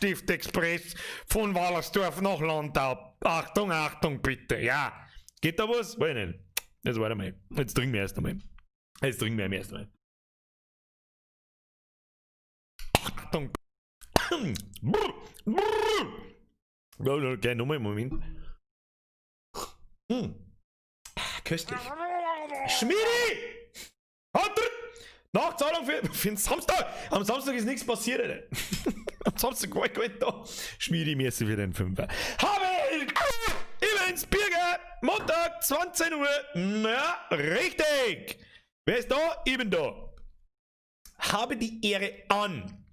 Bleistift-Express von Wallersdorf nach Landau. Achtung, Achtung, bitte, ja. Geht da was? Weiß ich nicht. Jetzt warte mal. Jetzt trinken wir erst einmal. Jetzt trinken wir erst einmal. Achtung. Brr. Gleich nochmal, Moment. Köstlich. Schmiedi! Nachzahlung für den Samstag! Am Samstag ist nichts passiert, Alter. Am Samstag war ich gar nicht da. Schmiedi, merci für den Fünfer. Habe Events Birger! Montag, 20 Uhr. Ja, richtig! Wer ist da? Ich bin da. Habe die Ehre an.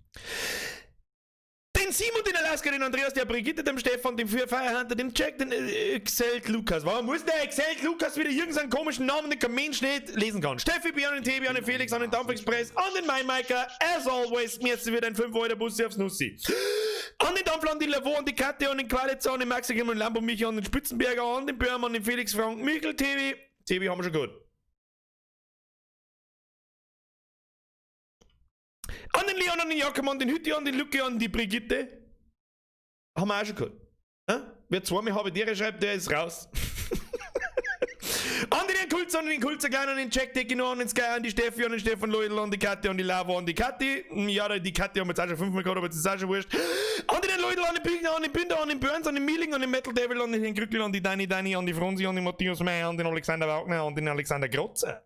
Den Simon, den Alaska, den Andreas, der Brigitte, dem Stefan, dem Firehunter, dem Jack, den Excel Lukas. Warum muss der Excel Lukas wieder irgendeinen komischen Namen, den kein Mensch nicht lesen kann? Steffi, Björn, den Tebi, an den Felix, an den Dampfexpress, an den Maimaker, as always, merci für den 5 Euro Bussi aufs Nussi. An den Dampfland, die Lavaux, an die Katja, an den Qualitza, an den Maxi, an den Lambo, Michi, an den Spitzenberger, an den Björn, an den Felix, Frank, Michel, Tebi. Tebi haben wir schon gut. An den Leon, an den Jakob, an den Hütti, an den Lucky, an die Brigitte. Haben wir auch schon gehabt. Wer zweimal habe Ehre schreibt, der ist raus. An den Kulzer, an den Kulzer Klein, an den Jack Decino, an den Sky, an die Steffi, an den Stefan Leudl, an die Kathi, an die Lava, an die Kathi. Ja, die Kathi haben wir jetzt auch schon fünfmal gehabt, aber das ist auch schon wurscht. An den Leudl, an den Büchner, an den Binder, an den Burns, an den Mieling, an den Metal Devil, an den Herrn Krückel, an die Dani Dani, an die Franzi, an den Matthias Meyer, an den Alexander Wagner, an den Alexander Grotzer.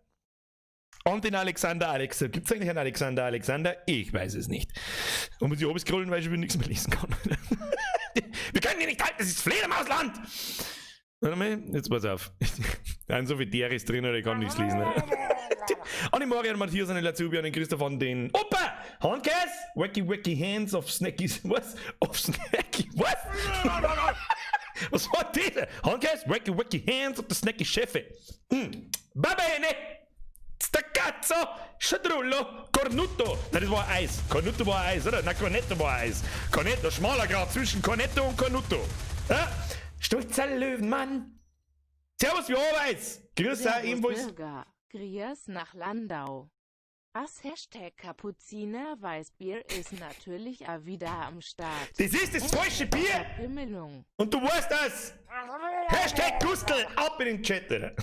Und den Alexander Alex. Gibt es eigentlich einen Alexander Alexander? Ich weiß es nicht. Und muss ich oben scrollen, weil ich schon nichts mehr lesen kann. Wir können ihn nicht halten, das ist Fledermausland! Warte mal, jetzt pass auf. Da sind so viele Deres drin, ich kann nichts lesen. An den Marian, Matthias, an den Lazubi, an den Christoph, an den Opa! Handkäse! Wacky Wacky Hands of Snackies. Was? Of Snacky. Was? Was war das? Handkäse? Wacky Wacky Hands of the Snacky Chefe. Va bene! Stacazzo! Schadrullo! Cornutto! Nein, das war Eis. Cornutto war Eis, oder? Nein, Cornetto war Eis. Cornetto, schmaler Grad zwischen Cornetto und Cornutto. Ja? Stolzer Löwenmann! Servus, wie always! Grüß euch ebenfalls. Bürger. Grias nach Landau. Das Hashtag Kapuziner Weißbier ist natürlich auch wieder am Start. Das ist das falsche Bier! Verpimmelung. Und du weißt das! Hashtag Gustl, ab in den Chat, Alter.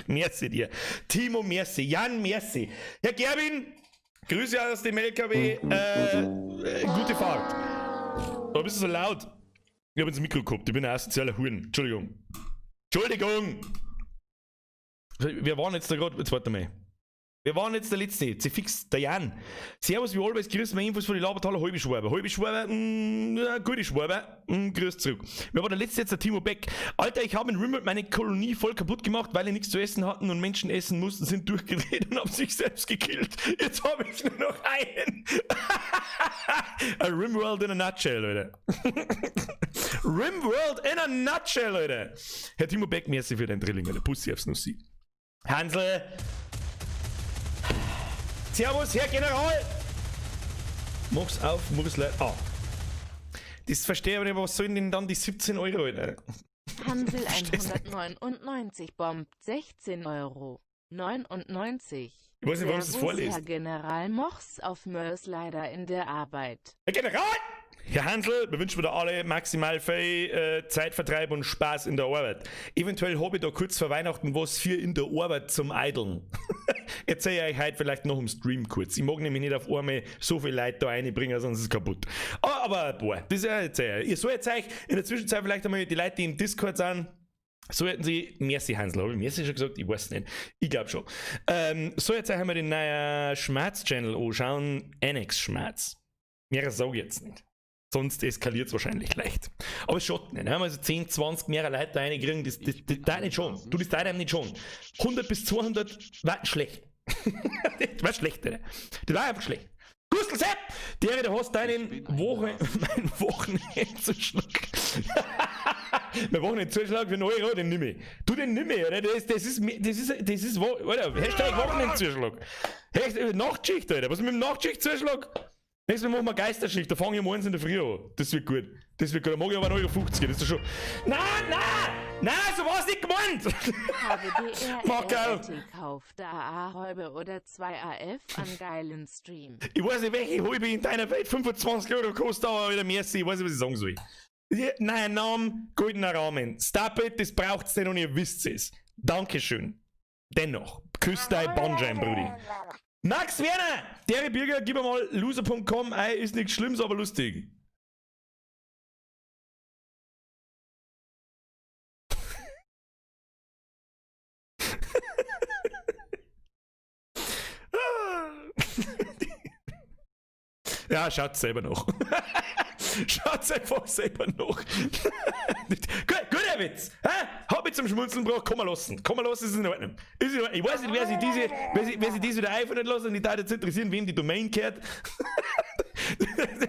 Merci dir. Timo, merci. Jan, merci. Herr Gerwin, Grüße aus dem LKW. Gute Fahrt. Warum bist du so laut? Ich hab ins Mikro gehabt, ich bin ein asozialer Huren. Entschuldigung. Entschuldigung! Wir waren jetzt da gerade, jetzt warte mal. Wir waren jetzt der Letzte, C fix, der Jan. Servus, wie always, grüß mir Infos von den Labertaler halbe Schwabe. Halbe Schwabe, ja, gute Schwabe, grüß zurück. Wer war der Letzte jetzt, der Timo Beck? Alter, ich habe in Rimworld meine Kolonie voll kaputt gemacht, weil die nichts zu essen hatten und Menschen essen mussten, sind durchgedreht und haben sich selbst gekillt. Jetzt habe ich nur noch einen. A Rimworld in a nutshell, Leute. Rimworld in a nutshell, Leute. Herr Timo Beck, merci für den Drilling, Alter. Pussy aufs Nussi. Hansel. Servus, Herr General! Mach's auf, mach's leid. Ah. Das verstehe ich aber nicht, was sollen denn dann die 17 Euro, Alter? Hansel Versteh's nicht. 199 bombt 16 Euro. 99. Ich weiß nicht, warum du das Servus, vorliest. Herr General Mochs auf Mörs leider in der Arbeit. Herr General! Herr Hansel, wir wünschen dir alle maximal viel Zeitvertreib und Spaß in der Arbeit. Eventuell habe ich da kurz vor Weihnachten was für in der Arbeit zum Eideln. Erzähle ich euch heute vielleicht noch im Stream kurz. Ich mag nämlich nicht auf einmal so viel Leute da reinbringen, sonst ist es kaputt. Aber boah, das ist ja jetzt, ihr sollt euch in der Zwischenzeit vielleicht einmal die Leute, die im Discord sind, sollten sie, merci Hansel, habe ich merci schon gesagt? Ich weiß nicht. Ich glaub schon. So, jetzt haben wir den neuen Schmerz-Channel anschauen, Annex Schmerz. Mehr sag ich jetzt nicht. Sonst eskaliert's wahrscheinlich leicht. Aber es schaut nicht. Ne? Also 10, 20 mehr Leute da reinkriegen, das da nicht schon. Du, das da nicht schon. 100 bis 200 war schlecht. Das war schlecht, oder? Das war einfach schlecht. Gustl Sepp! Der, der hast deinen Woche, mein Wochenendzuschlag. Mein Wochenendzuschlag für 1 Euro, den nimm ich. Du, den nimm ich, oder? Das ist, Alter, Hashtag Wochenendzuschlag. Hashtag Nachtschicht, Alter. Was ist mit dem Nachtschichtzuschlag? Nächstes Mal machen wir Geisterschicht, da fange ich um 1 in der Früh an. Das wird gut. Das wird gut. Da mag ich aber 1,50 Euro. Das ist doch schon. Nein, nein! Nein, so war's nicht gemeint! Mach geil. HBDRRT kauft AA Halbe oder 2 AF an geilen Stream. Ich weiß nicht, welche halbe in deiner Welt 25 Euro kostet, aber wieder merci. Ich weiß nicht, was ich sagen soll. Ja, nein, Name, goldener Rahmen. Stop it, das braucht's nicht und ihr wisst es. Dankeschön. Dennoch, küss dein Bandschein, Brudi. Max Werner! Der Bürger, gib mal loser.com, ey, ist nichts Schlimmes, aber lustig. Ja, schaut selber noch. Schaut einfach selber noch. Gut, guter Witz. Hä? Hab ich zum Schmunzeln gebracht, komm mal lassen. Komm mal lassen, ist in Ordnung. Ist in Ordnung. Ich weiß nicht, wer sich diese wieder einfallen lassen und die da jetzt interessieren, wem die Domain kehrt.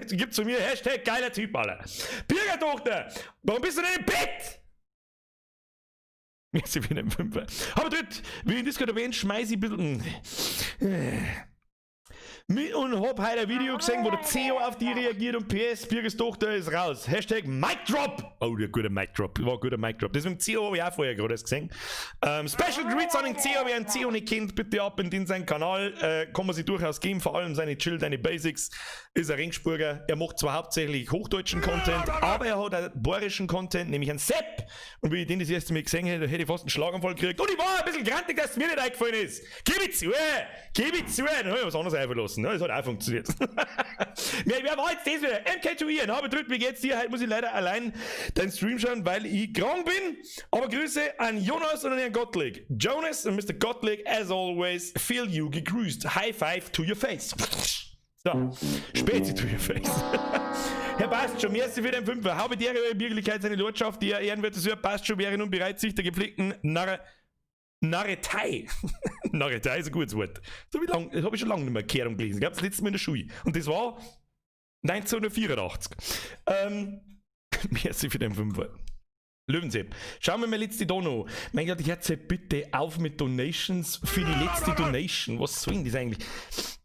Gibt zu mir Hashtag geiler Typ, Alter. Bürgertochter, warum bist du denn im Bett? Merci für den Fünfer. Aber dritt, wie in Discord erwähnt, schmeiß ich ein bisschen. Mit und hab heute ein Video gesehen, wo der CEO auf die reagiert und PS, Birgers Tochter ist raus. Hashtag Mic Drop. Oh, der gute Mic Drop. War ein guter Mic Drop. Das mit dem CEO habe ich auch vorher gerade erst gesehen. Special Greets an den CEO, wer einen CEO nicht kennt, bitte ab in seinen Kanal. Kann man sich durchaus geben, vor allem seine Chill, deine Basics. Ist ein Ringsburger. Er macht zwar hauptsächlich hochdeutschen Content, aber er hat auch bayerischen Content, nämlich einen Sepp. Und wie ich den das erste Mal gesehen hätte, hätte ich fast einen Schlaganfall gekriegt. Und ich war ein bisschen grantig, dass es mir nicht eingefallen ist. Gib ich zu! Gib ich zu! Dann hab ich was anderes einfallen lassen. Ne? Das hat auch funktioniert. Wer war jetzt das wieder? MK2 Ian, habe drückt, wie geht's dir? Heute muss ich leider allein deinen Stream schauen, weil ich krank bin. Aber Grüße an Jonas und an Herrn Gottlieb. Jonas und Mr. Gottlieb, as always, feel you gegrüßt. High five to your face. So, Spezi to your face. Herr passt schon, merci für den Fünfer. Habe die Ehre, Bürgerlichkeit, seine Lordschaft, die er ehrenwerte Sir, passt schon, wäre nun bereit, sich der gepflegten Narretei. Narretei ist ein gutes Wort. So wie lang, das habe ich schon lange nicht mehr gehört und gelesen. Ich habe das letzte Mal in der Schule. Und das war 1984. Merci für den Fünfer. Löwensepp. Schauen wir mal letzte Dono. Mein Gott, ich jetzt bitte auf mit Donations für die letzte Donation. Was soll denn das eigentlich?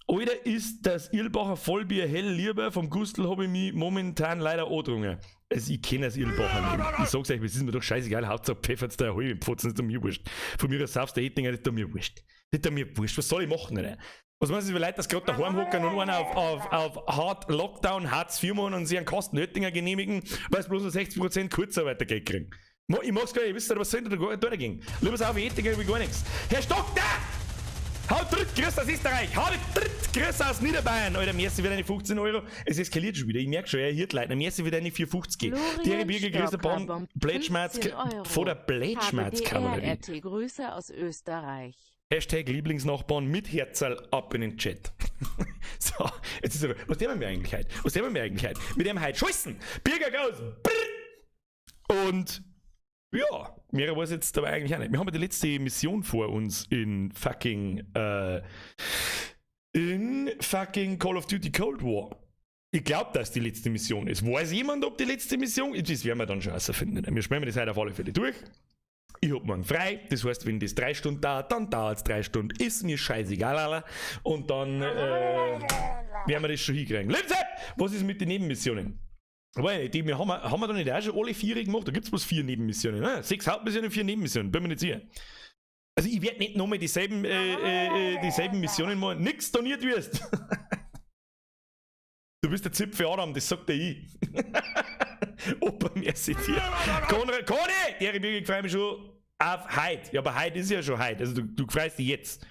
Alter, ist das Irlbacher Vollbier hell lieber. Vom Gustl habe ich mich momentan leider angetrunken. Also ich kenne das Irlbacher nicht. Ich sag's euch, es ist mir doch scheißegal. Hauptsache pfeffert's da halb im Pfotzen, ist doch mir wurscht. Von mir aus saufst der Ettinger, ist doch mir wurscht. Das ist doch mir wurscht. Was soll ich machen, oder? Was meinst du, wie Leute das gerade daheim hocken und einer auf Hard Lockdown, Hartz IV machen und sich einen Kasten Oettinger genehmigen, weil sie bloß noch 60% Kurzarbeitergeld kriegen? Ich mag's gar nicht, wisst ihr, was soll denn da gehen? Lieber auf Oettinger wie gar nichts. Herr Stock, da! Haut tritt, Grüß aus Österreich! Haut tritt, Grüß aus Niederbayern! Alter, merci für deine 15 Euro. Es eskaliert schon wieder, ich merk schon, er hiert Leute. Merci für deine 4,50. Florian Die Birger, Grüße, Stocker Bon, bombt Blätschmerz, 15 Euro. vor der Blätschmerzkavallerie. HBDRRT Grüße aus Österreich. Hashtag Lieblingsnachbarn mit Herzerl ab in den Chat. So, jetzt ist aber, was tun wir eigentlich heute? Was tun wir eigentlich heute? Mit dem heute scheißen! Birger goes! Brrr. Und ja, mehr weiß jetzt dabei eigentlich auch nicht. Wir haben ja die letzte Mission vor uns in fucking Call of Duty Cold War. Ich glaube, dass die letzte Mission ist. Weiß jemand, ob die letzte Mission ist? Das werden wir dann schon herausfinden. Wir spielen das heute auf alle Fälle durch. Ich hab morgen frei, das heißt, wenn das 3 Stunden dauert, dann dauert es 3 Stunden. Ist mir scheißegal, Alter. Und dann werden wir das schon hinkriegen. Lebensab! Was ist mit den Nebenmissionen? Weil, die, haben wir da nicht auch schon alle vier gemacht? Da gibt es bloß vier Nebenmissionen. Ne? Sechs Hauptmissionen, vier Nebenmissionen. Bin mir nicht sicher. Also ich werde nicht nochmal dieselben Missionen machen. Nix doniert wirst. Du bist der Zipfel Adam, das sagt der ich. Opa, merci dir. Konrad, Conny! Der Birgit, ich freue mich schon auf heute. Ja, aber heute ist ja schon heute. Also du freust dich jetzt.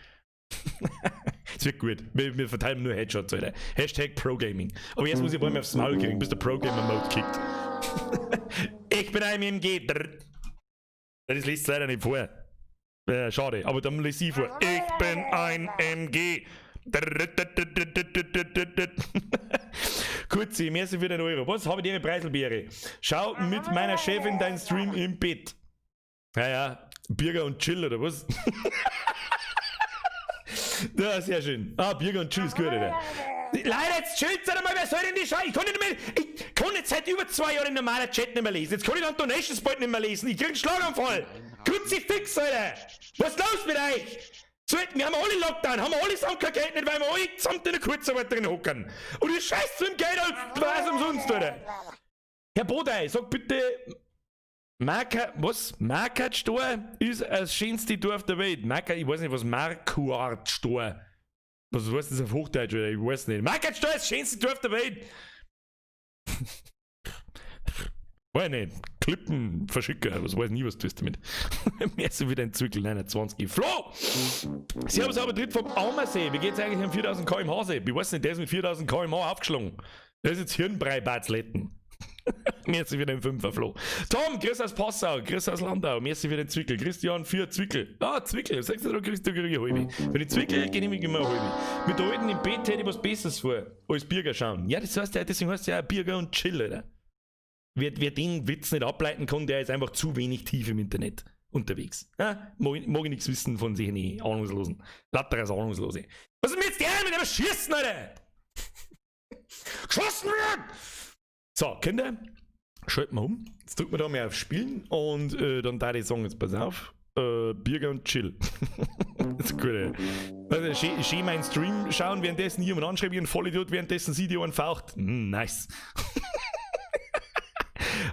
Es wird gut. Wir verteilen nur Headshots, Alter. #ProGaming. Aber jetzt muss ich mal aufs Maul kriegen, bis der Pro-Gamer-Mode kickt. Ich bin ein MG. Das liest leider nicht vor. Schade, aber dann lese ich vor. Ich bin ein MG. Kurzi, merci für den Euro. Was habe ich dir Preiselbeere? Schau mit meiner Chefin deinen Stream im Bett. Ja, Birger und Chill oder was? Ja, sehr schön. Ah, Birger und Chill ist gut, Alter. Leute, jetzt chillt einmal, wer soll denn die Scheiße? Ich kann nicht mehr, ich kann jetzt seit über 2 Jahren den normalen Chat nicht mehr lesen. Jetzt kann ich dann Donations bald nicht mehr lesen. Ich krieg einen Schlaganfall. Kruzifix, Alter. Was ist los mit euch? So, wir haben alle Lockdown, haben wir alle zusammen kein Geld nicht, weil wir alle zusammen in der Kurzarbeit drin hocken. Und ihr scheißt mit dem Geld als was umsonst, Alter. Herr Bodei, sag bitte, Marka, was? Markartstor ist das schönste Dorf der Welt. Marka, ich weiß nicht, was Marquardt-Stor. Was heißt das auf Hochdeutsch? Oder? Ich weiß nicht. Markartstor ist das schönste Dorf der Welt. Weiß nicht. Klippen verschicken. Was weiß nie, was du tust damit. Mehr so wie dein Zwickel 29. Flo! Servus, aber dritt vom Ammersee. Wie geht's eigentlich am 4000 km/h See? Ich weiß nicht, der ist mit 4000 km/h aufgeschlagen. Der ist jetzt Hirnbrei-Batzletten. Merci für den Fünfer, Flo. Tom, grüß aus Passau, grüß aus Landau, merci für den Zwickel. Christian für Zwickel. Ah, Zwickel, sagst du, da kriegst du eine halbe. Für den Zwickel genehmige ich mir eine halbe. Mit der Alten im Bett hätte ich was Besseres vor, als Birger schauen. Ja, das heißt ja, deswegen heißt ja auch Birger und Chill, Alter. Wer den Witz nicht ableiten kann, der ist einfach zu wenig tief im Internet unterwegs. Ja? Mag ich nichts wissen von sich Ahnungslosen. Lauter als Ahnungslose. Was ist denn jetzt der mit dem Schießen, Alter? Geschossen wird! So, Kinder, schalten wir um. Jetzt drücken wir da mal auf Spielen und dann da ich sagen, jetzt pass auf. Birger und Chill. Das ist gut, ey. Also, schön meinen Stream schauen, währenddessen jemand anschreibt, wie ein Vollidiot, währenddessen sie die Ohren faucht. Nice.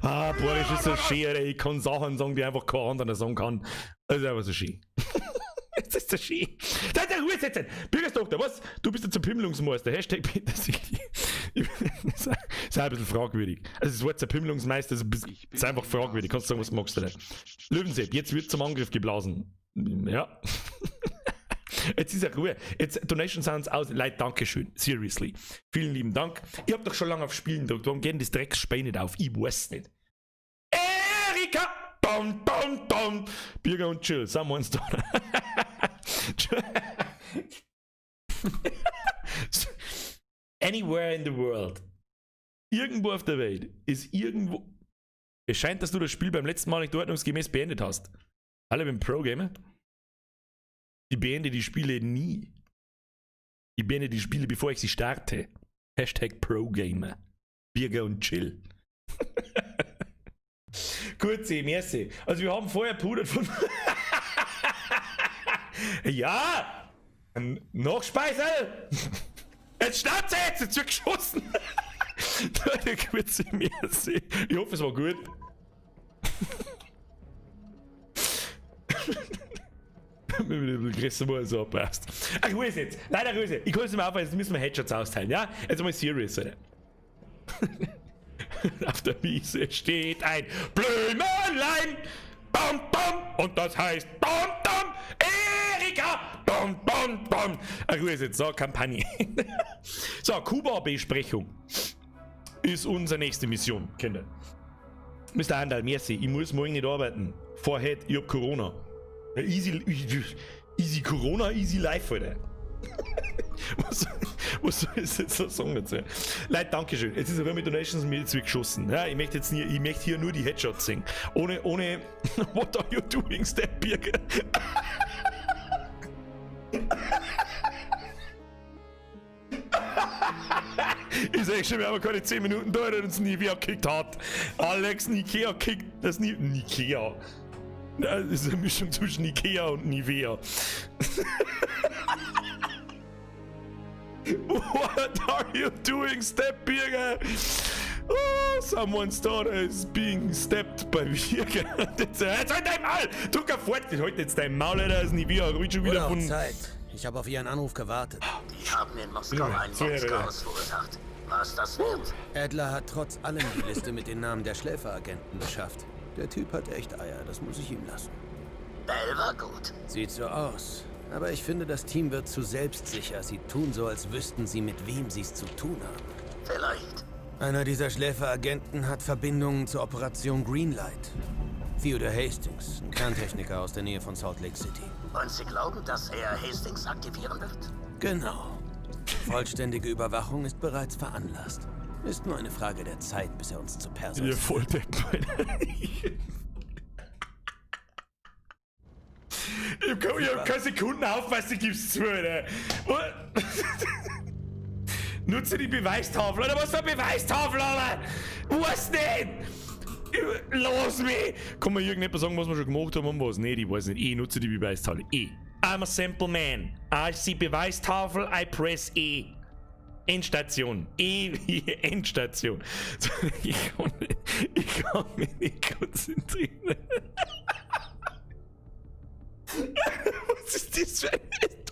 Ah, Boris ist so schön, ey. Ich kann Sachen sagen, die einfach kein anderer sagen kann. Das ist einfach so schön. Das ist so schön. Da, da, Ruhe setzen! Bürgerstochter, was? Du bist jetzt ein Pimmelungsmeister. Hashtag Petersilie. Das ist auch ein bisschen fragwürdig. Also das Wort Zerpimmelungsmeister ist, ein bisschen, ist einfach fragwürdig. Kannst du sagen, was du magst, oder? Löwensepp, jetzt wird zum Angriff geblasen. Ja. Jetzt ist ja Ruhe. Jetzt Donation Sounds aus. Leute, Dankeschön. Seriously. Vielen lieben Dank. Ich hab doch schon lange auf Spielen gedrückt. Warum geht denn das Drecksspiel nicht auf? Ich weiß nicht. Erika! Dum, dum, dum. Birger und Chill. Someone's daughter. Anywhere in the world. Irgendwo auf der Welt ist irgendwo. Es scheint, dass du das Spiel beim letzten Mal nicht ordnungsgemäß beendet hast. Alle mit Pro-Gamer? Ich beende die Spiele nie. Ich beende die Spiele, bevor ich sie starte. Hashtag ProGamer. Birger und Chill. Gut, merci. Also wir haben vorher pudert von... Ja! Nachspeisel! Jetzt Schnauze jetzt! Jetzt wird geschossen! Der kurze merci. Ich hoffe, es war gut. Mit dem so passt. Ach, Ruhe jetzt. Leider Ruhe. Ich kann es nicht mehr aufhören, jetzt müssen wir Headshots austeilen, ja? Jetzt mal serious, Alter. Auf der Wiese steht ein Blümelein. Bam, bam. Und das heißt bam, bam. Erika. Bam, bam, bam. Ach, Ruhe jetzt. So, Kampagne. So, Kuba-Besprechung ist unsere nächste Mission, Kinder. Mr. Andal, merci. Ich muss morgen nicht arbeiten. Vorher, ich hab Corona. Easy, easy Corona, easy life, Alter. Was soll ich jetzt so sagen dazu? Leute, Dankeschön. Jetzt ist aber mit Donations mir jetzt geschossen. Ja, ich möchte jetzt nie, ich möchte hier nur die Headshots sehen. Ohne, what are you doing, Step Birger? Ich sag schon, wir haben keine 10 Minuten da, der uns Nivea gekickt hat. Alex Nikea kickt das Nikea. Das ist eine Mischung zwischen Ikea und Nivea. What are you doing, Step Birger? Oh, someone's daughter is being stepped by Birger. Jetzt halt dein Maul! Du kannst fort! Halt jetzt dein Maul, Alter, das Nivea ruhig schon wieder von. Zeit. Ich habe auf Ihren Anruf gewartet. Die haben in Moskau ein Mordschaos verursacht. Was das wird? Adler hat trotz allem die Liste mit den Namen der Schläferagenten beschafft. Der Typ hat echt Eier, das muss ich ihm lassen. Bell war gut. Sieht so aus. Aber ich finde, das Team wird zu selbstsicher. Sie tun so, als wüssten sie, mit wem sie es zu tun haben. Vielleicht. Einer dieser Schläferagenten hat Verbindungen zur Operation Greenlight. Theodore Hastings, ein Kerntechniker aus der Nähe von Salt Lake City. Und Sie glauben, dass er Hastings aktivieren wird? Genau. Vollständige Überwachung ist bereits veranlasst. Ist nur eine Frage der Zeit, bis er uns zu Perso Ihr Volldepp, Alter. Ich hab keine Sekunden auf, was du gibst zu, Alter. Nutze die Beweistafel, oder was für eine Beweistafel, Alter? Was nicht? Lass mich! Kann mir irgendjemand sagen, was wir schon gemacht haben und was? Nee, ich weiß nicht. Ich nutze die Beweistafel. E. I'm a simple man. I see Beweistafel, I press E. Endstation. E wie Endstation. Ich kann mich nicht konzentrieren. Was ist das für eine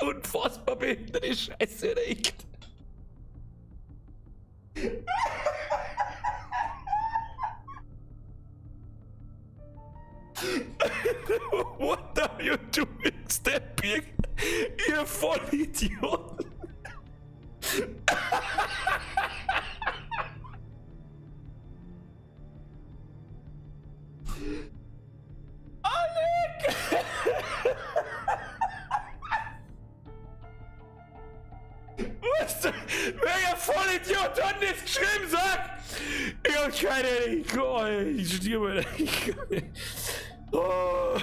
unfassbar behinderte Scheiße, Alter? What are you doing, Stepping? Ihr Vollidioten! Alec! Was? Welcher Vollidiot hat denn das geschrieben, sag? Ich hab keine Ahnung. Ich stirb, Alter. Oh.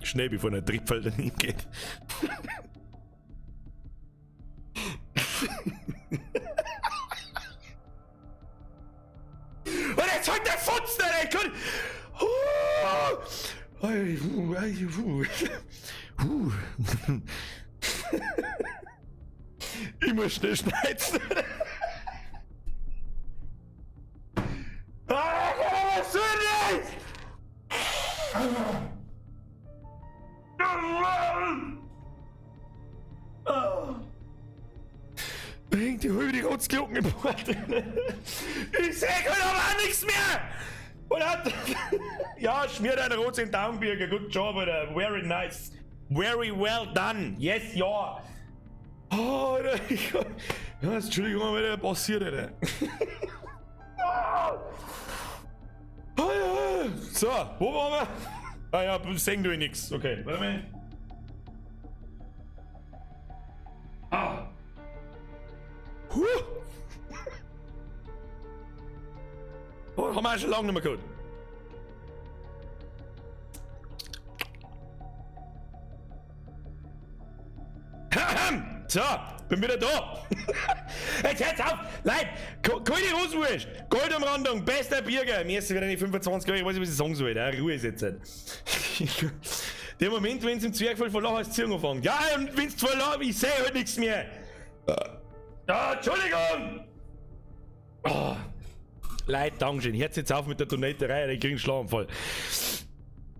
Schnell, bevor der Triebfall daneben geht. Und jetzt hängt der Futzen, Alter! Ich muss schnell schneizen. Ah, was soll das? Da hängt die halbe die Rotzglocken im Bord. Ich seh heute aber auch nichts mehr! Und hat. Ja, schmier deine Rotz in den Daumenbürger. Good job, Alter. Very nice. Very well done. Yes, ja. Oh, Alter. Ja, Entschuldigung, Alter, passiert, Alter. So, wo waren wir? Ah ja, sehen du nix. Okay, warte mal. Ah. Huh. Oh, haben wir auch schon lange nicht mehr gehabt. So, bin wieder da. Jetzt hört's auf! Leute, keine Roswurst! Goldumrandung, bester Birger! Mir ist wieder nicht 25 Euro, ich weiß nicht, was ich sagen soll. Ja, Ruhe ist jetzt. Der Moment, wenn's im Zwergfall vor Lachen als Ziehen anfängt. Ja, und wenn's vor Lachen, ich sehe halt nichts mehr. Ja, Entschuldigung! Oh. Leute, Dankeschön. Hört jetzt auf mit der Donaterei, ich krieg einen Schlaganfall.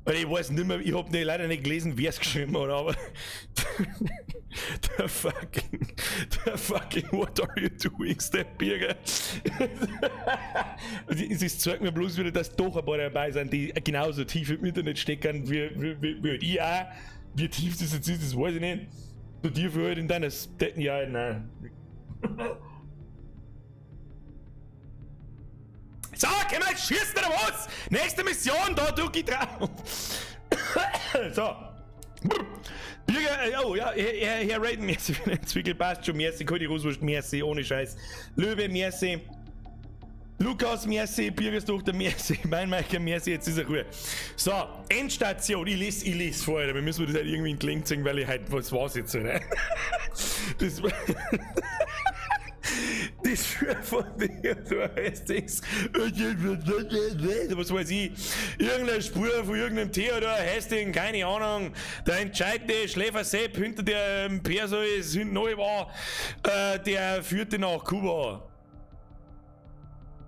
Weil ich weiß nicht mehr, ich hab nicht, leider nicht gelesen, wer es geschrieben hat, aber der fucking what are you doing, Step Birger? Es zeigt mir bloß wieder, dass doch ein paar dabei sind, die genauso tief im Internet stecken wie ich auch. Wie tief das jetzt ist, das weiß ich nicht. So tief wie halt in deiner ja, nein. So, können wir jetzt schießen oder was? Nächste Mission, da drück ich drauf. So. Birger, oh ja, Herr Raiden, merci für den Zwickel, passt schon, merci, Cody Roswurst, merci, ohne Scheiß. Löwe, merci. Lukas, merci, Birgers Tochter, merci, mein Michael, merci, jetzt ist er Ruhe. So, Endstation, ich lese vorher, wir müssen das halt irgendwie in Kling ziehen, weil ich halt, was war's jetzt so, ne? Das war. Die Schwör von dir, du heißt das. Was weiß ich? Irgendeine Spur von irgendeinem Theodor Hastings, keine Ahnung. Der entscheidende Schläfer Sepp hinter der Perseus hinten neu war, der führte nach Kuba.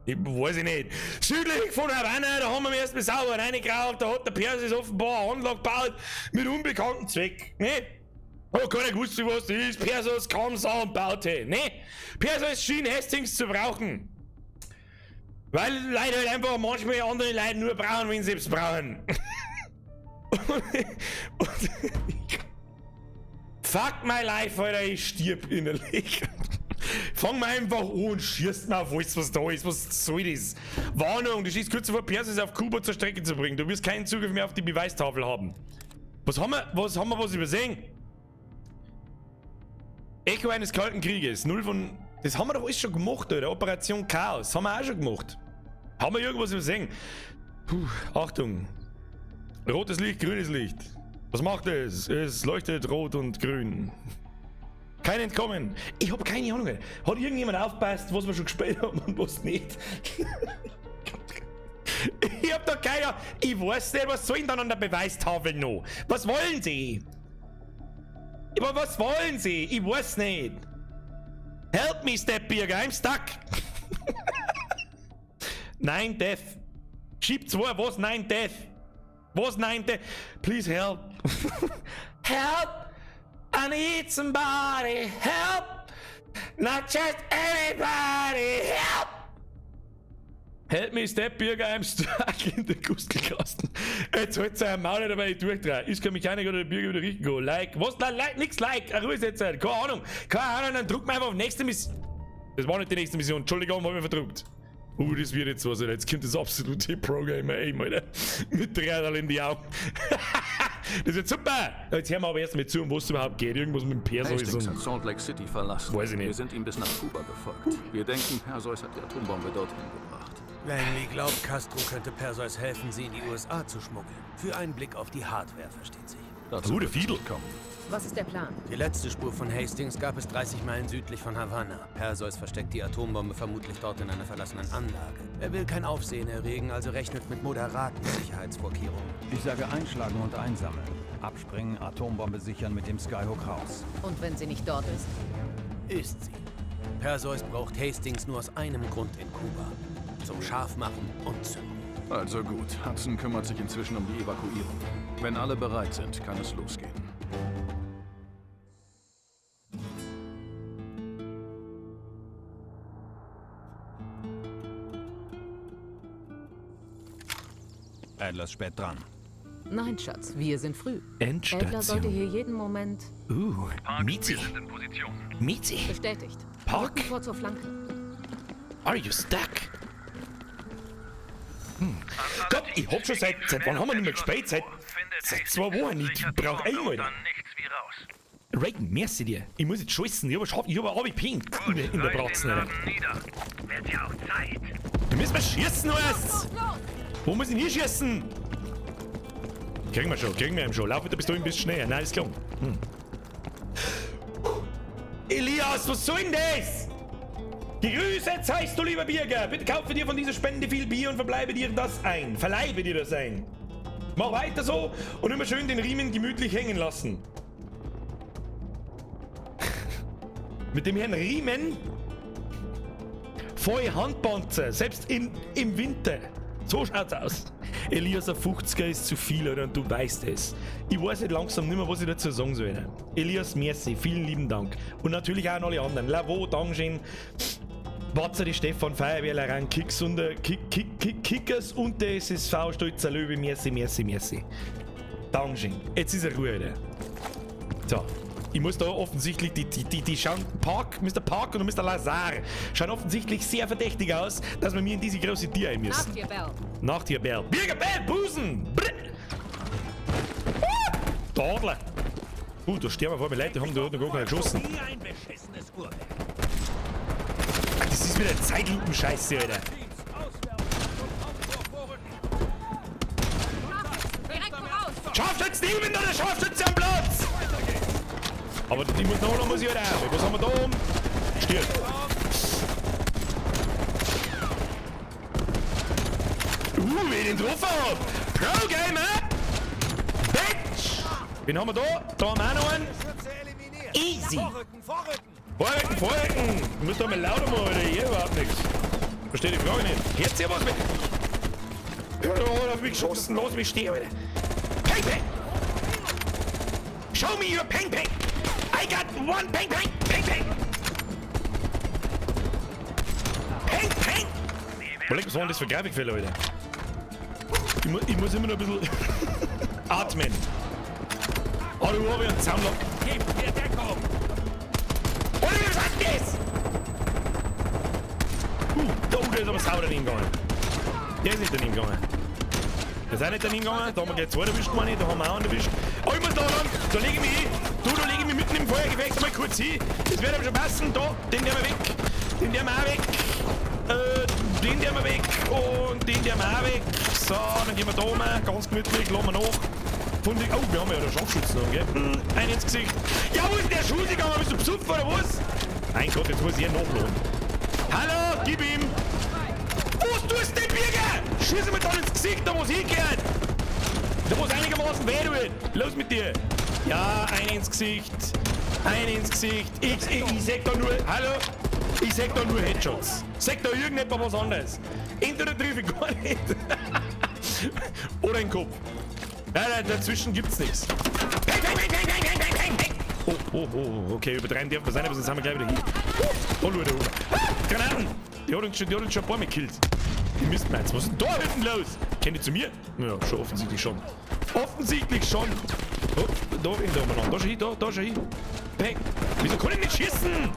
Ich weiß ich nicht. Südlich von Havanna, da haben wir erstmal sauber reingekraut, da hat der Perseus offenbar eine Anlage gebaut mit unbekanntem Zweck. Ne? Oh, keiner gewusst, was das ist. Perseus kam, sah und baute. Ne? Perseus schien Hastings zu brauchen. Weil Leute halt einfach manchmal andere Leute nur brauchen, wenn sie es brauchen. Fuck my life, Alter, ich stirb innerlich. Fang mal einfach an und schießt mal auf alles, was da ist. Was soll das? Warnung, du stehst kurz davor, Perseus auf Kuba zur Strecke zu bringen. Du wirst keinen Zugriff mehr auf die Beweistafel haben. Was haben wir? Was haben wir was übersehen? Echo eines Kalten Krieges, 0 von... Das haben wir doch alles schon gemacht, oder? Operation Chaos, haben wir auch schon gemacht. Haben wir irgendwas übersehen? Puh, Achtung. Rotes Licht, grünes Licht. Was macht es? Es leuchtet rot und grün. Kein Entkommen. Ich hab keine Ahnung. Hat irgendjemand aufgepasst, was wir schon gespielt haben und was nicht? Ich hab doch keine Ahnung. Ich weiß nicht, was soll denn dann an der Beweistafel noch? Was wollen Sie? Aber was wollen Sie? Ich weiß nicht. Help me, Step Birger, I'm stuck. 9 Death. Schieb 2, was 9 Death? Was 9 Death? Please help. Help! I need somebody. Help! Not just anybody. Help! Help me, Step Birger, I'm stuck in the Gustelkasten. Jetzt halt sein Maul nicht, weil ich durchdrehe. Ist kein Mechaniker oder der Birger wieder richtig go. Like, was? Nein, like, nix like. Ruhe ist jetzt. Keine Ahnung. Keine Ahnung, dann druck mir einfach auf nächste Mission. Das war nicht die nächste Mission. Entschuldigung, hab ich mich verdruckt. Das wird jetzt was, Alter. Jetzt kommt das absolute Pro-Gamer Aim, Alter. Mit Tränen in die Augen. Das wird super! Jetzt hören wir aber erst mal zu, um was es überhaupt geht. Irgendwas mit dem Perseus Hastings und hat Salt Lake City verlassen. Weiß ich nicht. Wir sind ihm bis nach Kuba gefolgt. Wir denken, Perseus hat die Atombombe dorthin gebracht. Langley glaubt, Castro könnte Perseus helfen, sie in die USA zu schmuggeln. Für einen Blick auf die Hardware, versteht sich. Dazu Gute wird es Fiedel. nicht kommen. Was ist der Plan? Die letzte Spur von Hastings gab es 30 Meilen südlich von Havanna. Perseus versteckt die Atombombe vermutlich dort in einer verlassenen Anlage. Er will kein Aufsehen erregen, also rechnet mit moderaten Sicherheitsvorkehrungen. Ich sage einschlagen und einsammeln. Abspringen, Atombombe sichern mit dem Skyhook raus. Und wenn sie nicht dort ist? Ist sie. Perseus braucht Hastings nur aus einem Grund in Kuba. Zum Scharfmachen und Zünden. Also gut, Hudson kümmert sich inzwischen um die Evakuierung. Wenn alle bereit sind, kann es losgehen. Adler ist spät dran. Nein, Schatz, wir sind früh. Endstation. Adler sollte hier jeden Moment Mizi. Mizi. bestätigt. Park? Rücken vor zur Flanke. Are you stuck? Gott, ich hab schon seit wann haben wir nicht mehr gespielt? Seit 2 Wochen. Ich brauch einmal. Reagan, merci dir. Ich muss jetzt scheißen. Ich hab AWP in der Bratzen. Alter. Da müssen wir schießen, weißt. Wo muss ich denn hier schießen? Kriegen wir schon, kriegen wir ihn schon. Lauf mit der Pistole ein bisschen schneller. Nein, ist klar. Elias, was soll denn das? Gegrüßet seist du, lieber Birger. Bitte kaufe dir von dieser Spende viel Bier und verbleibe dir das ein. Verleibe dir das ein. Mach weiter so und immer schön den Riemen gemütlich hängen lassen. Mit dem Herrn Riemen voll Handpanzer, selbst im Winter. So schaut's aus. Elias, ein 50er ist zu viel, oder? Und du weißt es. Ich weiß nicht langsam nicht mehr, was ich dazu sagen soll. Alter. Elias, merci, vielen lieben Dank. Und natürlich auch an alle anderen. Lavo, Dankeschön. Watzer, die Stefan, Feuerwehrler rein, Kicks und der Kick, Kick, Kick, Kickers und der SSV, Stolzer Löwe, merci, merci, merci. Dankeschön. Jetzt ist er Ruhe, Alter. So. Ich muss da offensichtlich, die schauen, Park, Mister Park und Mister Lazar schauen offensichtlich sehr verdächtig aus, dass wir mir in diese große Tier ein müssen. Nach dir, Bell. Nach dir, Bell. Birger Bell, Busen! Brr. Ah, der Adler. Da sterben wir vor mir Leute, die haben da noch gar keinen geschossen. Ach, das ist wieder Zeitlupen-Scheiße, Alter. Scharfschützen, ich bin da der Scharfschütze am Platz! Aber die muss noch, muss ich halt auch. Was haben wir da oben? Stirb. Wie ich den getroffen hab. Pro-Gamer! Bitch! Wen haben wir da? Da haben wir auch noch einen. Easy! Vorrücken, vorrücken! Vorrücken, vorrücken! Du musst doch mal lauter machen, Alter. Hier überhaupt nichts. Verstehe die Frage nicht. Hört sich was mit. Hör doch auf mich geschossen, lass mich stehen, Alter. Peng, peng! Show me your peng, peng! I got one peng, peng! Peng, peng! Peng, peng! Überleg, was war denn das für Grafikfehler, Alter? Ich muss immer noch ein bisschen atmen. Oh, du hab ich einen Zaunlock. Gib mir Deckung! Alter, was hat das? Da ist aber sauber daneben gegangen. Der ist nicht daneben gegangen. Der ist auch nicht daneben gegangen. Da haben wir gleich zwei erwischt, meine ich. Da haben wir auch einen erwischt. Oh, ich muss da lang. Da lege ich mich hin. Du, da lege ich mich mitten im Feuergefecht mal kurz hin. Das wird aber schon passen. Da, den nehmen wir weg. Den nehmen wir auch weg. Den nehmen wir weg. Und den nehmen wir auch weg. So, dann gehen wir da mal. Ganz gemütlich. Lassen wir nach. Von oh, wir haben ja da Scharfschützen noch, gell? Ein ins Gesicht. Ja, wo ist denn der Schuss gegangen? Bist du besoffen oder was? Mein Gott, jetzt muss ich hier nachladen. Hallo, gib ihm! Was tust du denn, Birger? Schieß mir dann ins Gesicht, da wo es hingehört! Da wo es einigermaßen weh tut! Los mit dir! Ja, ein ins Gesicht! Ein ins Gesicht! Ich sag da nur, hallo? Ich sag da nur Headshots. Sag da irgendetwas was anderes. Entweder triff ich gar nicht. Oder in den Kopf. Nein, nein, dazwischen gibt's nichts. Peng, peng, peng, peng, peng, peng, peng, peng. Oh, oh, oh, okay, übertreiben dürfen wir sein, aber sonst haben wir gleich wieder hin. Oh, oh, da, ah, Granaten! Die hat uns schon ein paar Mal gekillt. Die Mistmeins. Was ist denn da hinten los? Kennt ihr zu mir? Ja, schon offensichtlich schon. Offensichtlich schon. Oh, da in der umeinander. Da schau hin, da schau hin. Peng. Wieso kann ich nicht schießen?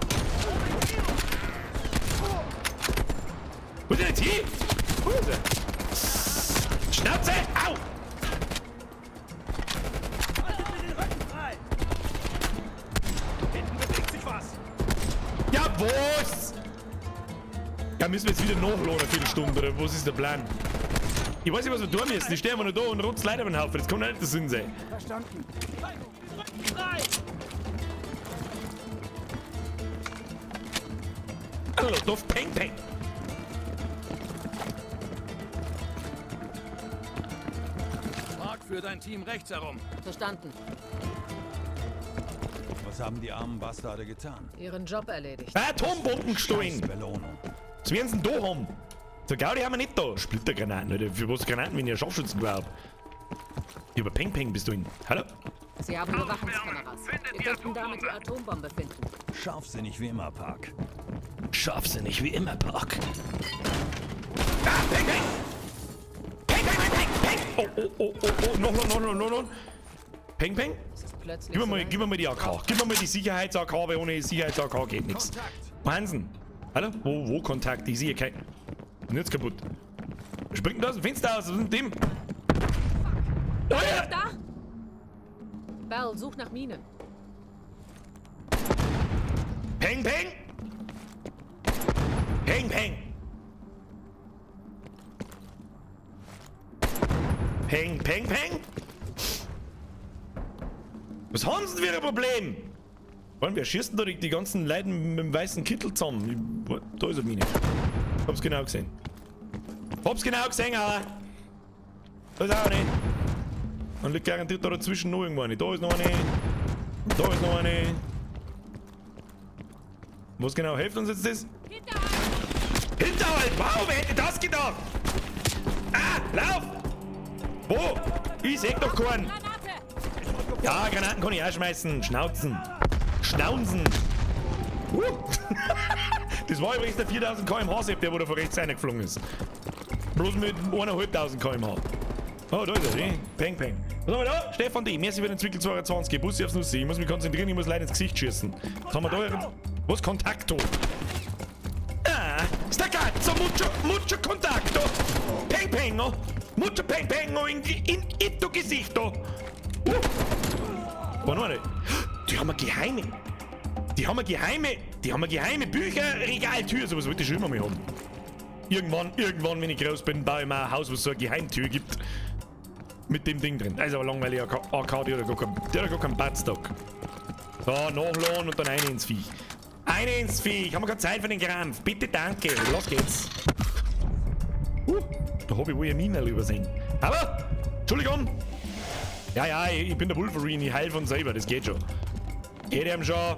Wo ist denn jetzt hin? Wo ist er? Schnauze! Au! Haltet mir den Rücken frei! Hinten bewegt sich was! Ja, was? Ja, müssen wir jetzt wieder nachladen, eine Viertelstunde, oder was ist der Plan? Ich weiß nicht, was wir tun müssen. Ich stehe immer nur da und rotz Leute über den Haufen. Das kann doch nicht der Sinn sein. Verstanden. Rücken frei! Hallo, doof, peng, peng. Mark führt ein Team rechts herum. Verstanden. Was haben die armen Bastarde getan? Ihren Job erledigt. Atombomben gestohlen. Belohnung. Was werden sie denn da haben? So Gaudi haben wir nicht da. Splittergranaten, oder? Für was Granaten, wenn ich Scharfschützen gebraucht? Über Peng Peng bist du hin. Hallo? Sie haben Überwachungskameras. Wir könnten damit die Atombombe finden. Scharfsinnig wie immer, Park. Scharfsinnig wie immer, Park. Ah, Peng Peng! Peng Peng Peng Peng Peng! Oh, oh, oh, oh, oh, noch, noch, noch, noch, noch. Peng Peng? Plötzlich Gib mir mal die AK. Gib mir mal die Sicherheits-AK, weil ohne Sicherheits-AK geht nichts. Hansen. Hallo? Wo Kontakt? Ich sehe keinen. Ist jetzt kaputt. Springt denn da aus dem Fenster aus? Was ist denn dem? Oh ja! Da! Bell, such nach Minen. Peng, peng! Peng, peng! Peng, peng, peng! Was haben sie denn für ein Problem? Wollen wir schießen da die ganzen Leute mit dem weißen Kittel zusammen? Da ist eine Mine. Hab's genau gesehen. Hab's genau gesehen, aber. Da ist auch eine. Und liegt garantiert da dazwischen noch irgendwo eine. Da ist noch eine. Da ist noch eine. Was genau hilft uns jetzt das? Hinterhalt! Hinterhalt! Wow, wer hätte das gedacht? Ah, lauf! Wo? Ich seh doch keinen. Granate! Ja, Granaten kann ich auch schmeißen. Schnauzen. Schnauzen. Das war übrigens der 4000 km/h Sepp, der wo da von rechts reingeflogen ist. Bloß mit 1500 km/h. Oh, da ist er, eh? Peng, peng. Was haben wir da? Stefan D. Merci für den Zwickel 22. Bussi aufs Nussi. Ich muss mich konzentrieren, ich muss leider ins Gesicht schießen. Was haben wir da? Was? Kontakto? Ah, staccato, mucho, mucho contacto. Peng, peng, oh. Mucho peng, peng, oh, in ito Gesichto. War noch eine. Die haben eine geheime. Die haben eine geheime. Die haben eine geheime Bücherregaltür. Sowas wollte ich schon immer mal haben. Irgendwann, wenn ich groß bin, baue ich mir ein Haus, wo es so eine Geheimtür gibt. Mit dem Ding drin. Das ist aber langweilig. AK, die hat ja gar keinen Buttstock. So, nachladen und dann eine ins Viech. Eine ins Viech. Haben wir keine Zeit für den Krampf. Bitte, danke. Los geht's. Da hab ich wohl eine Mine übersehen. Aber, Entschuldigung. Ja, ja, ich bin der Wolverine. Ich heil von selber. Das geht schon. Geht ihm schon.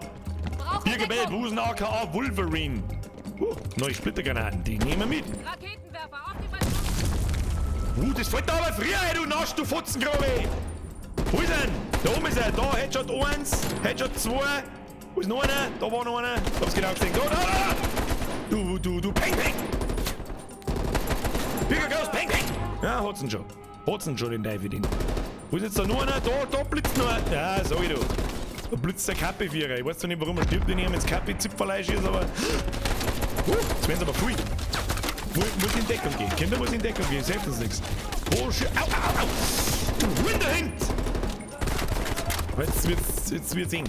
Biergebell, Busen, AKA Wolverine. Neue Splittergranaten, die nehmen wir mit. Raketenwerfer auf die Balkon. Das fällt da aber früher, ey, du Nasch, du Fotzengrabe. Wo ist er? Da oben ist er. Da, Headshot 1, Headshot 2. Wo ist noch einer? Da war noch einer. Ich hab's genau gesehen. Da, da, da! Du, peng, peng! Bigger Ghost, peng, peng! Ja, hat's ihn schon. Hat's ihn schon, den Teufel, den. Wo ist jetzt da noch einer? Da blitzt noch einer. Ja, sag ich doch. Da blitzt der Kappe-Vierer. Ich weiß zwar nicht, warum er stirbt, wenn ich ihm ins Kappe-Zipferlei schieße, aber. Jetzt werden's aber viel. Muss in Deckung gehen. Kinder muss in Deckung gehen, das hilft uns nichts. Oh, schön. Au, au, au! Du Hunderhund! Jetzt wird's eng.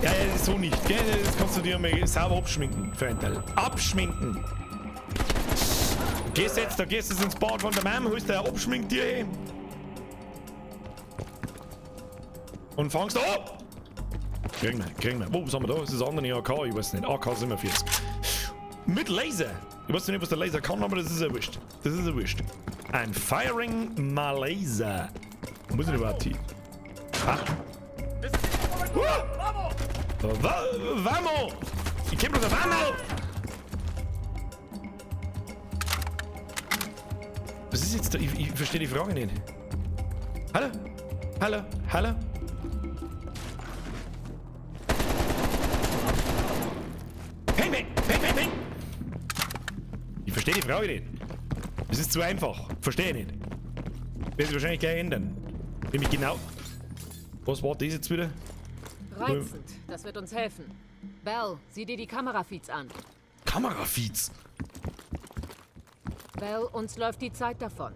Ja, ja, so nicht, gell? Das kannst du dir mal sauber abschminken, Freundel. Abschminken! Gehst jetzt, da gehst du ins Bad von der Mama, holst dir ein Abschminktier hin. Und fangst. Oh! Kriegen wir, kriegen wir. Wo, was haben wir da? Das ist das andere AK, ich weiß nicht. AK 47. Mit Laser. Ich weiß nicht, was der Laser kann, aber das ist ja wurscht. Das ist ja wurscht. I'm firing my laser. Wo muss ich denn überhaupt hin? Ah. Vamos! Ich komm bloß auf einmal! Was ist jetzt da? Ich verstehe die Frage nicht. Hallo? Hallo? Hallo? Peng, peng! Peng, peng, peng! Ich verstehe die Frage nicht. Das ist zu einfach. Verstehe ich nicht. Werde sich wahrscheinlich gleich ändern. Nämlich genau. Was war das jetzt wieder? Reizend. Das wird uns helfen. Bell, sieh dir die Kamerafeeds an. Kamerafeeds? Bell, uns läuft die Zeit davon.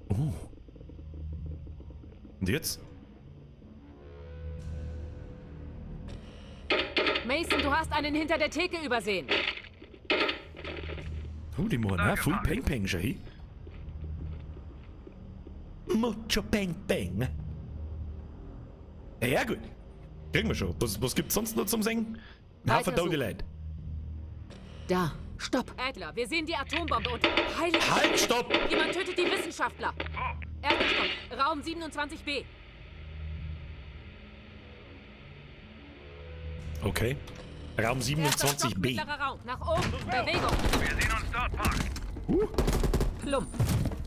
Oh. Und jetzt? Mason, du hast einen hinter der Theke übersehen. Oh, die machen auch voll Peng Peng schon hin. Mucho Peng Peng. Ja, ja, gut. Kriegen wir schon. Was gibt's sonst noch zum Singen? Ein Haufen tote Leute. Da, stopp. Adler, wir sehen die Atombombe und... Heilige... Halt, stopp! Jemand tötet die Wissenschaftler. Erster Stock, Raum 27b. Okay. Raum Erster Stock, 27b. mittlerer Raum. Nach oben. Bewegung. Wir sehen uns dort, Park. Plump,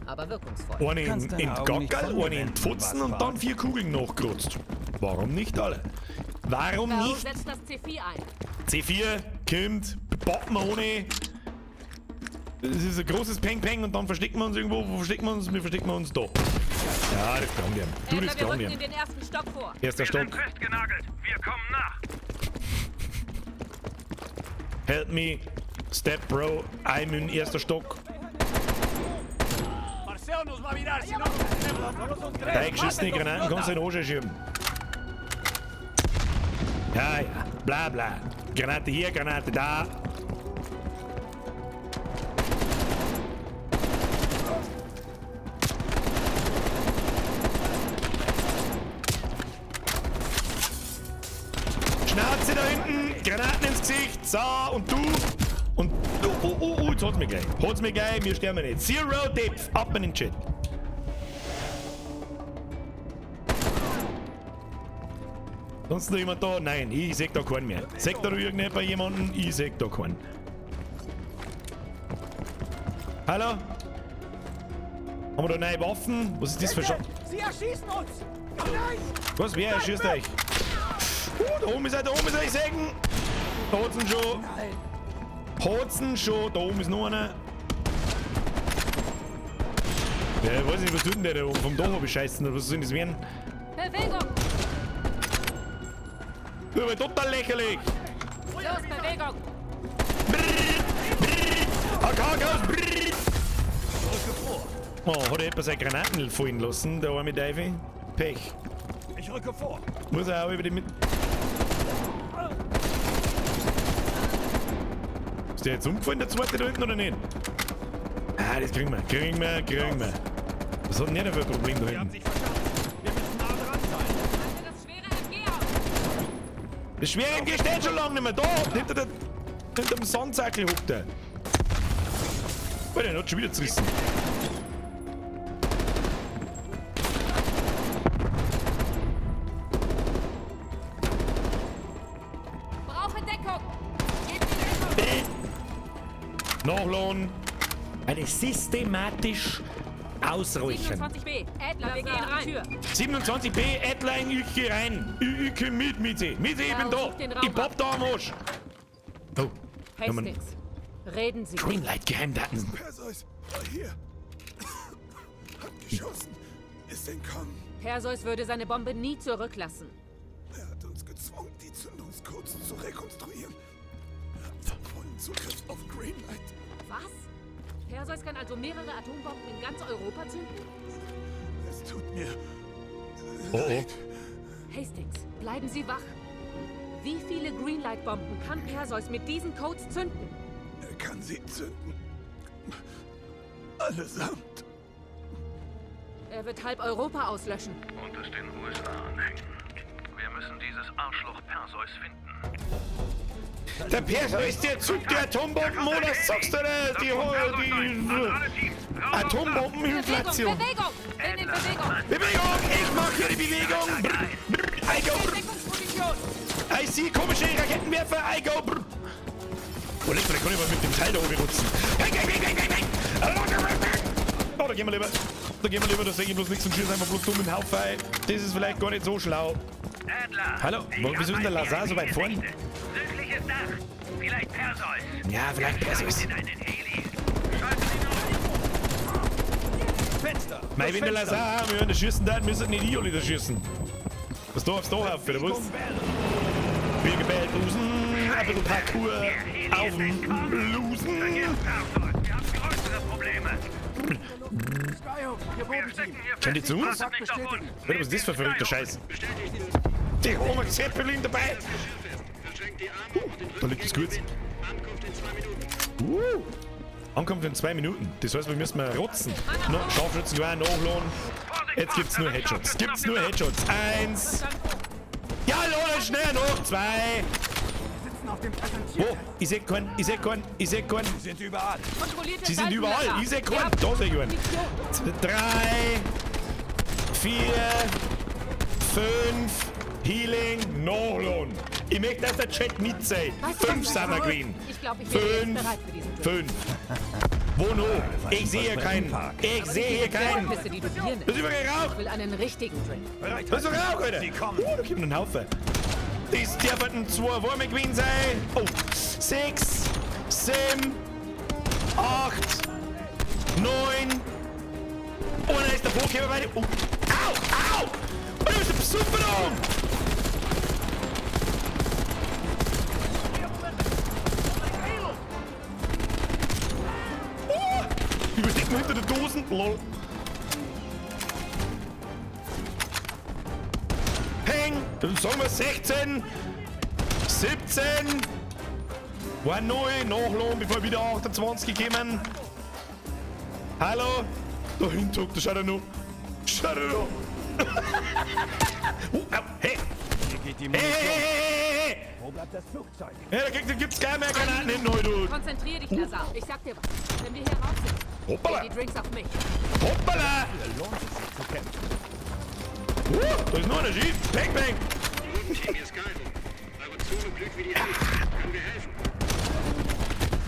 aber wirkungsvoll. Eine in, in die Gackerl, eine in die Pfotzen und dann 4 Kugeln nachgerotzt. Warum nicht alle? Warum Bell nicht? setzt das C4 ein. C4 kommt, pappen wir ohne. Das ist ein großes Peng Peng und dann verstecken wir uns irgendwo. Wo verstecken wir uns? Wir verstecken uns da. Ja, das glauben wir. Du, das Adler, wir glauben rücken wir. in den ersten Stock vor. Erster Wir Stock. sind festgenagelt. Wir kommen nach. Help me. Step Bro. I'm in erster Stock. Deine geschissene Granaten kannst du in den Arsch schieben. Ja, ja. Bla bla. Granate hier, Granate da. Schnauze da hinten, Granaten ins Gesicht, so, und du, und du, oh, oh, oh, jetzt hat's mich gleich. Hat's mich gleich, wir sterben nicht. Zero Depth, ab in den Chat. Sonst noch jemand da? Nein, ich seh da keinen mehr. Seht da irgendjemand jemanden? Ich seh da keinen. Hallo? Haben wir da neue Waffen? Was ist das für Scha- Sie erschießen uns! Nein! Was? Wer erschießt euch? Da oben ist er, da oben ist er, ich seh ihn! Da hat's ihn schon. Hat's ihn schon, da oben ist noch einer. Ja, ich weiß nicht, was tut denn der da oben? Vom Dach hab ich scheißen, oder was soll denn das werden? Bewegung! Du bist total lächerlich! Los, Bewegung! Brrr, AK, Gas, brrr. Oh, hat er etwa seine Granaten fallen lassen, der arme Teufel? Pech. Ich rücke vor. Muss er auch über die mit. Ist der jetzt umgefallen, der zweite da hinten oder nicht? Ah, das kriegen wir, kriegen wir, kriegen wir. Was hat denn der da für ein Problem da hinten? Wir müssen nah dran sein. Das schwere MG auf! Das schwere MG steht schon lange nicht mehr da! Hinter dem Sandsäckel hockt er. Oh, der hat schon wieder zerrissen. Brauche Deckung! Gebt mir Deckung! Nachladen. Eine systematisch ausräuchern. 27b. Adler, wir gehen rein. Tür. 27b, Adline, ich geh rein. Ich komm mit, Mitzi. Mitzi, ich bin da. Ich pop da am Arsch. Oh. Hastings, reden Sie. Greenlight Geheimdaten. Perseus war hier. Hat geschossen. Ist entkommen. Perseus würde seine Bombe nie zurücklassen. Er hat uns gezwungen, die Zündungscodes zu rekonstruieren. Er hat vollen Zugriff auf Greenlight. Was? Perseus kann also mehrere Atombomben in ganz Europa zünden? Es tut mir Oh, oh. Hastings, bleiben Sie wach. Wie viele Greenlight-Bomben kann Perseus mit diesen Codes zünden? Er kann sie zünden. Allesamt. Er wird halb Europa auslöschen. Und es den USA anhängen. Wir müssen dieses Arschloch Perseus finden. Der Perseus, der Zug der Atombomben, oder sagst du das? Die Atombombeninflation. Bewegung, Bewegung! Bin in Bewegung! Bewegung! Ich mach hier die Bewegung! Brr, brr, I go! Brr. I see komische Raketenwerfer, I go! Brr. Oh, leck, da kann ich mal mit dem Teil da oben rutschen. Hey, hey, hey, hey, hey, hey. Oh, da gehen wir lieber. Da gehen wir lieber, da sehe ich bloß nichts und schieße einfach bloß dumm im Haufen. Das ist vielleicht gar nicht so schlau. Adler! Hallo, wieso ist denn der Lazar so weit vorn? Südliches Dach. Vielleicht Perseus. Ja, vielleicht Perseus. In einen Heli. Schalten ihn aus. Fenster! Mei, wenn der Lazar wir hören, schießen dann müssen nicht die alle da schießen. Was da aufs Dach auf, oder was? Biergebäll, Busen, ein bisschen Parkour auf dem Blusen. Vergiss Perseus. Wir haben größere Probleme. Skyhook, hier Wir Bodenteam. stecken hier Schauen die fest. zu uns? Wartet nicht auf uns. Was ist das für ein verrückter Scheiß? Die Oma Zeppelin dabei. Da liegt das gut. Ankunft in 2 Minuten. Das heißt, wir müssen mal rotzen. No, Scharfschützen gewehr, nachladen. Jetzt gibt's nur Headshots. Gibt's nur Headshots. 1. Ja, lade schnell noch. 2. Sitzen auf dem Wo? Präsentierteller. Ich seh keinen, ich seh keinen, ich seh keinen. Sie sind überall. Kontrollierte Sie sind überall. Seitenlöcher. Ich seh Wir keinen. haben Da seh ich einen. Munition. 3, 4, 5, Healing, Nachladen. Ich möchte, dass der Chat mitzählt. Weißt du, 5 was, sind wir gewesen. Ich glaube, ich wäre jetzt 5, bereit für diesen Drink. 5. Wo noch? Ich sehe keinen. Ich sehe hier keinen. Pisse, die du Bier nennst. Das ist überall Rauch. Ich will einen richtigen Drink. Das ist doch Rauch, Alter. Sie kommen. Da kommt ein Haufen. Das dürften 2 Würmer gewesen sein. Oh, 6, 7, 8, 9. Einer ist davor gekommen, weiter. Oh, au, au! Oh, da ist der Besucher da oben. Oh, ich versteck mich hinter den Dosen. Lol. Peng! Dann sagen wir 16, 17. War neu, nachladen, bevor wieder 28 gekommen. Hallo? Da hinten, da schaut er noch. Schaut er noch. Oh, au, hey! Hier geht die Hey, hey, Munition. hey, hey, hey, hey! Wo bleibt das Flugzeug? Ja, da gibt's gar mehr Granaten hinten, heute, du. Konzentrier dich, Lazar. Ich sag dir was. Wenn wir hier raus sind, Hoppala. gehen die Drinks auf mich. Hoppala! Hier lohnt es sich zu kämpfen. Da ist noch einer schief. Bang, bang! Bodenteam, hier ist Skyhook. Eure Zone blüht wie die Elf. Können wir helfen?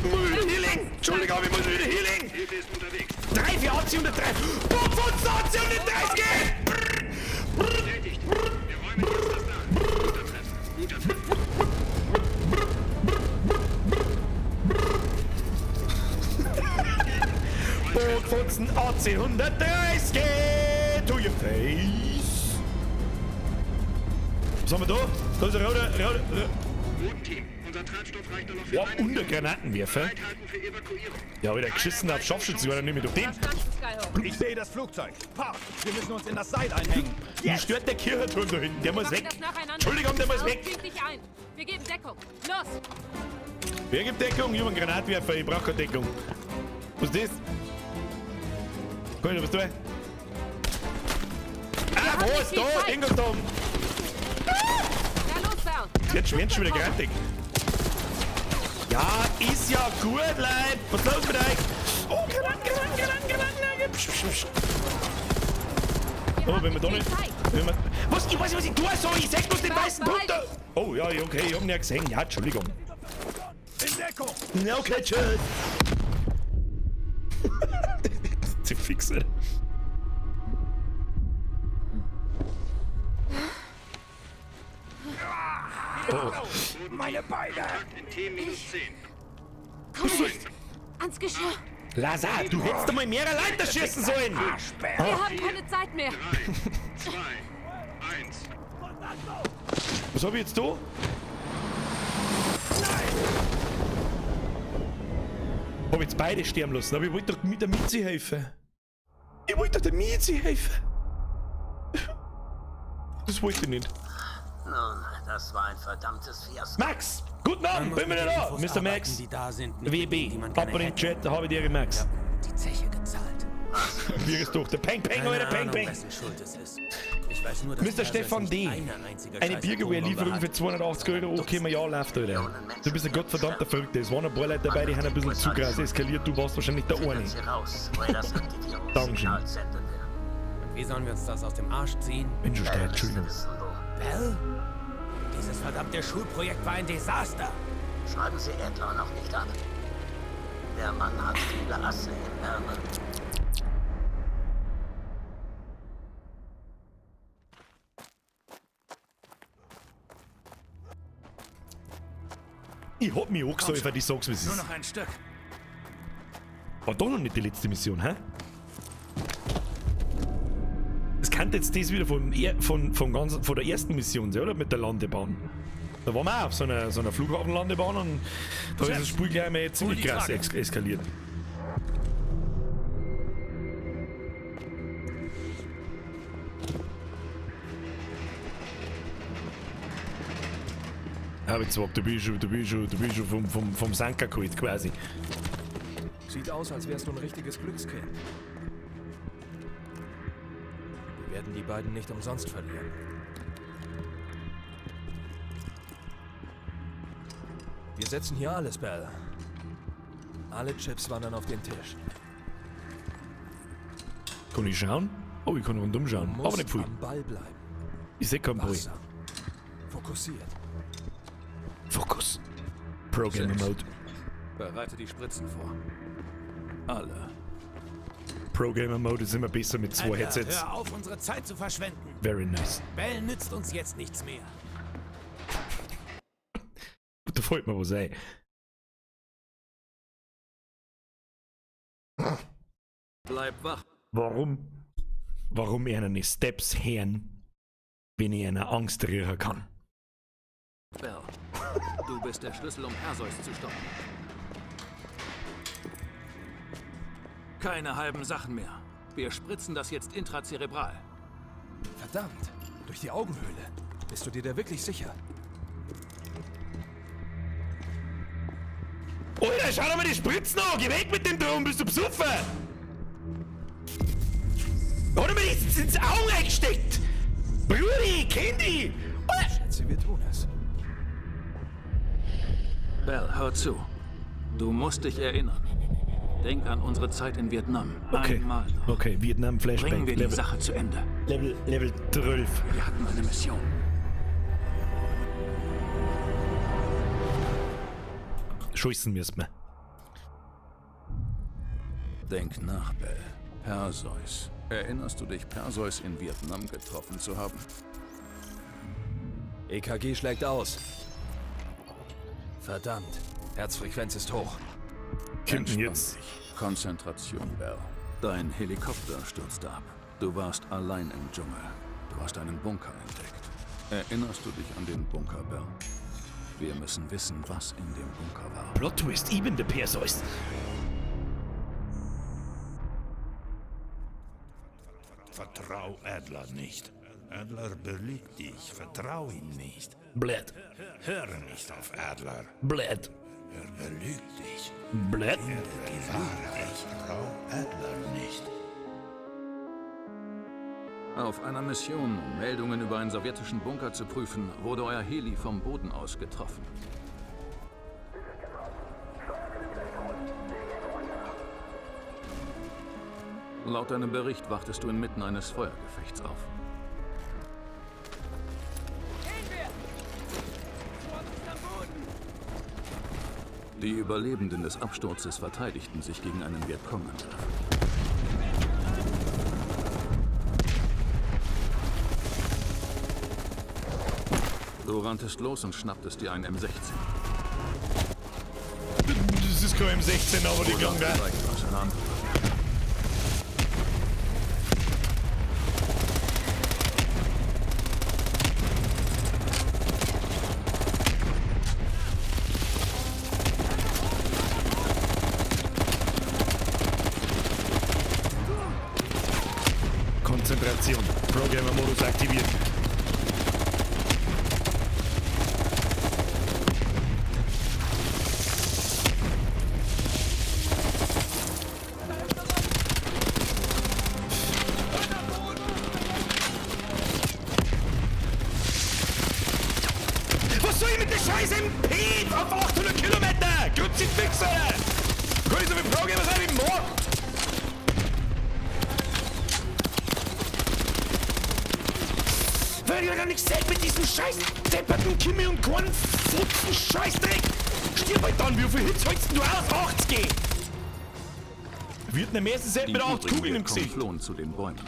Müll, Healing! Entschuldigung, ich muss wieder Healing! Hilfe ist unterwegs. 3, 4, 80 und 3. Boah, 80 und 30! Bestätigt. Wir räumen jetzt das Dach. Guter Treffer. Guter Treffer. Bootfutzen AC 130! To your face! Was haben wir da? Da ist ein roter. Bodenteam, unser Treibstoff reicht nur noch für Wow, eine und der Granatenwerfer. Bereithalten für Evakuierung. Ja, wieder geschissen auf Scharfschützen, war dann nicht mehr durch den. Verstanden, Skyhook. Ich sehe das Flugzeug. Park, wir müssen uns in das Seil einhängen. Wie stört der Kirchenturm da hinten? Der muss Machen weg. das nacheinander. Entschuldigung, der muss weg. Zieh dich ein. Wir geben Deckung. Los! Wer gibt Deckung? Ich hab einen Granatwerfer, ich brauch keine Deckung. Was ist das? Kann ich da was tun? Ah, haben wo nicht ist viel da? Zeit. Irgendwas da oben. Ja, los, Val. Jetzt werden schon wieder grantig. Ja, ist ja gut, Leute. Was ist los mit euch? Oh, Granaten, Granaten, Granaten, Granaten. Psch, psch, psch. Wir Oh, haben wenn wir da nicht nicht. viel Zeit. Wenn wir, was? Ich weiß nicht, was ich tun soll. Ich seh bloß den Val, weißen beeil Punkt da. dich. Oh, ja, okay, ich hab ihn ja gesehen. Ja, Entschuldigung. In Deckung! Ja, okay, tschüss. Die Fixe. Oh. Meine Beine! Kontakt in T-10. Komm nicht. Ans Geschirr. Lazar, du hättest doch mal mehrere Leute schießen sollen. Wir haben keine Zeit mehr. 3, 2, 1. Was hab ich jetzt da? Hab ich jetzt beide sterben lassen, aber ich wollte doch mit der Mizi helfen. Ich wollte doch der Mizi helfen. Das wollte ich nicht. Nun, das war ein verdammtes Fiasko. Max! Guten Abend, bin wieder da! Mr. Max, Die da sind, nicht mit denen, die WB, man ab gerne in den hätte. Chat, da habe ich dir, Max. Die Zeche gezahlt. Was Biergestochter. Peng, peng, Keine Alter, peng, Ahnung, peng. wessen Schuld es ist. Ich weiß nur, dass Mr. Perseus Stefan nicht D. Eine einzige Eine scheiß Biergewehrlieferung Atombombe für hat. 280 Euro, okay, mal ja, läuft, Alter. Du bist ein gottverdammter Verrückter. Es waren ein paar Leute dabei, die haben ein bisschen zu krass eskaliert. Du warst wahrscheinlich der Finden eine. Sie raus, wo er das Aktivierungssignal senden will. Und wie sollen wir uns das aus dem Arsch ziehen? Bin schon Bell stark, müsste Entschuldigung. wissen, wo. Bell? Dieses verdammte Schulprojekt war ein Desaster. Schreiben Sie Adler noch nicht ab. Der Mann hat viele Asse im Ärmel. Ich hab mich angesäufert, ich sag's, wie es Nur ist. noch ein Stück. War doch noch nicht die letzte Mission, hä? Das kann jetzt das wieder vom, von, von, von der ersten Mission sein, oder? Mit der Landebahn. Da waren wir auch auf so einer Flughafenlandebahn und da ist das Spiel gleich mal ziemlich krass eskaliert. Hab ich gesagt, du bist schon vom Sanker geholt quasi. Sieht aus, als wärst du ein richtiges Glückskind. Wir werden die beiden nicht umsonst verlieren. Wir setzen hier alles, Bell. Alle Chips wandern auf den Tisch. Kann ich schauen? Oh, ich kann rundum schauen. Du Aber nicht viel. am Ball bleiben. Ich seh keinen Ball. Wachsam. Fokussiert. Fokus. Pro-Gamer Mode. Bereite die Spritzen vor. Alle. Pro-Gamer Mode ist immer besser mit zwei Alter, Headsets. Hör auf, unsere Zeit zu verschwenden. Very nice. Bell nützt uns jetzt nichts mehr. Da fällt mir was ein. Bleib wach. Warum? Warum ich eine Steps hören, wenn ich einer Angst rühren kann? Bell. Du bist der Schlüssel, um Perseus zu stoppen. Keine halben Sachen mehr. Wir spritzen das jetzt intrazerebral. Verdammt! Durch die Augenhöhle. Bist du dir da wirklich sicher? Alter, schau dir mal die Spritzen an! Geh weg mit dem Drohnen, bist du besoffen? Hat er mir das ins Auge eingesteckt? Brudi, kenn dich! Ich schätze, wir tun es. Bell, hör zu. Du musst dich erinnern. Denk an unsere Zeit in Vietnam. Okay. Einmal noch. Okay, Vietnam Flashback. Bringen wir die Level, Sache zu Ende. Level 12. Wir hatten eine Mission. Scheißen müssen wir. Denk nach, Bell. Perseus. Erinnerst du dich, Perseus in Vietnam getroffen zu haben? EKG schlägt aus. Verdammt. Herzfrequenz ist hoch. Kommt denn jetzt? dich. Konzentration, Bell. Dein Helikopter stürzte ab. Du warst allein im Dschungel. Du hast einen Bunker entdeckt. Erinnerst du dich an den Bunker, Bell? Wir müssen wissen, was in dem Bunker war. Plot Twist, ich bin der Perseus. Vertrau Adler nicht. Adler belügt dich. Vertrau ihm nicht. Blöd. Hör nicht auf Adler. Blöd. Er belügt dich. Blöd. Finde die Wahrheit. Vertrau Adler nicht. Auf einer Mission, um Meldungen über einen sowjetischen Bunker zu prüfen, wurde euer Heli vom Boden aus getroffen. Laut deinem Bericht wachtest du inmitten eines Feuergefechts auf. Die Überlebenden des Absturzes verteidigten sich gegen einen Vietcong-Angriff. Du ranntest los und schnapptest dir einen M16. Das ist kein M16, aber die klang geil. Konzentration. Programmer-Modus aktiviert. nix, Alter! Kann ich so viel Pro-Gamer sein, wie ich mag! Weil ich gar nichts seht mit diesem scheiß depperten Kimi und Korn Futzen Scheißdreck! Stirb halt dann, wie viel Hits hältst du aus? 80! Vietnamesen sind Die mit 8 übrigen Kugeln im Vietcong Gesicht. flohen zu den Bäumen.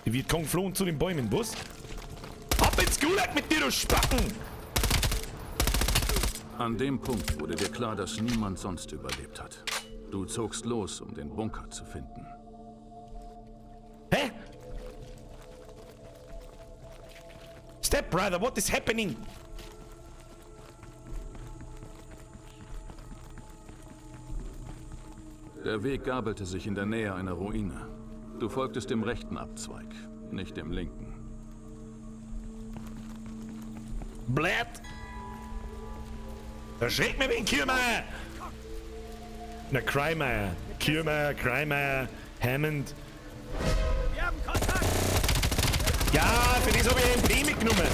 Die Vietcong flohen zu den Bäumen, was? Ab ins Gulag mit dir, du Spacken! An dem Punkt wurde dir klar, dass niemand sonst überlebt hat. Du zogst los, um den Bunker zu finden. Hä? Step Brother, what is happening? Der Weg gabelte sich in der Nähe einer Ruine. Du folgtest dem rechten Abzweig, nicht dem linken. Blatt! Da schreckt mir wegen Kiermeier! Na, Kreimeier. Kiermeier, Kreimeier, Hammond. Wir haben Kontakt! Ja, für das habe ich MP mitgenommen.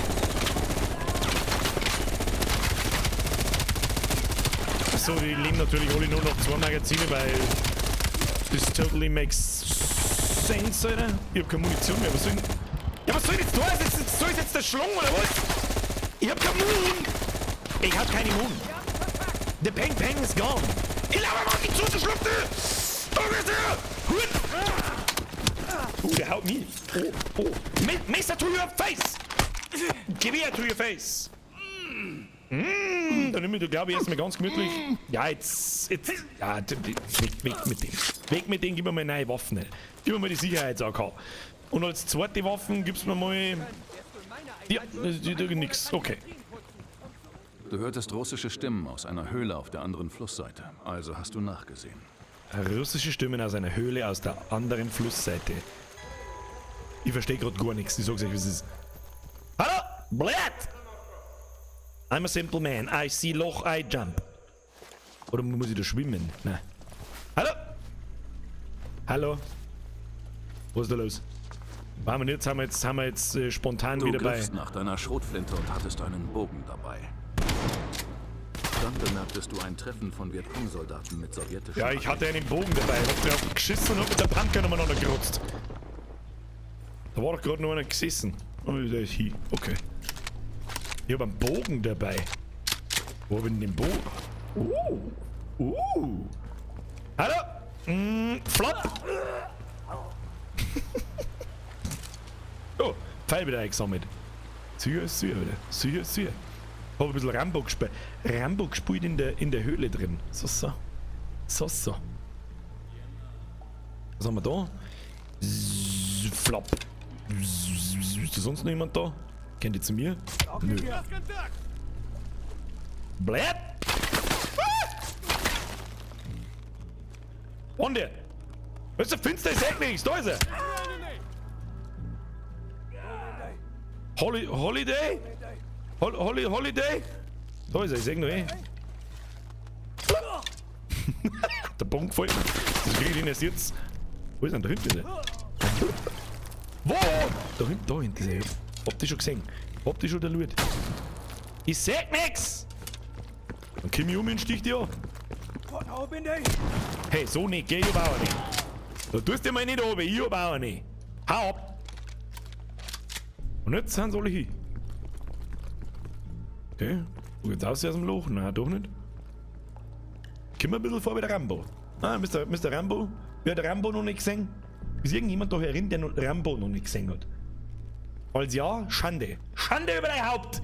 Achso, die leben natürlich alle nur noch 2 Magazine, weil das totally makes sense, Alter. Ich hab keine Munition mehr. Was soll ich denn? Ja, was soll ich jetzt da? Soll ich jetzt der Schlong oder was? Ich hab keine Moon! Ich hab keine Moon. The Peng Peng is gone. Ich laber mal nicht zu, du Schluckte! Da bist du! Hut! Oh, der haut mich. Oh, oh. Messer to your face! Gewehr to your face! Dann nehme ich, glaube ich, erstmal ganz gemütlich. Ja, jetzt. Ja, weg mit dem. Weg mit dem, gib mir mal neue Waffen. Gib mir mal die Sicherheits-AK. Und als zweite Waffen gibst du mir mal. Ja, nix. Okay. Du hörtest russische Stimmen aus einer Höhle auf der anderen Flussseite. Also hast du nachgesehen. Russische Stimmen aus einer Höhle aus der anderen Flussseite. Ich verstehe grad gar nichts. Ich sag's euch, wie es ist. Hallo! Blatt! I'm a simple man. I see Loch, I jump. Oder muss ich da schwimmen? Nein. Hallo? Hallo? Was ist da los? Waren wir jetzt, haben wir jetzt, haben wir jetzt spontan Du wieder bei. griffst nach deiner Schrotflinte und hattest einen Bogen dabei. Dann bemerktest du ein Treffen von Vietcong-Soldaten mit sowjetischen Ja, ich hatte einen Bogen dabei. Ich hab drauf geschissen und hab mit der Pumpgun umeinander gerotzt. Da war doch gerade noch einer gesessen. Oh, der ist hier. Okay. Ich hab einen Bogen dabei. Wo hab ich denn den Bogen? Hallo? Flop! Oh, Pfeil wieder eingesammelt. Sicher ist sicher wieder. Sicher ist sicher. Hab ein bisschen Rambo gespielt. Rambo gespielt in der Höhle drin. So, so. So, so. Was haben wir da? Flop. Ist da sonst noch jemand da? Kennt ihr zu mir? Nö. Blätt! Ah! Und der! Was ist der Finster? Ich seh nichts! Da ist er! Holiday? Holiday? Da ist er, ich seh noch eh. Der Bon gefällt mir. Das krieg ich den erst jetzt. Wo ist denn da hinten? Ist er? Wo? Da hinten ist er. Hab dich schon gesehen. Hab dich schon erlüht. Ich seh nix! Dann komm ich um und stich dich an. Hey, so nicht, geh, ich hab auch nicht. Da tust du mal nicht runter, ich hab auch nicht. Hau ab! Und jetzt sind sie alle hin. Okay, wo geht's raus aus dem Loch? Nein, doch nicht. Komm ein bisschen vor wie der Rambo. Ah, Mister Rambo? Wer hat Rambo noch nicht gesehen? Ist irgendjemand da herin, der noch Rambo noch nicht gesehen hat? Falls ja, Schande. Schande über dein Haupt!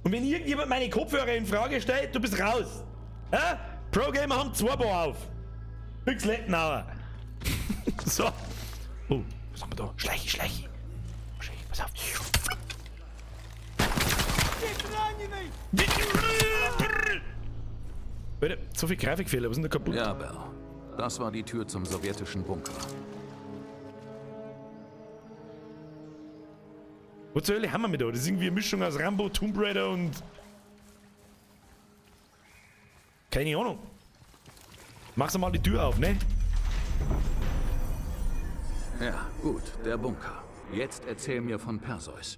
Und wenn irgendjemand meine Kopfhörer in Frage stellt, du bist raus. Hä? Pro-Gamer haben 2 Paar auf. Nix Lettenauer. So. Oh, was haben wir da? Schleichi, Schleichi. Schleichi, pass auf. Alter, so viel Grafikfehler, was ist denn da kaputt? Ja, Bell. Das war die Tür zum sowjetischen Bunker. Was zur Hölle haben wir mit da? Das ist irgendwie eine Mischung aus Rambo, Tomb Raider und... Keine Ahnung. Mach's mal die Tür auf, ne? Ja, gut, der Bunker. Jetzt erzähl mir von Perseus.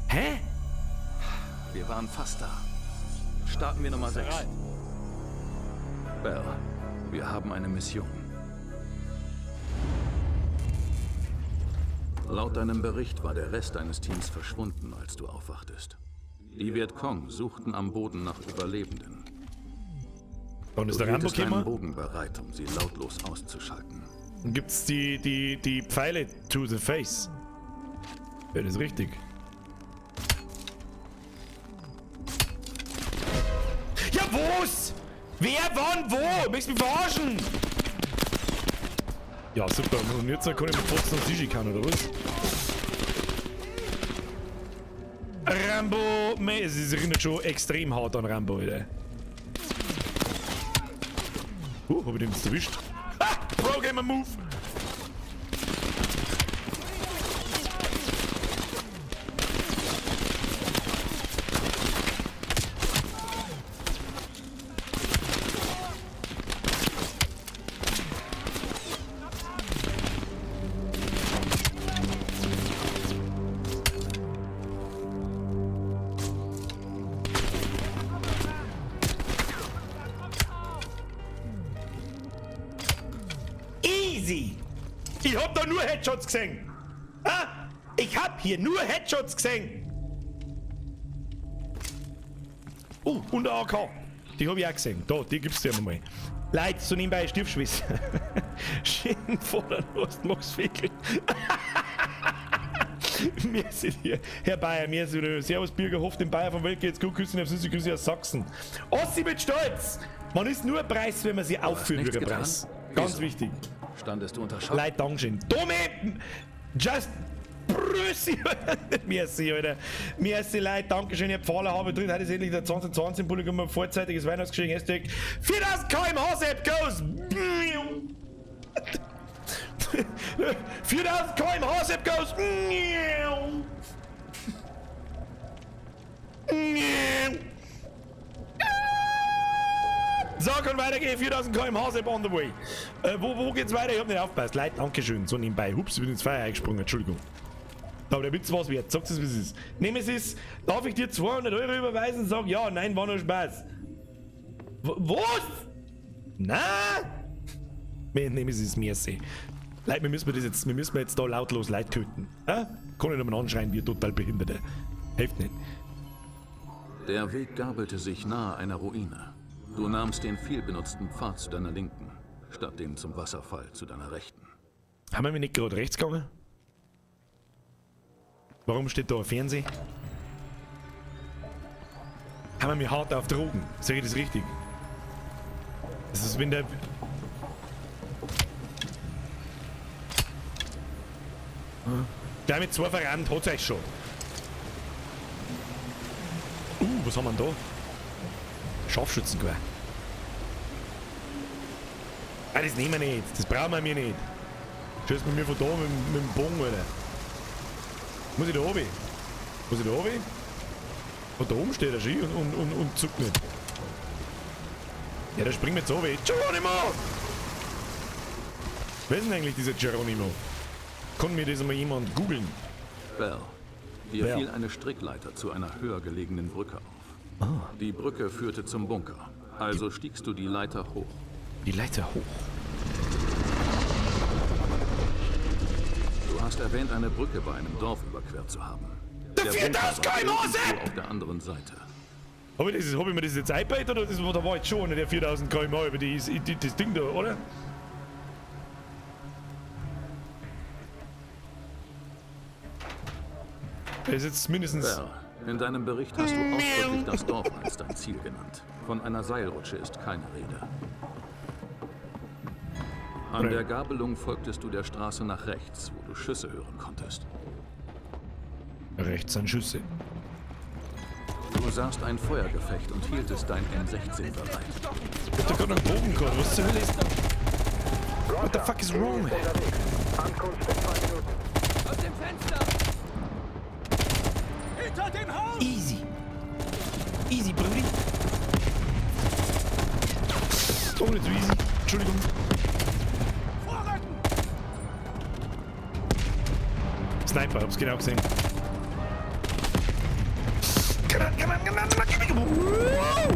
Hä? Wir waren fast da. Starten wir Nummer 6. Bell, wir haben eine Mission. Laut deinem Bericht war der Rest deines Teams verschwunden, als du aufwachtest. Die Vietcong suchten am Boden nach Überlebenden. Dann ist Du der Rambo hieltest deinen gekommen. Bogen bereit, um sie lautlos auszuschalten. Dann gibt's die Pfeile to the face. Ja, das ist richtig. Ja, wo's? Wer, wann, wo? Möchtest du mich verarschen? Ja, super. Und jetzt kann ich mit Fotzen und Sushi kann, oder was? Rambo, mei, es erinnert schon extrem hart an Rambo, Alter. Hab ich den jetzt erwischt? Ha! Pro Gamer Move! Easy! Ich hab da nur Headshots gesehen! Ah? Ich hab hier nur Headshots gesehen! Oh, und eine AK. Die hab ich auch gesehen. Da, die gibst du ja mal. Leute, so nebenbei Stiefschwester. Schön vor der Lust, Max Fickel. Wir sind hier, Herr Bayer, wir sind hier. Servus, Bürger, Hof, den Bayer von Welt geht's gut, Küssen auf süße Grüße aus Sachsen. Ossi mit Stolz! Man ist nur ein Preis, wenn man sich Du hast aufführt nichts wie ein getan? Preis. Ganz Wieso? wichtig. Standest du unter Schock? Leute, Dankeschön. Domi, just Brüssi. Merci, Alter. Merci, Leute. Dankeschön, ihr Pfahler habe drin. Heute ist endlich der 2020 Publikum, vorzeitiges Weihnachtsgeschenk. Hashtag 4000 km/h App goes. 4000 km/h App goes. So, kann weitergehen. 4000 km/h App on the way. Wo geht's weiter? Ich hab nicht aufgepasst. Leute, Dankeschön. So nebenbei. Hups, ich bin ins Feuer eingesprungen. Entschuldigung. Aber der Witz war's wert. Sag's es, wie es ist. Nemesis, darf ich dir 200 Euro überweisen? Sag ja, nein, war nur Spaß. Was? Na? Wir Nemesis, merci. Leute, wir müssen das jetzt, wir müssen jetzt da lautlos Leute töten. Hä? Kann ich nochmal anschreien, wie total Behinderte. Hilft nicht. Der Weg gabelte sich nahe einer Ruine. Du nahmst den vielbenutzten Pfad zu deiner Linken, statt dem zum Wasserfall zu deiner Rechten. Haben wir nicht gerade rechts gegangen? Warum steht da ein Fernseher? Haben wir mich hart auf Drogen? Sag ich das richtig? Das ist, wenn der... Gleich mit zwei verrannt, hat's euch schon. Was haben wir denn da? Scharfschützengewehr. Ah, das nehmen wir nicht. Das brauchen wir nicht. Schießt mit mir von da mit dem Bogen, Alter. Muss ich da runter? Muss ich da runter? Und da oben steht der Ski und zuckt nicht. Ja, der springt mir jetzt runter. Geronimo! Wer ist denn eigentlich dieser Geronimo? Kann mir das mal jemand googeln? Bell, dir Bell. fiel eine Strickleiter zu einer höher gelegenen Brücke auf. Ah. Die Brücke führte zum Bunker. Also stiegst du die Leiter hoch. Die Leiter hoch? Du hast erwähnt, eine Brücke bei einem Dorf überquert zu haben. Der Der 4000 Bunker war km/h irgendwo auf der anderen Seite. Hab ich mir das jetzt iPad oder das, da war jetzt schon der 4000 km/h über das Ding da, oder? Das ist jetzt mindestens... Bell, in deinem Bericht hast du ausdrücklich das Dorf als dein Ziel genannt. Von einer Seilrutsche ist keine Rede. An der Gabelung folgtest du der Straße nach rechts, wo du Schüsse hören konntest. Rechts sind Schüsse. Du sahst ein Feuergefecht und hieltest dein M16 bereit. Ich hab da gerade einen Bogen gehabt. Was zur Hölle ist... What the fuck is wrong, man? Aus dem Fenster! Hinter dem Haus! Easy. Easy, Brudi. Oh, nicht so easy. Entschuldigung. Vorrücken! Sniper, hab's genau gesehen. Granaten, Granaten, Granaten. Wow!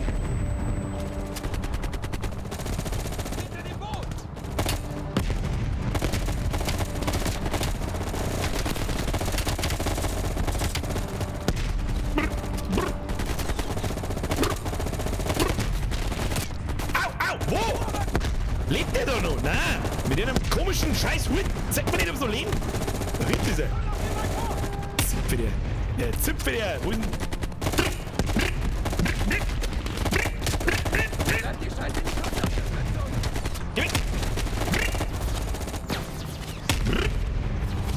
Au, au, wo? Lebt der da noch? Nein, mit einem komischen scheiß Hut. Zeig mir nicht, ob so leben. Da hinten ist er. Zipfe der. Ja, Zipfe der. Wo ist denn? Geh weg.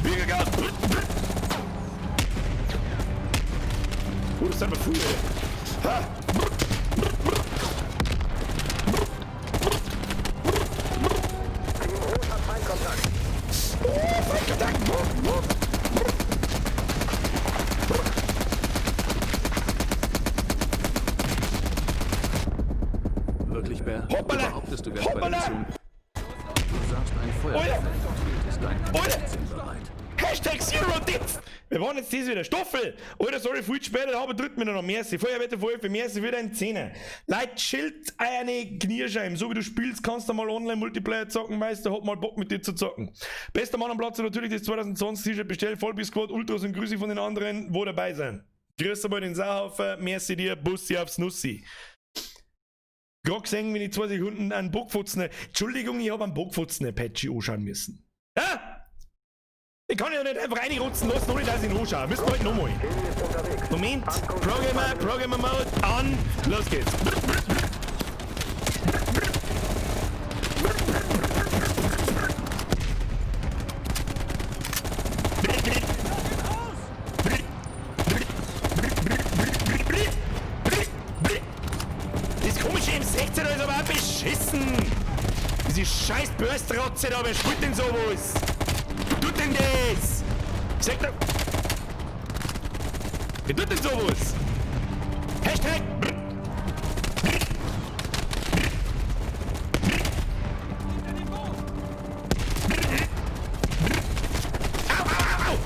Bürgergas. Oh, das sind aber viele. Ha. Oh, Feindkontakt. Wirklich, Bär? Hoppala! Du behauptest, du wärst bei der Hoppala! Mission. Du sahst ein Feuerfeld und hieltest dein Alter! M16 bereit. Hashtag Zero Depth! Wir waren jetzt das wieder. Stoffel! Alter, sorry, viel zu spät, aber drückt mir noch Merci. Feuerwetter, voll für Merci wieder ein Zehner. Leute, chillt eine Knierscheiben. So wie du spielst, kannst du mal Online-Multiplayer zocken, Meister. Hab mal Bock mit dir zu zocken. Bester Mann am Platz natürlich das 2020 T-Shirt bestellt. Vollbiss Squad, Ultras und Grüße von den anderen, wo dabei sind. Grüß einmal den Sauhaufen, merci dir, Bussi aufs Nussi. Gerade gesehen, wenn ich 2 Sekunden einen Bockfutzen. Entschuldigung, ich hab einen Bockfutzen Apache anschauen müssen. Ja? Ich kann ja nicht einfach reinrotzen lassen, ohne dass ich ihn anschaue. Müssen wir halt nochmal. Moment. Programmer, Programmer Mode an. Los geht's. Das komische M16 da ist aber auch beschissen. Diese scheiß Börstrotze da, wer spielt denn sowas? Wer tut denn das? Sag doch. Wer tut denn sowas? Hashtag. Au, au, au, au!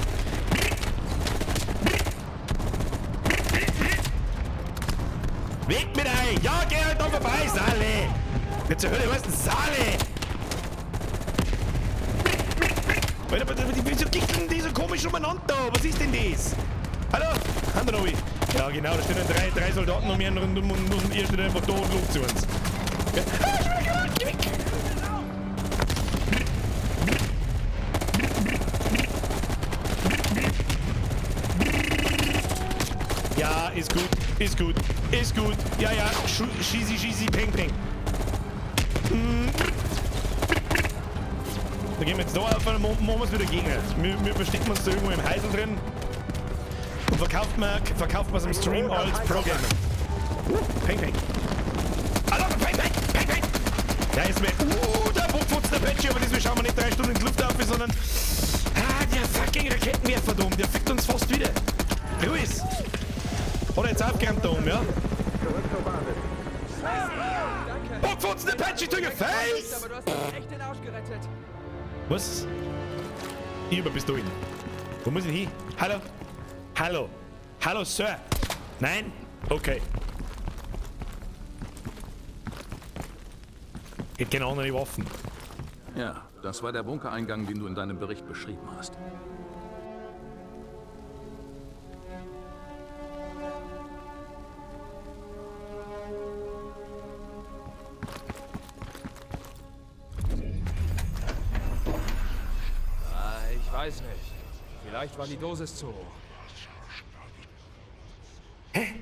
Weg mit euch! Ja, geh halt da vorbei, Saale! Jetzt zur Hölle, was ist denn Saale? Alter, wieso kichteln die so komisch umeinander da? Was ist denn das? Hallo? Handanovi. Ja, genau, da stehen dann drei Soldaten um ihren rundum und ihr steht einfach da und luft zu uns. Ja. Ah, schon wieder gemacht! Geh weg! Ja, ist gut, ist gut, ist gut. Ja, ja, schießi, schießi, peng, peng. Da gehen wir jetzt da auf und machen wir es wieder Gegner. Wir verstecken uns da irgendwo im Heisel drin und verkauft man es im Stream als Pro-Gamer. Peng, peng. Alter, peng, peng, peng, peng. Ja, jetzt mehr. Der Bockfutzen, der Patchy, aber diesmal schauen wir nicht 3 Stunden in die Luft auf, sondern. Ah, der fucking Raketenwerfer da oben, der fickt uns fast wieder. Luis! Hat er jetzt aufgeräumt da oben, ja? Bockfutzen, der Patchy to your face! Aber du hast uns echt den Arsch gerettet. Was? Ich hab Pistolen. Wo muss ich hin? Hallo? Hallo? Hallo, Sir? Nein? Okay. Ich hätte gerne andere Waffen. Ja, das war der Bunkereingang, den du in deinem Bericht beschrieben hast. Ich weiß nicht. Vielleicht war die Dosis zu hoch. Hä?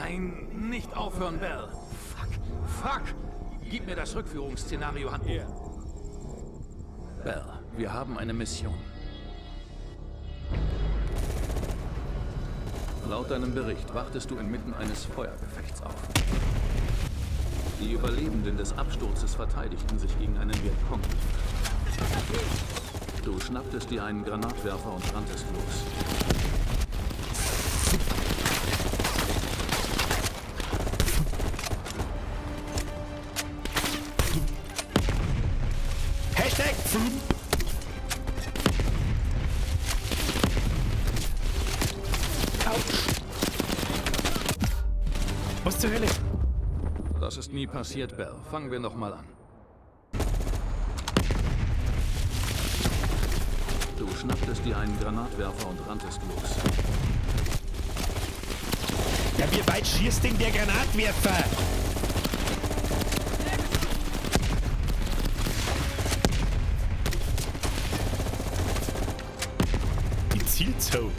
Nein, nicht aufhören, Bell. Fuck, fuck. Gib mir das Rückführungsszenario-Handbuch. Bell, wir haben eine Mission. Laut deinem Bericht wachtest du inmitten eines Feuergefechts auf. Die Überlebenden des Absturzes verteidigten sich gegen einen Vietcong. Du schnapptest dir einen Granatwerfer und ranntest los. Hashtag Flump. Autsch. Was zur Hölle? Das ist nie passiert, Bell. Fangen wir nochmal an. Du schnapptest dir einen Granatwerfer und ranntest los. Ja, wie weit schießt denn der Granatwerfer? Die zielt so.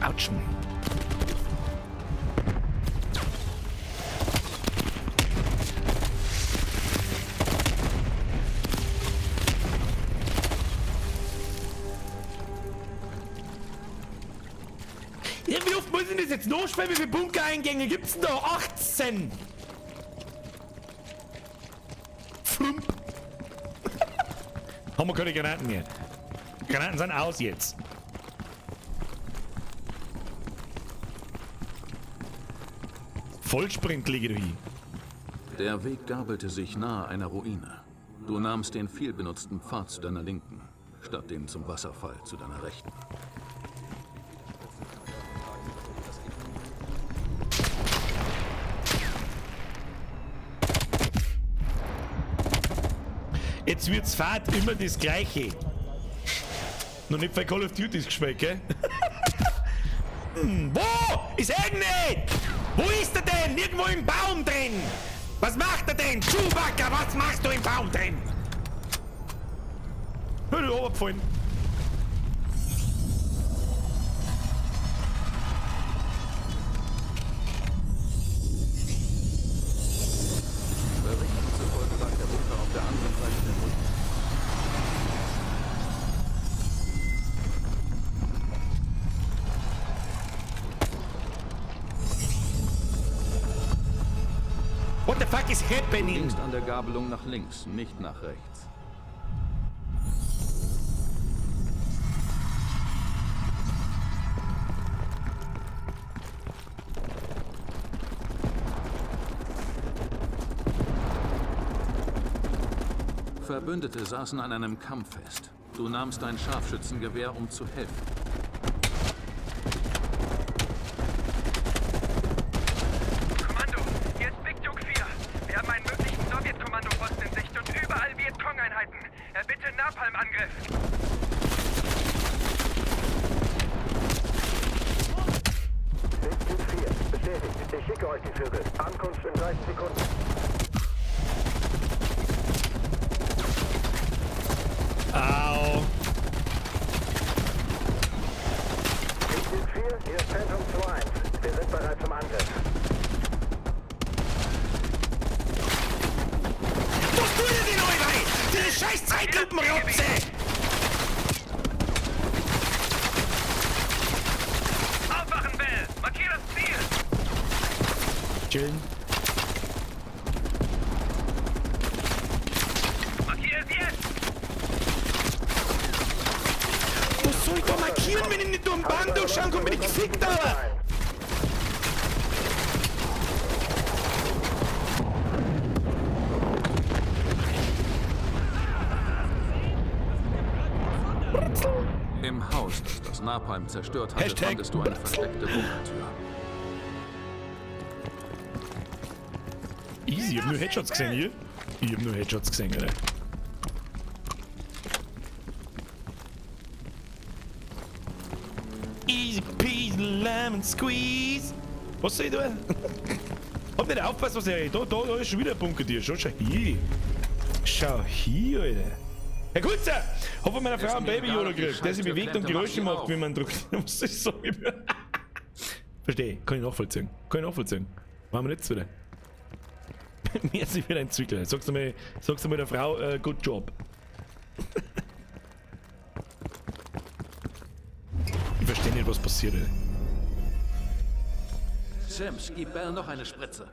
Autschen. Ja, wie oft muss ich das jetzt nachspielen? Wie viele Bunkereingänge gibt's denn da? 18! Flump! Haben wir keine Granaten mehr. Granaten sind aus jetzt. Vollsprint lege ich hin. Der Weg gabelte sich nahe einer Ruine. Du nahmst den vielbenutzten Pfad zu deiner Linken, statt den zum Wasserfall zu deiner Rechten. Jetzt wird's fad, immer das Gleiche. Noch nicht bei Call of Duty gespielt, gell? Wo? Ich sag nicht! Wo ist er denn? Irgendwo im Baum drin! Was macht er denn? Chewbacca, was machst du im Baum drin? Hör du runtergefallen. Berichten zufolge lag der Bunker auf der anderen Seite der Brücke. What the fuck is Du happening? gingst an der Gabelung nach links, nicht nach rechts. Verbündete saßen an einem Kamm fest. Du nahmst dein Scharfschützengewehr, um zu helfen. Kommando, hier ist Big Duke 4. Wir haben einen möglichen Sowjetkommandoposten in Sicht und überall Vietcong-Einheiten. Bitte Napalm-Angriff. Big Duke 4, bestätigt. Ich schicke euch die Vögel. Ankunft in 30 Sekunden. Au. Big Duke 4, hier ist Phantom 2-1. Wir sind bereit zum Angriff. Was tut ihr denn euch? Diese scheiß Zeitlupenrotze! Aufwachen, Bell! Markier das Ziel! Chillen. Markier es jetzt! Was soll ich da markieren, wenn ich nicht durch den Baum durchschauen kann? Bin ich gefickt, aber! Im Haus, das das Napalm zerstört hatte, Hashtag fandest du eine versteckte Bunkertür. Easy, ich hab nur Headshots gesehen hier. Ich hab nur Headshots gesehen, Alter. Easy peasy lemon squeeze. Was soll ich tun? Hab nicht aufgepasst, was ich. Da ist schon wieder ein Bunker dir. Schau hier. Schau hier, Alter. Herr Kulzer! Hab von meiner Frau einen Ist mir Baby egal, Yoda ob die gekriegt, der sich Scheißtür bewegt und klemmt, dann mach Geräusche sie macht, auf. wenn man drückt. Was soll ich sagen? Verstehe, kann ich nachvollziehen. Kann ich nachvollziehen. Machen wir jetzt wieder. Mir ist wieder ein Zwickler. Sagst du mal der Frau, good job. Ich verstehe nicht, was passiert ist. Sims, gib Bell noch eine Spritze.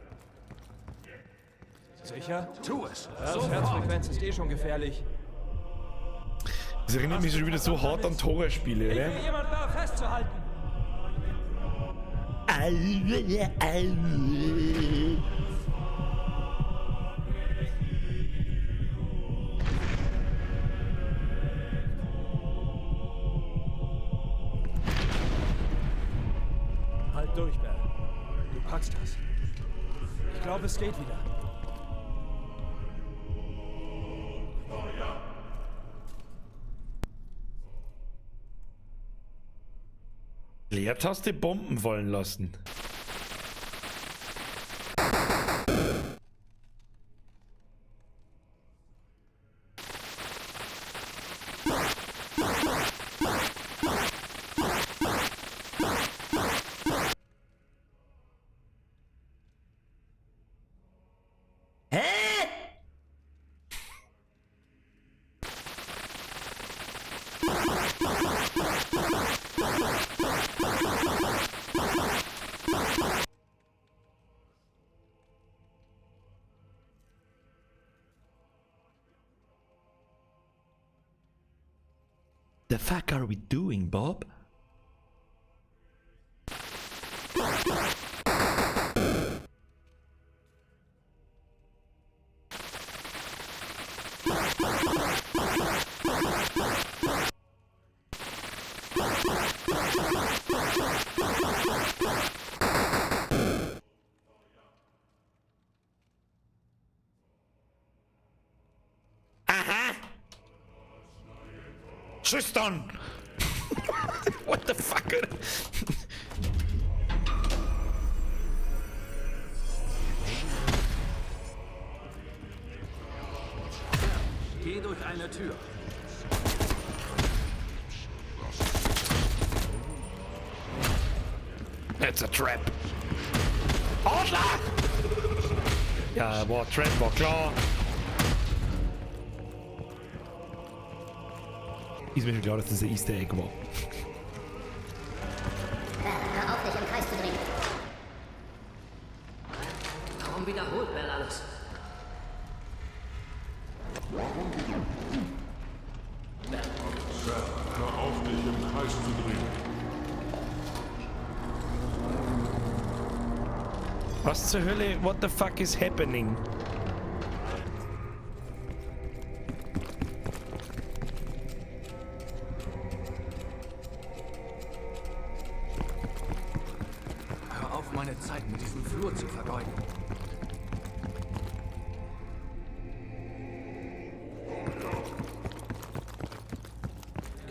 Sicher? Tu es. Bells Sofort. Herzfrequenz ist eh schon gefährlich. Das erinnert mich schon wieder so hart an Horrorspiele, Ich oder? will jemand Bell festzuhalten. Halt durch, Bell. Du packst das. Ich glaube, es geht wieder. Leertaste Bomben fallen lassen. Hä? The fuck are we doing, Bob? Aha! Tschüss dann! What the fuck? Geh durch eine Tür. It's a trap. Adler! Ja, war Trap, war klar. Ist mir schon klar, dass das ein Easter Egg war. Hör auf, dich im Kreis zu drehen. Warum wiederholt Bell alles? Hör auf, dich im Kreis zu drehen. Was zur Hölle? What the fuck is happening? Hör auf, meine Zeit mit diesem Flur zu vergeuden.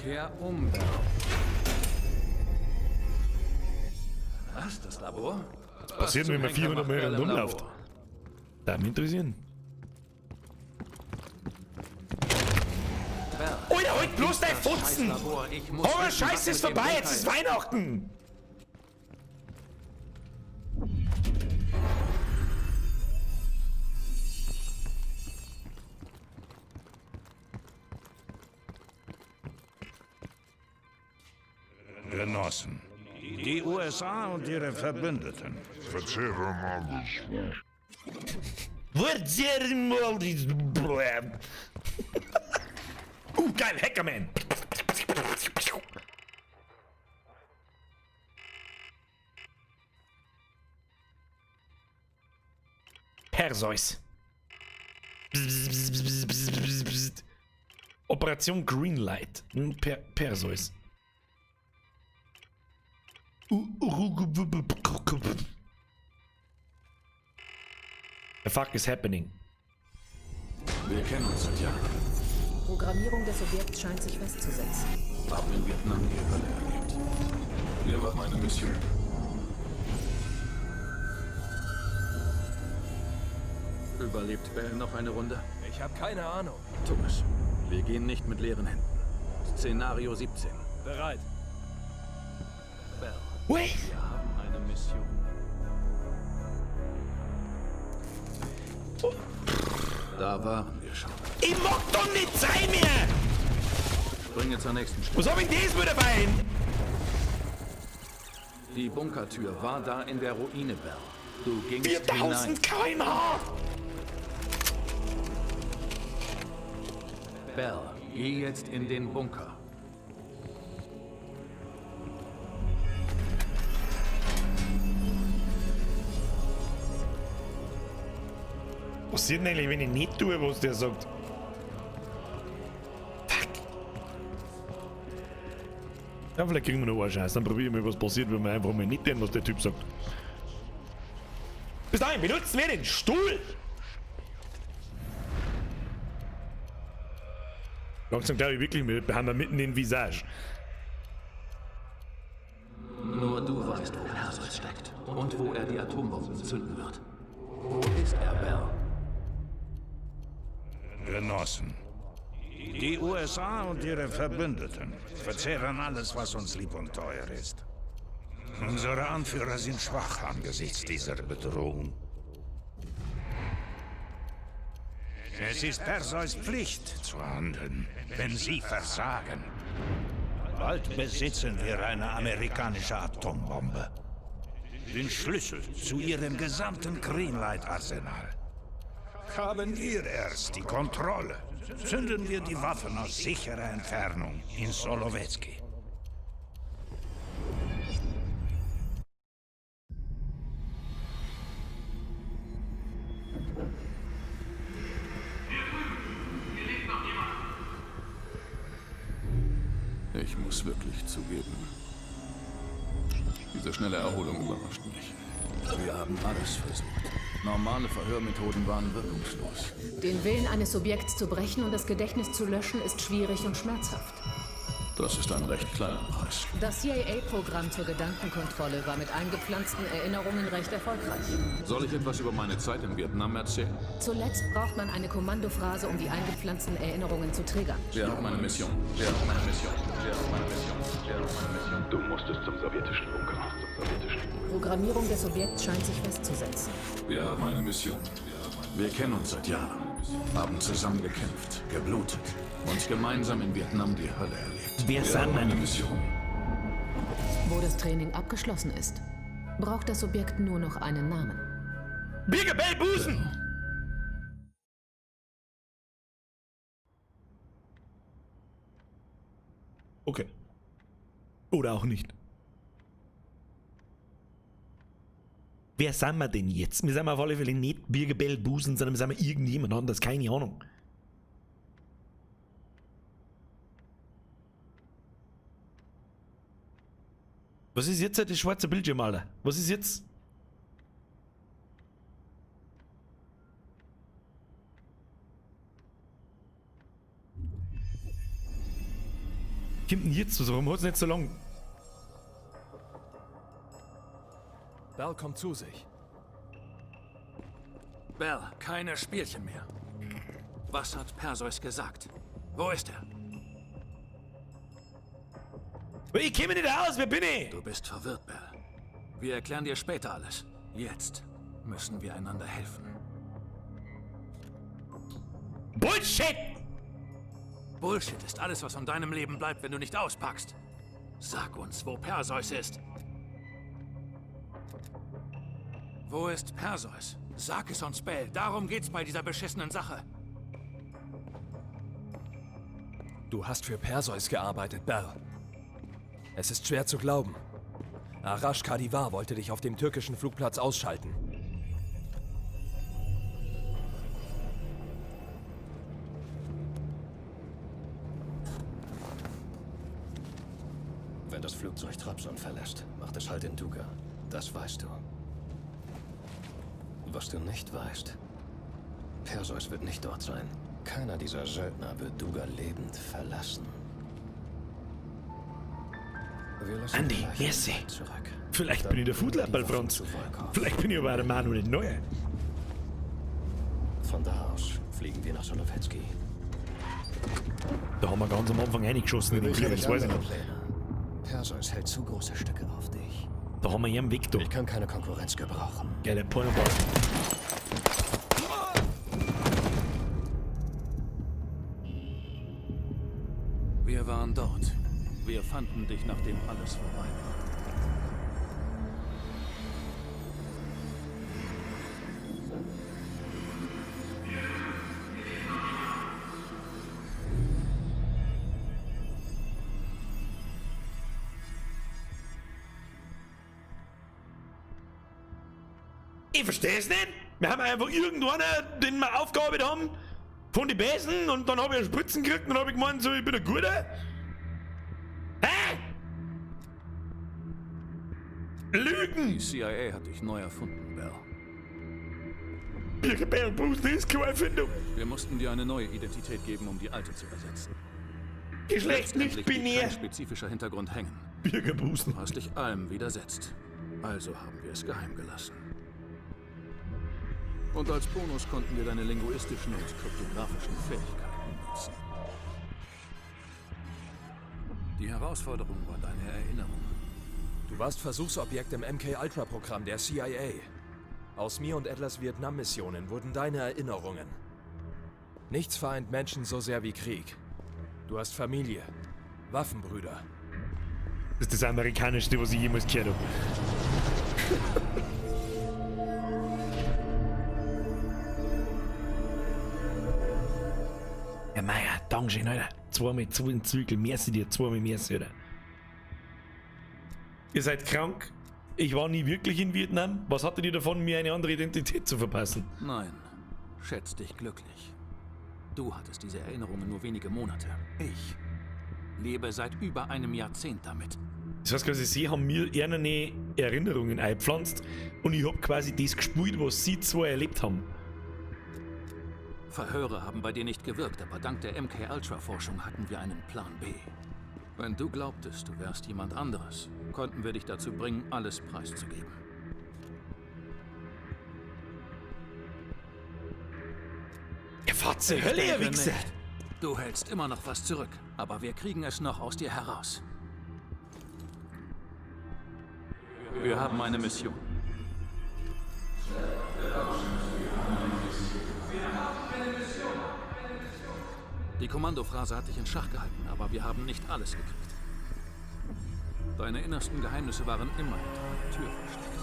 Kehr um, Bell. Was? Das Labor? Was passiert, wenn man 400 Mal rumläuft? Da mich interessieren. Alter, halt bloß dein Fotzen! Oh, Scheiße, ist vorbei, jetzt ist Weihnachten! Genossen. Die USA und ihre Verbündeten. Geil, Hackerman! Perseus. Operation Greenlight. Perseus. The fuck is happening? Wir kennen uns seit Jahren. Programmierung des Objekts scheint sich festzusetzen. Haben in Vietnam die Hölle erlebt. Wir haben eine Mission. Überlebt Bell noch eine Runde? Ich habe keine Ahnung. Tu es. Wir gehen nicht mit leeren Händen. Szenario 17. Bereit. Bell. Wait. Wir haben eine Mission. Da waren wir schon. Ich mag doch nicht sein mehr! Springe zur nächsten Stelle. Was hab ich denn das wieder bei? Die Bunkertür war da in der Ruine, Bell. Du gingst 4000 km/h! Bell, geh jetzt in den Bunker. Was passiert denn eigentlich, wenn ich nicht tue, was der sagt? Fuck. Ja, vielleicht kriegen wir noch einen Scheiß. Dann probieren wir, was passiert, wenn wir einfach mal nicht tun, was der Typ sagt. Bis dahin, benutzen wir den Stuhl! Langsam glaube ich wirklich, wir haben da mitten in Visage. Nur du weißt, wo Perseus steckt und wo er die Atombomben zünden wird. Wo ist er, Bell? Genossen. Die USA und ihre Verbündeten verzehren alles, was uns lieb und teuer ist. Unsere Anführer sind schwach angesichts dieser Bedrohung. Es ist Perseus Pflicht zu handeln, wenn sie versagen. Bald besitzen wir eine amerikanische Atombombe. Den Schlüssel zu ihrem gesamten Greenlight-Arsenal. Haben wir erst die Kontrolle, zünden wir die Waffen aus sicherer Entfernung in Solowetski. Ich muss wirklich zugeben, diese schnelle Erholung überrascht mich. Wir haben alles versucht. Normale Verhörmethoden waren wirkungslos. Den Willen eines Subjekts zu brechen und das Gedächtnis zu löschen, ist schwierig und schmerzhaft. Das ist ein recht kleiner Preis. Das CIA-Programm zur Gedankenkontrolle war mit eingepflanzten Erinnerungen recht erfolgreich. Soll ich etwas über meine Zeit in Vietnam erzählen? Zuletzt braucht man eine Kommandophrase, um die eingepflanzten Erinnerungen zu triggern. Wir haben eine Mission. Wir haben eine Mission. Wir haben eine Mission. Wir haben eine Mission. Du musstest zum sowjetischen Bunker. Zum sowjetischen. Programmierung des Subjekts scheint sich festzusetzen. Wir haben eine Mission. Wir kennen uns seit Jahren, haben zusammen gekämpft, geblutet und gemeinsam in Vietnam die Hölle erlebt. Wir sind haben eine eine Mission. Wo das Training abgeschlossen ist, braucht das Subjekt nur noch einen Namen. Birger Bell Busen! Okay. Oder auch nicht. Wer sind wir denn jetzt? Wir sind auf alle Fälle nicht Birger Bell Busen, sondern wir sind irgendjemand anders, keine Ahnung. Was ist jetzt das schwarze Bildschirm, Alter? Was ist jetzt? Kommt denn jetzt? Warum hat's nicht so lang? Bell kommt zu sich. Bell, keine Spielchen mehr. Was hat Perseus gesagt? Wo ist er? Ich käme nicht aus, wer bin ich? Du bist verwirrt, Bell. Wir erklären dir später alles. Jetzt müssen wir einander helfen. Bullshit! Bullshit ist alles, was von deinem Leben bleibt, wenn du nicht auspackst. Sag uns, wo Perseus ist. Wo ist Perseus? Sag es uns, Bell. Darum geht's bei dieser beschissenen Sache. Du hast für Perseus gearbeitet, Bell. Es ist schwer zu glauben. Arash Kadivar wollte dich auf dem türkischen Flugplatz ausschalten. Wenn das Flugzeug Trabzon verlässt, macht es Halt in Duga. Das weißt du. Was du nicht weißt, Perseus wird nicht dort sein. Keiner dieser Söldner wird Duga lebend verlassen. Wir lassen Andi, die Leichen merci. zurück. Vielleicht Dann bin ich der bringen wir die Foodlapperl, Waffen Franz. zu Volkov. Vielleicht bin ich aber auch der Manuel Neuer. Von da aus fliegen wir nach Solovetski. Da haben wir ganz am Anfang reingeschossen in den Übrigens Krieg, habe ich das weiß ich andere noch. Pläne. Perseus hält zu große Stücke auf dich. Da haben wir ihn weg, da. Ich kann keine Konkurrenz gebrauchen. Geile Pornoball. Wir waren dort. Wir fanden dich, nachdem alles vorbei war. Ich versteh's nicht. Wir haben einfach irgendeinen, den wir aufgearbeitet haben, von den Besen und dann habe ich eine Spritzen gekriegt und dann habe ich gemeint, so, ich bin ein Guter. Hä? Lügen! Die CIA hat dich neu erfunden, Bell. Birke und Busen ist keine Erfindung. Wir mussten dir eine neue Identität geben, um die alte zu ersetzen. Geschlecht nicht Letztendlich blieb binär. Kein spezifischer Hintergrund hängen. Birkenbusen. Du hast dich allem widersetzt. Also haben wir es geheim gelassen. Und als Bonus konnten wir deine linguistischen und kryptografischen Fähigkeiten nutzen. Die Herausforderung war deine Erinnerung. Du warst Versuchsobjekt im MK-Ultra-Programm der CIA. Aus mir und Adlers Vietnam-Missionen wurden deine Erinnerungen. Nichts vereint Menschen so sehr wie Krieg. Du hast Familie, Waffenbrüder. Das ist das Amerikanischste, was ich jemals gehört habe. Ja, Meier, Dankeschön, Alter. Zweimal zwei in Zügel, merci dir, zweimal merci, Alter. Ihr seid krank. Ich war nie wirklich in Vietnam. Was hattet ihr davon, mir eine andere Identität zu verpassen? Nein, schätz dich glücklich. Du hattest diese Erinnerungen nur wenige Monate. Ich lebe seit über einem Jahrzehnt damit. Das heißt quasi, sie haben mir ihre Erinnerungen eingepflanzt und ich hab quasi das gespielt, was sie zwei erlebt haben. Verhöre haben bei dir nicht gewirkt, aber dank der MK-Ultra-Forschung hatten wir einen Plan B. Wenn du glaubtest, du wärst jemand anderes, konnten wir dich dazu bringen, alles preiszugeben. Ja, fahrt zur Ich Hölle, ihr denke Wichser! nicht. Du hältst immer noch was zurück, aber wir kriegen es noch aus dir heraus. Wir haben eine Mission. Die Kommandophrase hat dich in Schach gehalten, aber wir haben nicht alles gekriegt. Deine innersten Geheimnisse waren immer hinter einer Tür versteckt.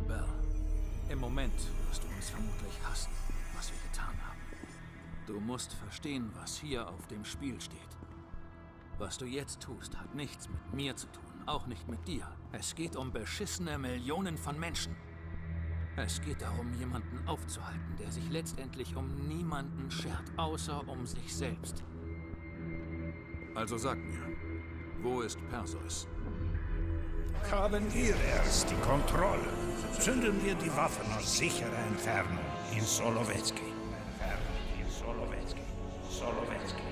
Bell, im Moment wirst du uns vermutlich hassen, was wir getan haben. Du musst verstehen, was hier auf dem Spiel steht. Was du jetzt tust, hat nichts mit mir zu tun, auch nicht mit dir. Es geht um beschissene Millionen von Menschen. Es geht darum, jemanden aufzuhalten, der sich letztendlich um niemanden schert, außer um sich selbst. Also sag mir, wo ist Perseus? Haben wir erst die Kontrolle, zünden wir die Waffen aus sicherer Entfernung in Solovetski. In Solovetski. Solovetski.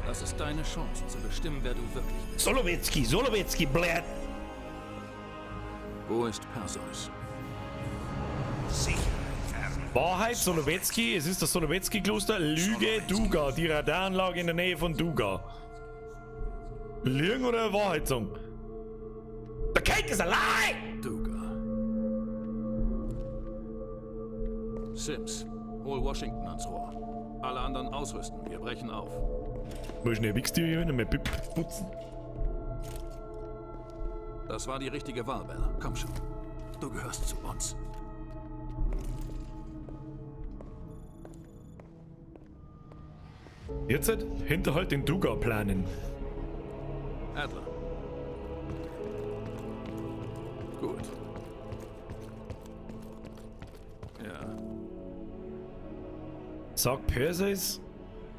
Das ist deine Chance, zu bestimmen, wer du wirklich bist. Solovetski, Solovetski, blöd! Wo ist Perseus? Wahrheit, Solovetski, es ist das Solovetski-Kloster. Lüge, Duga, die Radaranlage in der Nähe von Duga. Lügen oder Wahrheit sagen? The cake is a lie! Duga. Sims, hol Washington ans Rohr. Alle anderen ausrüsten, wir brechen auf. Muss schnell Wichstür hier hin und mein Bib putzen. Das war die richtige Wahl, Bell. Komm schon. Du gehörst zu uns. Jetzt halt, Hinterhalt den Duga planen. Adler. Gut. Ja. Sag Perseus,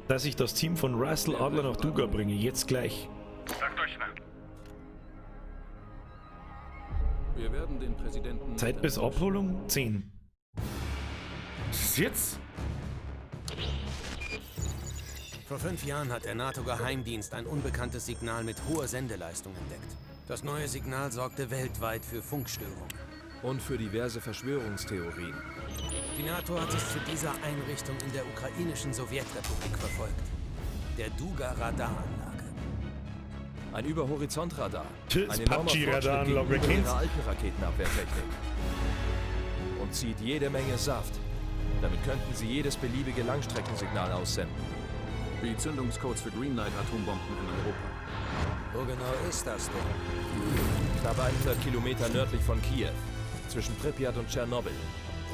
dass ich das Team von Russell Adler nach Duga bringe. Jetzt gleich. Sag durch, ne? Wir werden den Präsidenten. Zeit bis Abholung? 10. Was ist jetzt? Vor 5 Jahren hat der NATO-Geheimdienst ein unbekanntes Signal mit hoher Sendeleistung entdeckt. Das neue Signal sorgte weltweit für Funkstörungen. Und für diverse Verschwörungstheorien. Die NATO hat es zu dieser Einrichtung in der ukrainischen Sowjetrepublik verfolgt. Der Duga-Radaranlage. Ein Überhorizontradar. Das Ein enormer Fortschritt PUBG-Radaranlage, wer gegenüber kennt's? ihrer alten Raketenabwehrtechnik. Und zieht jede Menge Saft. Damit könnten sie jedes beliebige Langstreckensignal aussenden. Die Zündungscodes für Greenlight-Atombomben in Europa. Wo genau ist das denn? Knapp 100 Kilometer nördlich von Kiew, zwischen Pripyat und Tschernobyl.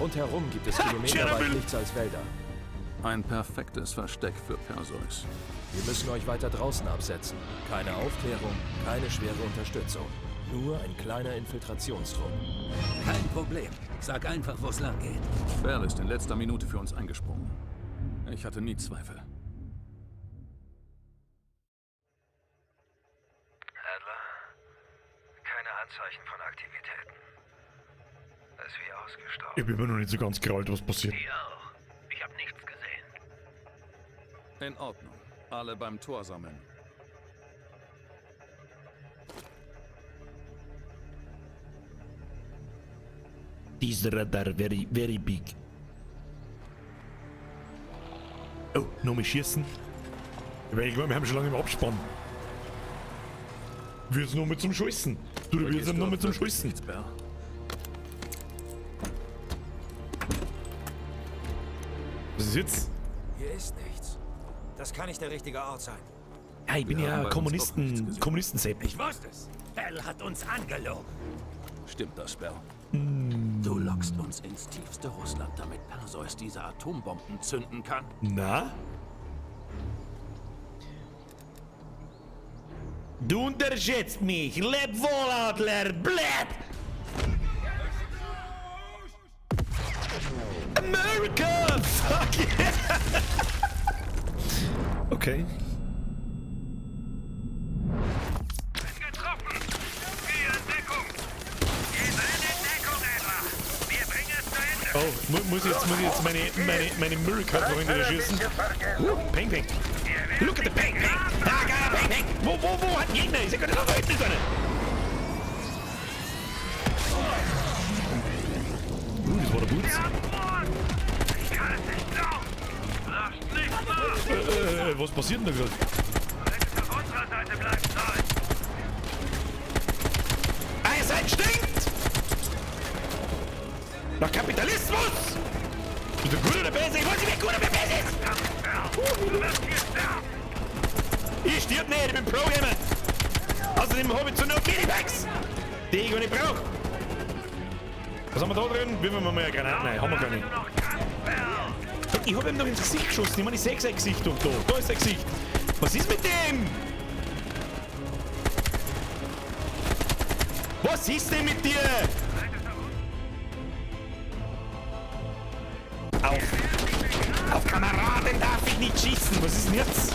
Rundherum gibt es kilometerweit Tschernobyl! nichts als Wälder. Ein perfektes Versteck für Perseus. Wir müssen euch weiter draußen absetzen. Keine Aufklärung, keine schwere Unterstützung. Nur ein kleiner Infiltrationstrupp. Kein Problem. Sag einfach, wo es lang geht. Bell ist in letzter Minute für uns eingesprungen. Ich hatte nie Zweifel. Adler, keine Anzeichen von Aktivitäten. Ist wie ausgestorben. Ich bin mir noch nicht so ganz gerollt, was passiert. Ich auch. Ich habe nichts gesehen. In Ordnung. Alle beim Tor sammeln. This radar very, very big. Oh, nochmal schießen. Ich meine, wir haben schon lange im Abspann. Wir sind nochmal zum Schießen. Du, wir sind nochmal zum Schießen. Was ist jetzt? Hier ist nichts. Das kann nicht der richtige Ort sein. Ja, ich bin Wir ja haben bei uns Kommunisten, Kommunistensepp. Ich wusste es. Bell hat uns angelogen. Stimmt das, Bell? Du lockst uns ins tiefste Russland, damit Perseus diese Atombomben zünden kann. Na? Du unterschätzt mich. Leb wohl, Adler. Bleib! America! Fuck yeah! Okay. Getroffen! Geh in Deckung! Geht in Deckung, Adler! Wir bringen es zu Ende! Oh, muss ich jetzt meine Miracle-Freunde da schießen? Peng, peng. Look at the peng, peng. Ah, geil, peng, peng. Wo hat ein Gegner? Ich seh gar nicht, da hinten ist einer. Das war der Boots. Ich kann es nicht glauben! Lasst nicht nach! Was passiert denn da gerade? Wenn es auf unserer Seite bleiben soll! Ah, ihr seid stinkt! Nach Kapitalismus! Bist du gut oder böse? Ich weiß nicht, wer gut oder böse ist! Du wirst hier sterben! Ich stirb nicht, ich bin Pro-Gamer! Außerdem habe ich zu nur Medipacks, die ich gar nicht brauche. Was haben wir da drin? Wirfen wir mal eine Granate rein. Haben wir gar nicht. Ich habe ihm doch ins Gesicht geschossen. Ich meine, ich sehe sein Gesicht doch da. Da ist sein Gesicht. Was ist mit dem? Was ist denn mit dir? Auf Kameraden darf ich nicht schießen. Was ist denn jetzt?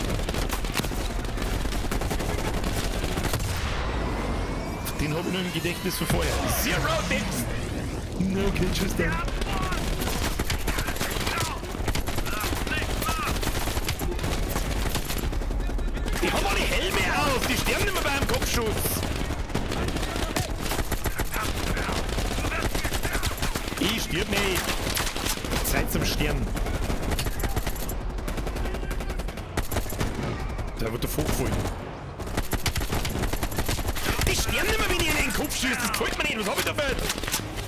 Den habe ich noch im Gedächtnis von vorher. Zero Depth! Okay, tschüss dann. Die haben alle Helme auf! Die sterben nicht mehr beim Kopfschuss! Ich stirb nicht! Zeit zum Sterben! Der wird davor gefallen. Die sterben nicht mehr, wenn ich ihnen in den Kopf schieße. Das gefällt mir nicht. Was hab ich da für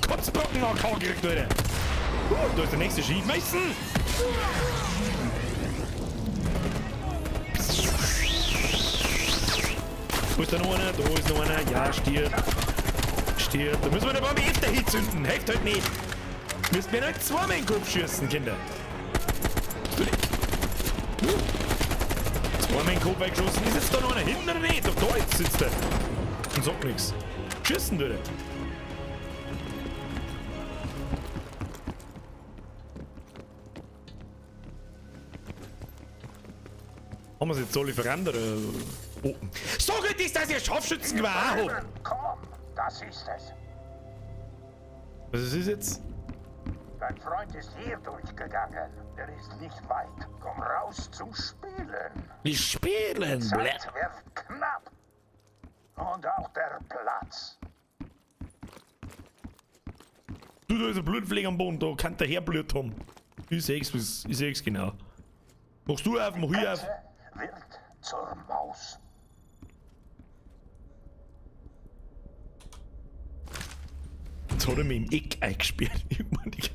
Kotzbrocken AK gekriegt, Alter? Da ist der nächste Schiefmeißen. Wo ist da noch einer? Da ist noch einer. Ja, stirb. Stirb. Da müssen wir eine Bombe öfter hinzünden. Helft halt nicht. Müsst mir nicht zweimal in den Kopf schießen, Kinder. Zweimal in den Kopf weggeschossen. Ist jetzt da noch einer hinten oder nicht? Doch da jetzt sitzt er. Und sagt nichts. Schießen würde. Haben wir es jetzt alle verändert? Oh. So gut ist, dass ihr Scharfschützengewehr auch habt. Komm, das ist es. Was ist das jetzt? Dein Freund ist hier durchgegangen. Er ist nicht weit. Komm raus zum Spielen. Die spielen, Die Zeit wird knapp. Und auch der Platz. Du, da ist ein Blutfleck am Boden, da kann der Herblut haben. Ich seh's, ich seh's genau. Machst du auf, mach ich auf. Wird zur Maus. Jetzt hat er mich im Eck eingesperrt. Ich mein, ich-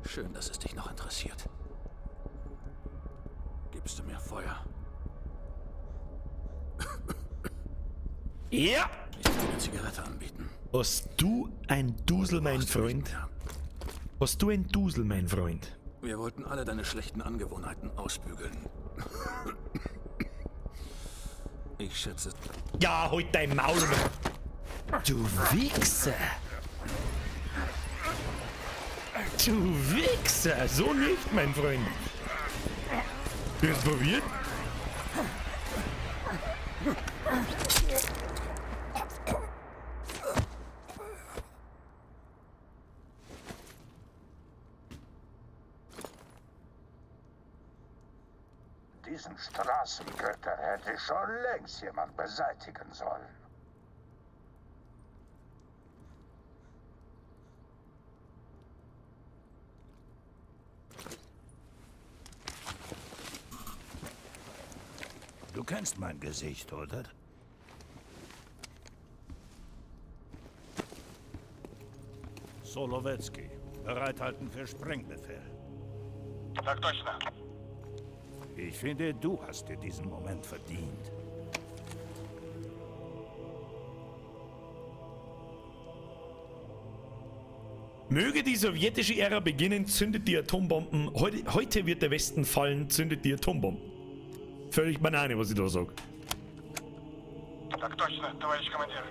Schön, dass es dich noch interessiert. Gibst du mir Feuer? Ja! Ich will dir eine Zigarette anbieten. Hast du ein Dusel, mein Freund? Hast du ein Dusel, mein Freund? Wir wollten alle deine schlechten Angewohnheiten ausbügeln. Ich schätze. Ja, halt dein Maul! Mann. Du Wichser! Du Wichser! So nicht, mein Freund! Bist du verwirrt? Diesen Straßenköter hätte schon längst jemand beseitigen sollen. Du kennst mein Gesicht, oder? Solowetski, bereithalten für Sprengbefehl. Tak точно. Ich finde, du hast dir diesen Moment verdient. Möge die sowjetische Ära beginnen, zündet die Atombomben. Heute wird der Westen fallen, zündet die Atombomben. Völlig Banane, was ich da sag. Так точно, товарищ командир.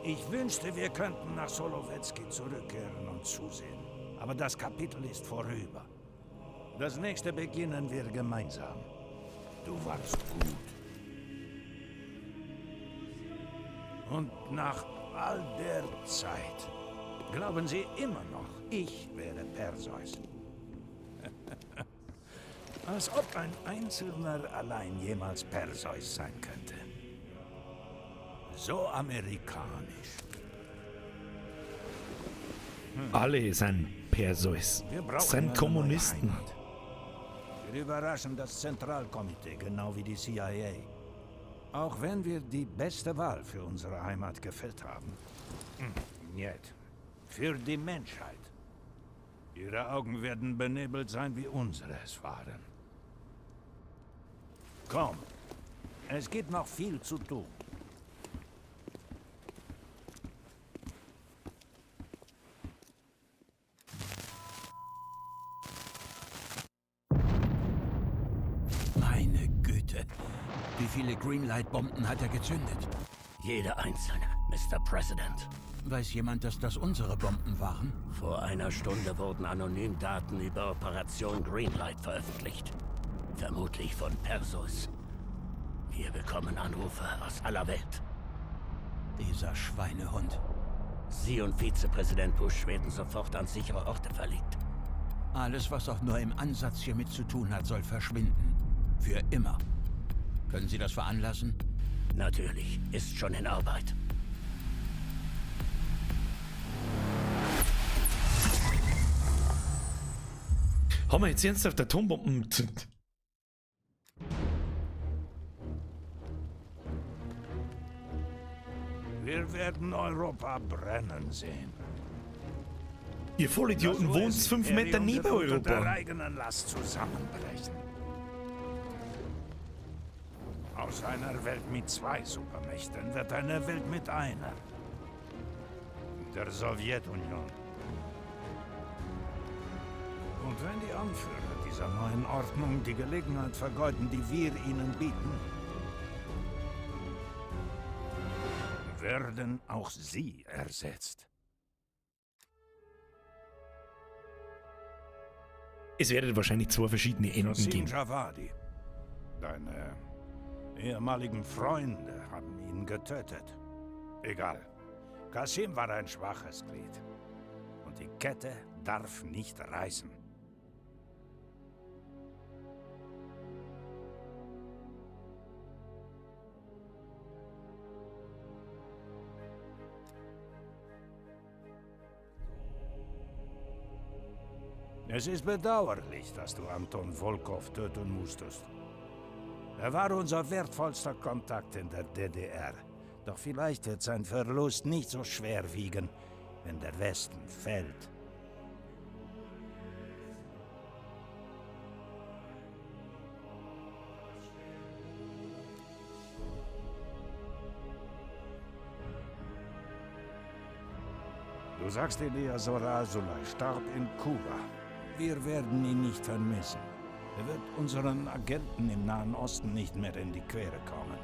Ich wünschte, wir könnten nach Solowetski zurückkehren und zusehen. Aber das Kapitel ist vorüber. Das nächste beginnen wir gemeinsam. Du warst gut. Und nach all der Zeit glauben Sie immer noch, ich wäre Perseus. Als ob ein Einzelner allein jemals Perseus sein könnte. So amerikanisch. Alle sind Perseus. Wir brauchen Sind eine neue Kommunisten. Heimat. Wir überraschen das Zentralkomitee, genau wie die CIA. Auch wenn wir die beste Wahl für unsere Heimat gefällt haben. Niet. Für die Menschheit. Ihre Augen werden benebelt sein, wie unsere es waren. Komm, es gibt noch viel zu tun. Meine Güte. Wie viele Greenlight-Bomben hat er gezündet? Jede einzelne, Mr. President. Weiß jemand, dass das unsere Bomben waren? Vor einer Stunde wurden anonym Daten über Operation Greenlight veröffentlicht. Vermutlich von Perseus. Wir bekommen Anrufe aus aller Welt. Dieser Schweinehund. Sie und Vizepräsident Bush werden sofort an sichere Orte verlegt. Alles, was auch nur im Ansatz hiermit zu tun hat, soll verschwinden. Für immer. Können Sie das veranlassen? Natürlich, ist schon in Arbeit. Haben wir jetzt ernsthaft Atombomben gezündet? Wir werden Europa brennen sehen. Ihr Vollidioten Das wohnt 5 Meter US-Imperium neben wird unter Europa. der eigenen Last zusammenbrechen. Aus einer Welt mit zwei Supermächten wird eine Welt mit einer. Der Sowjetunion. Und wenn die Anführer dieser neuen Ordnung die Gelegenheit vergeuden, die wir ihnen bieten, werden auch sie ersetzt. Es werden wahrscheinlich zwei verschiedene Enden Qasim geben. Javadi. Deine ehemaligen Freunde haben ihn getötet. Egal. Qasim war ein schwaches Glied. Und die Kette darf nicht reißen. Es ist bedauerlich, dass du Anton Volkov töten musstest. Er war unser wertvollster Kontakt in der DDR. Doch vielleicht wird sein Verlust nicht so schwer wiegen, wenn der Westen fällt. Du sagst, Elias Azulay starb in Kuba. Wir werden ihn nicht vermissen. Er wird unseren Agenten im Nahen Osten nicht mehr in die Quere kommen.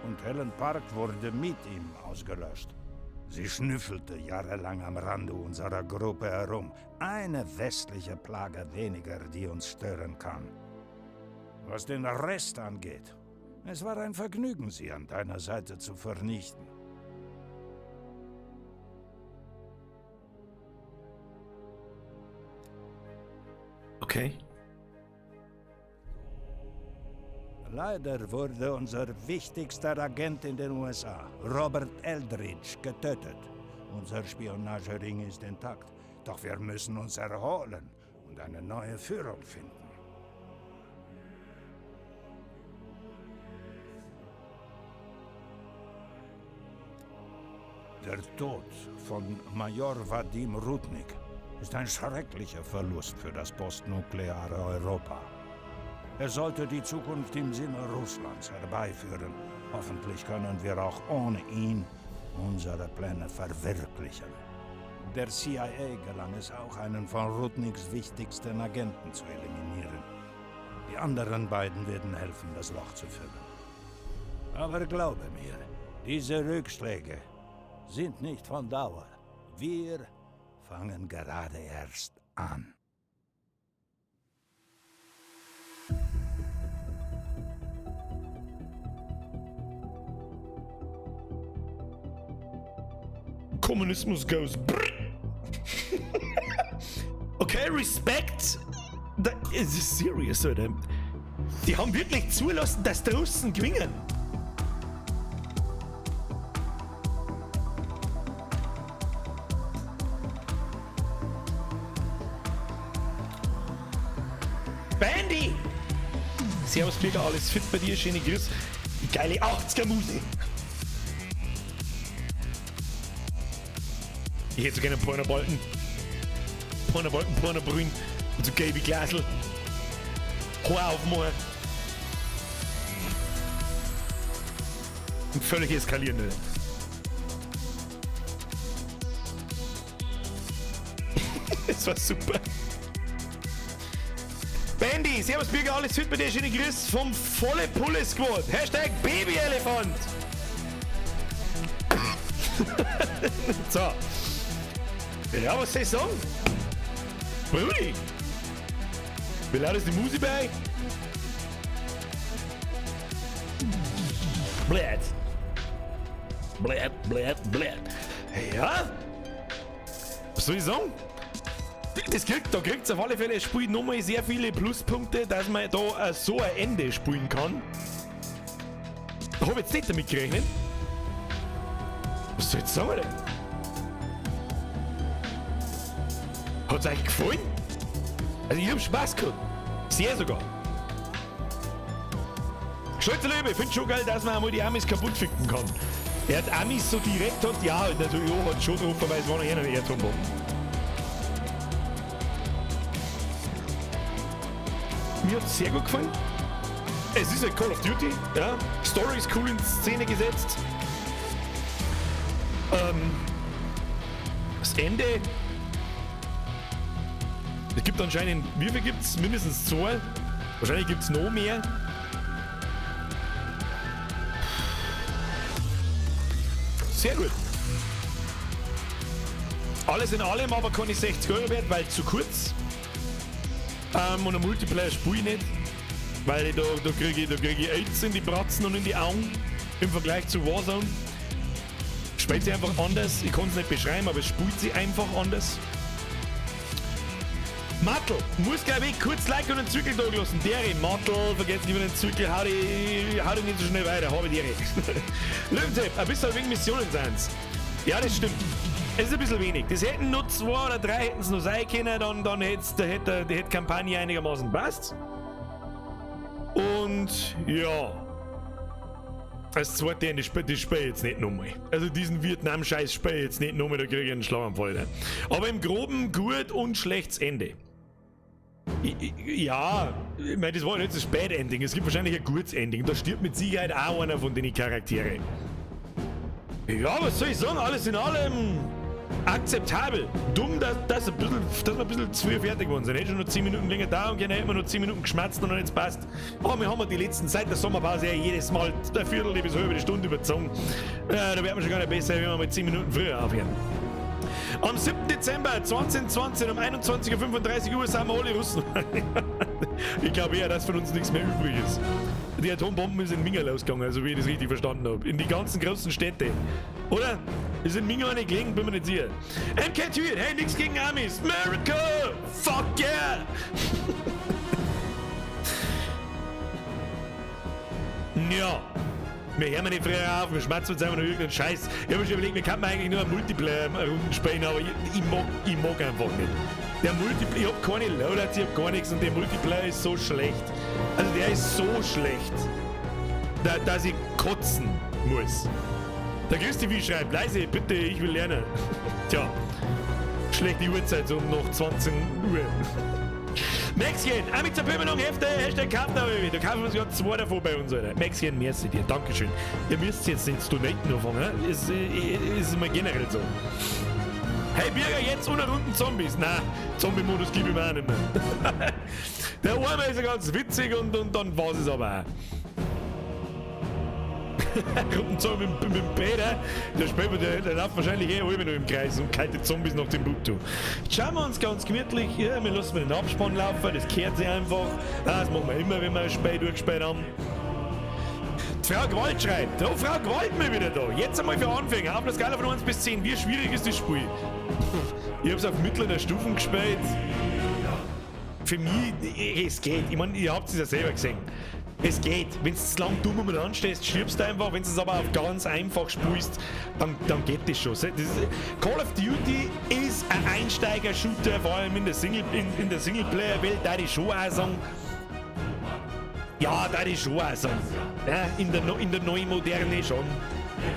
Und Helen Park wurde mit ihm ausgelöscht. Sie schnüffelte jahrelang am Rande unserer Gruppe herum. Eine westliche Plage weniger, die uns stören kann. Was den Rest angeht, es war ein Vergnügen, sie an deiner Seite zu vernichten. Okay. Leider wurde unser wichtigster Agent in den USA, Robert Eldridge, getötet. Unser Spionagering ist intakt. Doch wir müssen uns erholen und eine neue Führung finden. Der Tod von Major Vadim Rudnik ist ein schrecklicher Verlust für das postnukleare Europa. Er sollte die Zukunft im Sinne Russlands herbeiführen. Hoffentlich können wir auch ohne ihn unsere Pläne verwirklichen. Der CIA gelang es auch, einen von Rudniks wichtigsten Agenten zu eliminieren. Die anderen beiden werden helfen, das Loch zu füllen. Aber glaube mir, diese Rückschläge sind nicht von Dauer. Wir fangen gerade erst an. Kommunismus goes brrr. Okay, Respekt. Da ist serious, Alter. Die haben wirklich zulassen, dass die Russen gewinnen. Bandy! Servus, Birger, alles fit bei dir? Schöne Grüße. Die geile 80er Musik. Ich hätte so gerne einen Pornobalken. Pornobalken, Pornobrühen und so gelbe Glasel. Haar aufmachen. Und völlig eskalieren. Ne? Das war super. Bandy, servus Birger, alles fit bei dir, schöne Grüße vom Volle Pulle Squad. Hashtag Babyelefant. So. Ja, was soll ich sagen? Brudi! Wie laut ist die Musik bei? Blöd. Blöd, blöd, blöd. Ja? Was soll ich sagen? Da kriegt's auf alle Fälle, es spielt nochmal sehr viele Pluspunkte, dass man da so ein Ende spielen kann. Da hab ich jetzt nicht damit gerechnet. Was soll ich jetzt sagen, Alter? Hat's euch gefallen? Also ich hab Spaß gehabt. Sehr sogar. Stolze Löwe, ich find's schon geil, dass man einmal die Amis kaputt ficken kann. Er hat Amis so direkt hat, ja, natürlich auch, hat schon drauf, weil es war noch einer der Atombomben. Mir hat's sehr gut gefallen. Es ist halt Call of Duty, ja. Story ist cool in Szene gesetzt. Das Ende. Es gibt anscheinend, wie viel gibt's? Mindestens 2. Wahrscheinlich gibt's noch mehr. Sehr gut. Alles in allem aber keine 60 Euro wert, weil zu kurz. Und ein Multiplayer spiele ich nicht. Weil ich da kriege ich AIDS in die Bratzen und in die Augen. Im Vergleich zu Warzone. Spielt sich einfach anders. Ich kann's nicht beschreiben, aber es spielt sich einfach anders. Mattel, muss gleich weg, kurz Like und einen Zwickel da gelassen. Dere, Mattel, vergesst lieber den Zwickel, hau dich nicht so schnell weiter, habe Dere. Löwenzepp, ein bisschen wegen Missionen sind's. Ja, das stimmt. Es ist ein bisschen wenig. Das hätten nur 2 oder 3 hätten's noch sein können, dann hätte die Kampagne einigermaßen passt. Und ja. Das zweite Ende, das spiel ich jetzt nicht nochmal. Also diesen Vietnam-Scheiß spiel ich jetzt nicht nochmal, da krieg ich einen Schlaganfall. Ne? Aber im Groben gut und schlechtes Ende. Ja, ich meine, das war jetzt das Bad Ending. Es gibt wahrscheinlich ein gutes Ending. Da stirbt mit Sicherheit auch einer von den Charakteren. Ja, was soll ich sagen? Alles in allem akzeptabel. Dumm, dass wir ein bisschen zu früh fertig geworden sind. Hätte schon noch 10 Minuten länger da und hätten wir noch 10 Minuten geschmerzt und dann jetzt passt. Aber wir haben die letzten seit der Sommerpause ja jedes Mal eine Viertel bis halbe Stunde überzogen. Da werden wir schon gar nicht besser, wenn wir mal 10 Minuten früher aufhören. Am 7. Dezember 2020 um 21:35 Uhr sind wir alle Russen. Ich glaube eher, dass von uns nichts mehr übrig ist. Die Atombomben sind in Minga losgegangen, also wie ich das richtig verstanden habe. In die ganzen großen Städte. Oder? Ist in Minga nicht gelegen, bin mir nicht sicher. MK Tweet, hey, nix gegen Amis. America! Fuck yeah! Ja. Wir hören nicht früher auf, wir schmatzen uns einfach noch irgendeinen Scheiß. Ich hab mir schon überlegt, wir könnten eigentlich nur Multiplayer-Runden spielen, aber ich mag einfach nicht. Der Multiplayer, ich hab keine Loadouts, ich hab gar nichts und der Multiplayer ist so schlecht. Also der ist so schlecht, dass ich kotzen muss. Der Christi wie schreibt, leise, bitte, ich will lernen. Tja, schlechte Uhrzeit, so noch 20 Uhr. Maxchen, auch mit zur Böhmerung, Hefte, Hashtag Kaufner, da kaufen wir uns gerade 2 davon bei uns, Alter. Maxchen, merci dir, Dankeschön. Ihr müsst jetzt nicht donaten anfangen, ne? Ist immer generell so. Hey Birger, jetzt ohne Runden Zombies. Na, Zombie-Modus gebe ich mir auch nicht mehr. Der Arme ist ja ganz witzig und dann war's es aber auch. Gruppenzombie mit dem Peter, der spielt, der läuft wahrscheinlich eh halb nur im Kreis und kalte Zombies nach dem Bub. Jetzt schauen wir uns ganz gemütlich, ja, wir lassen den Abspann laufen, das kehrt sich einfach. Das machen wir immer, wenn wir ein Spiel durchgespielt haben. Die Frau Gewalt schreibt, oh, Frau Gewalt mal wieder da. Jetzt einmal für Anfänger, auf der Skala von 1 bis 10, wie schwierig ist das Spiel? Ich hab's auf mittleren Stufen gespielt. Für mich, es geht. Ich meine, ihr habt es ja selber gesehen. Es geht. Wenn du zu lang dumm umeinander stehst, stirbst du einfach. Wenn du es aber auf ganz einfach spielst, dann geht das schon. Das ist, Call of Duty ist ein Einsteiger-Shooter, vor allem in der Singleplayer-Welt, da ich schon auch sagen. Ja, da ich schon auch sagen. Ja, in der neuen Moderne schon.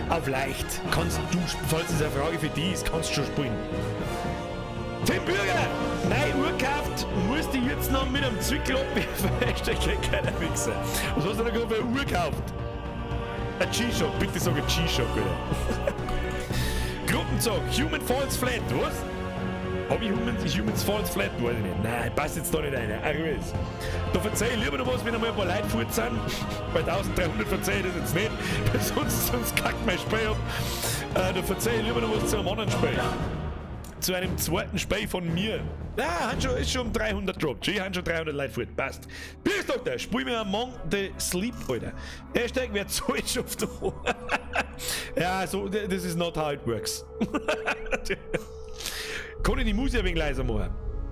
Auf leicht. Kannst du, falls es eine Frage für dich ist, kannst du schon spielen. Tim Bürger! Nein, Uhr gekauft, musst du jetzt noch mit einem Zwickel abwerfen. Hashtag keiner Wichser. Was hast du denn gerade für eine Uhr gekauft? Ein G-Shock, bitte sag ein G-Shock, oder? Gruppenzug, Human Falls Flat, was? Hab ich Humans Falls Flat? Weiß ich nicht. Nein, passt jetzt da nicht rein. Ach, da verzeih ich lieber noch was, wenn einmal ein paar Leute fort sind. Bei 1300 verzeih ich das jetzt nicht, weil sonst kackt mein Spiel ab. Da verzeih ich lieber noch was zu einem anderen Spiel. Zu einem zweiten Spiel von mir. Ah, ist schon um 300 droppt. Ich habe schon 300 Leute fort. Passt. Bier's Doktor, spiel mir Among the Sleep, Alter. Hashtag, wer zahlt schon auf der Ja, so, this is not how it works. Kann ich die Musik ein wenig leiser machen?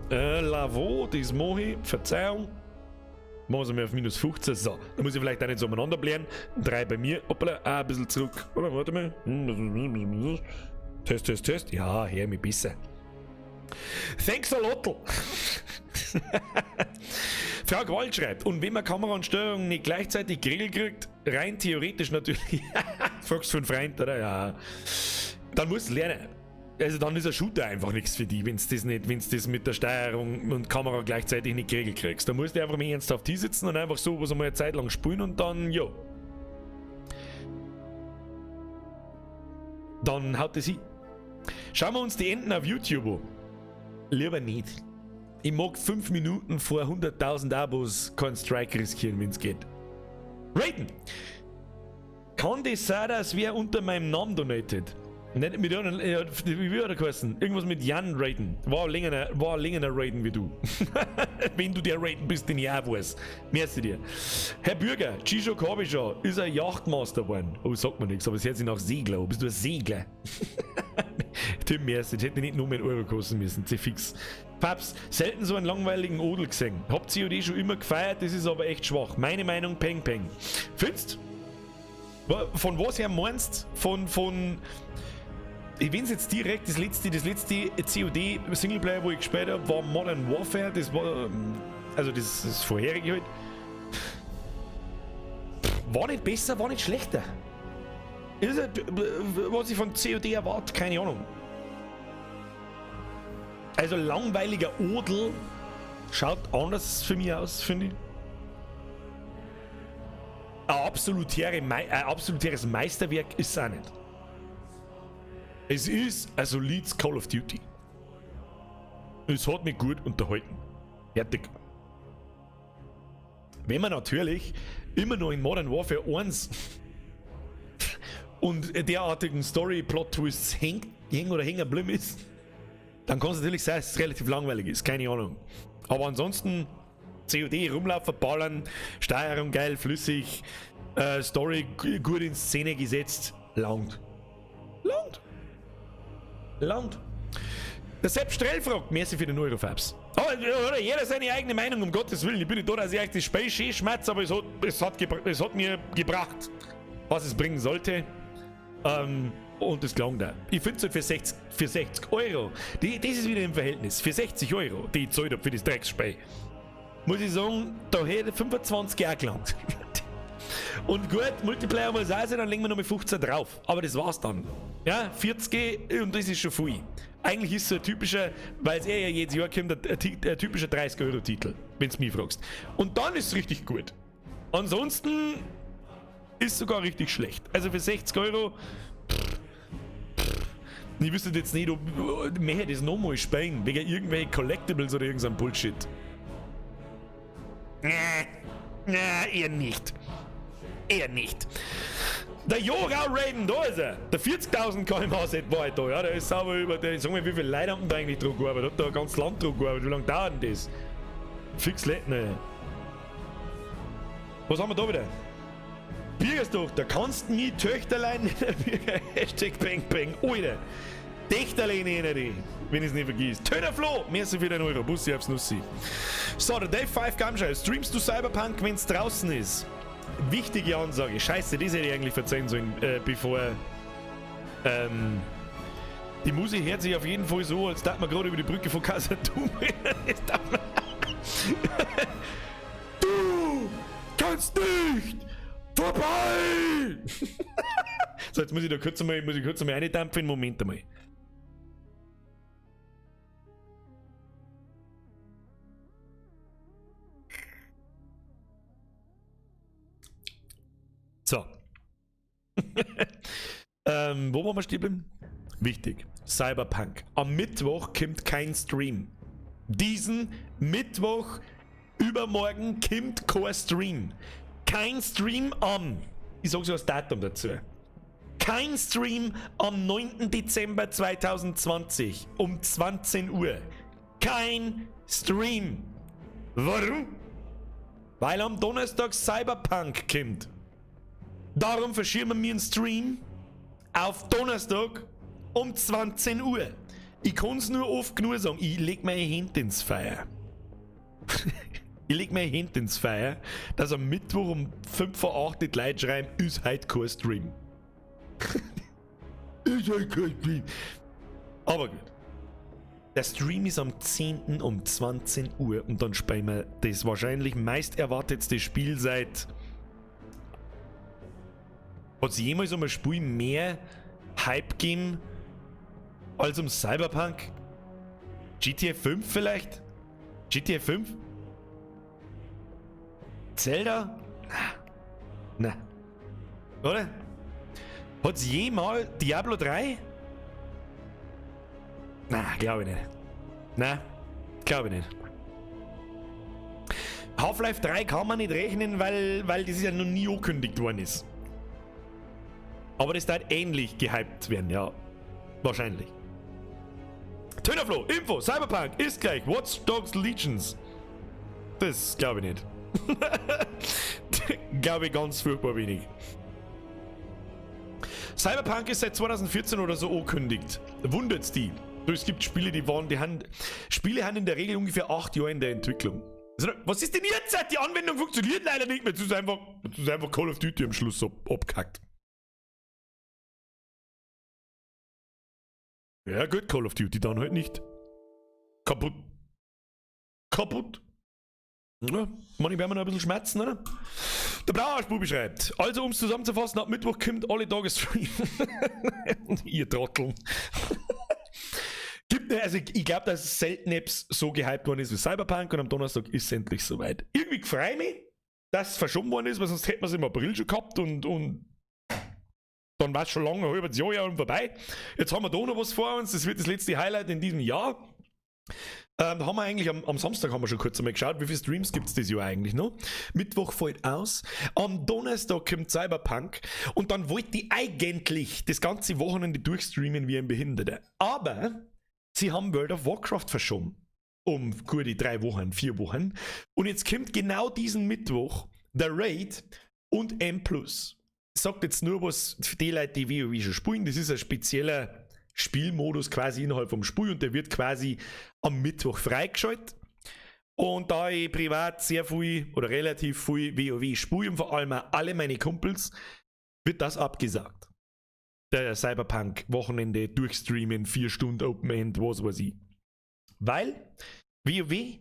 Lavo, das mache ich. Verzeihung. Machen wir mal auf minus 15. So, da muss ich vielleicht auch nicht so umeinander blären. 3 bei mir. Hoppala, auch ein bisschen zurück. Oder warte mal. Test, Test, Test. Ja, her mich besser. Thanks a lot. Frau Gewalt schreibt, und wenn man Kamera und Steuerung nicht gleichzeitig geregelt kriegt, rein theoretisch natürlich. Fragst du von Freund, oder? Ja. Dann musst du lernen. Also dann ist ein Shooter einfach nichts für dich, wenn du das nicht, wenn du das mit der Steuerung und Kamera gleichzeitig nicht geregelt kriegst. Da musst du einfach mal ernsthaft hinsitzen und einfach so was einmal eine Zeit lang spielen und dann, jo. Dann haut es hin. Schauen wir uns die Enden auf YouTube an. Lieber nicht. Ich mag 5 Minuten vor 100.000 Abos keinen Strike riskieren, wenn's geht. Raten! Kann das sein, dass wer unter meinem Namen donated? Nicht mit anderen, wie hat er geheißen? Irgendwas mit Jan Raten. War länger Raten wie du. Wenn du der Raten bist, den ich auch weiß. Merci dir. Herr Bürger, G-Shock habe ich schon. Ist ein Yachtmaster geworden. Oh, sagt man nichts, aber es hört sich nach Segler an. Bist du ein Segler? Tim, merci, das hätte nicht nur mehr Euro kosten müssen, fix. Paps, selten so einen langweiligen Odel gesehen. Hab COD schon immer gefeiert, das ist aber echt schwach. Meine Meinung, peng peng. Findest? Von was her meinst? Von ich weiß jetzt direkt, das letzte COD Singleplayer, wo ich gespielt habe, war Modern Warfare. Das war, also das vorherige halt. War nicht besser, war nicht schlechter. Ist halt, was ich von COD erwarte, keine Ahnung. Also langweiliger Odel schaut anders für mich aus, finde ich. Ein absolutäres Meisterwerk ist es auch nicht. Es ist ein solides Call of Duty. Es hat mich gut unterhalten. Fertig. Wenn man natürlich immer noch in Modern Warfare 1 und derartigen Story-Plot-Twists hängt oder hängen geblieben ist, dann kann es natürlich sein, dass es relativ langweilig ist, keine Ahnung. Aber ansonsten, COD, rumlaufen, ballern, Steuerung geil, flüssig, Story gut in Szene gesetzt, langt. Langt. Langt. Der Sepp Strell fragt, merci für den Eurofabs. Oh, oder jeder seine eigene Meinung, um Gottes Willen. Ich bin nicht da, dass ich euch das Spiel schön schmerz, aber es hat mir gebracht, was es bringen sollte. Und es klang da. Ich finde es halt für 60 Euro. Das ist wieder im Verhältnis. Für 60 Euro, die ich gezahlt habe für das Drecksspiel. Muss ich sagen, da hätte 25 auch gelangt. Und gut, Multiplayer muss auch sein, dann legen wir nochmal 15 drauf. Aber das war's dann. Ja, 40 und das ist schon viel. Eigentlich ist es so ein typischer, weil es ja jedes Jahr kommt, ein typischer 30-Euro-Titel, wenn du mich fragst. Und dann ist es richtig gut. Ansonsten ist es sogar richtig schlecht. Also für 60 Euro. Pff, pff. Ich wüsste jetzt nicht, ob mehr das nochmal spielen, wegen irgendwelchen Collectibles oder irgendeinem Bullshit. Nee, nee, eher nicht. Eher nicht. Der Jorau Raiden, da ist er. Der 40.000 km/h Set war halt da, ja. Der ist sauber über den. Sag mal, wie viele Leute haben da eigentlich dran gearbeitet? Hat da ein ganzes Land dran gearbeitet? Wie lange dauert denn das? Fix Lettner. Was haben wir da wieder? Birgerstochter, kannst nie Töchterlein Hashtag Bang Bang. Alter. Töchterlein nennen die, wenn ich es nicht vergiss. Tönerflo, merci für den Euro. Bussi aufs Nussi. So, der Dave 5 Gamschei. Streamst du Cyberpunk, wenn's draußen ist? Wichtige Ansage. Scheiße, das hätte ich eigentlich verzeihen sollen, bevor. Die Musik hört sich auf jeden Fall so, als darf man gerade über die Brücke von Khazad-dûm reden. Du kannst nicht vorbei! So, jetzt muss ich da kurz einmal, reindampfen. Moment einmal. So. Wo waren wir stehen geblieben? Wichtig. Cyberpunk. Am Mittwoch kommt kein Stream. Diesen Mittwoch übermorgen kommt kein Stream. Kein Stream am. Ich sag so das Datum dazu. Kein Stream am 9. Dezember 2020 um 20 Uhr. Kein Stream. Warum? Weil am Donnerstag Cyberpunk kommt. Darum verschieben wir einen Stream auf Donnerstag um 20 Uhr. Ich kann's nur oft genug sagen, ich leg meine Hände ins Feuer. Ich leg meine Hände ins Feuer, dass am Mittwoch um 5 vor 8 die Leute schreiben, ist heute kein Stream. Ist heute kein Stream. Aber gut. Der Stream ist am 10. um 20 Uhr und dann spielen wir das wahrscheinlich meist erwartetste Spiel seit... Hat es jemals um ein Spiel mehr Hype gegeben als um Cyberpunk? GTA 5 vielleicht? GTA 5? Zelda? Na. Na. Oder? Hat es jemals Diablo 3? Na, glaube ich nicht. Na, glaube ich nicht. Half-Life 3 kann man nicht rechnen, weil das ja noch nie angekündigt worden ist. Aber das darf ähnlich gehypt werden, ja. Wahrscheinlich. Tönerflo, Info, Cyberpunk ist gleich Watch Dogs Legions. Das glaube ich nicht. Glaube ich ganz furchtbar wenig. Cyberpunk ist seit 2014 oder so angekündigt. Wundert's die. Du, es gibt Spiele, die waren, die haben, Spiele haben in der Regel ungefähr 8 Jahre in der Entwicklung. Also, was ist denn jetzt? Die Anwendung funktioniert leider nicht mehr. Das ist einfach Call of Duty am Schluss abkackt. Ja, gut, Call of Duty dann halt nicht. Kaputt. Kaputt. Ja, manche werden wir noch ein bisschen schmerzen, oder? Der Blauarschbubi schreibt: Also, um es zusammenzufassen, ab Mittwoch kommt alle Tage Stream. Ihr Trotteln. Gibt, also ich glaube, dass selten etwas so gehypt worden ist wie Cyberpunk und am Donnerstag ist es endlich soweit. Irgendwie freue ich mich, dass es verschoben worden ist, weil sonst hätten wir es im April schon gehabt und dann war es schon lange, ein halbes Jahr ja und vorbei. Jetzt haben wir da noch was vor uns. Das wird das letzte Highlight in diesem Jahr. Da haben wir eigentlich am Samstag haben wir schon kurz einmal geschaut, wie viele Streams gibt es dieses Jahr eigentlich noch. Mittwoch fällt aus. Am Donnerstag kommt Cyberpunk und dann wollte ich eigentlich das ganze Wochenende durchstreamen wie ein Behinderter. Aber sie haben World of Warcraft verschoben. Um gute 3 Wochen, 4 Wochen. Und jetzt kommt genau diesen Mittwoch der Raid und M+. Sagt jetzt nur was für die Leute, die WoW schon spielen. Das ist ein spezieller Spielmodus quasi innerhalb vom Spiel und der wird quasi am Mittwoch freigeschaltet. Und da ich privat sehr viel oder relativ viel WoW spiele und vor allem auch alle meine Kumpels, wird das abgesagt. Der Cyberpunk-Wochenende durchstreamen, 4 Stunden Open End, was weiß ich. Weil WoW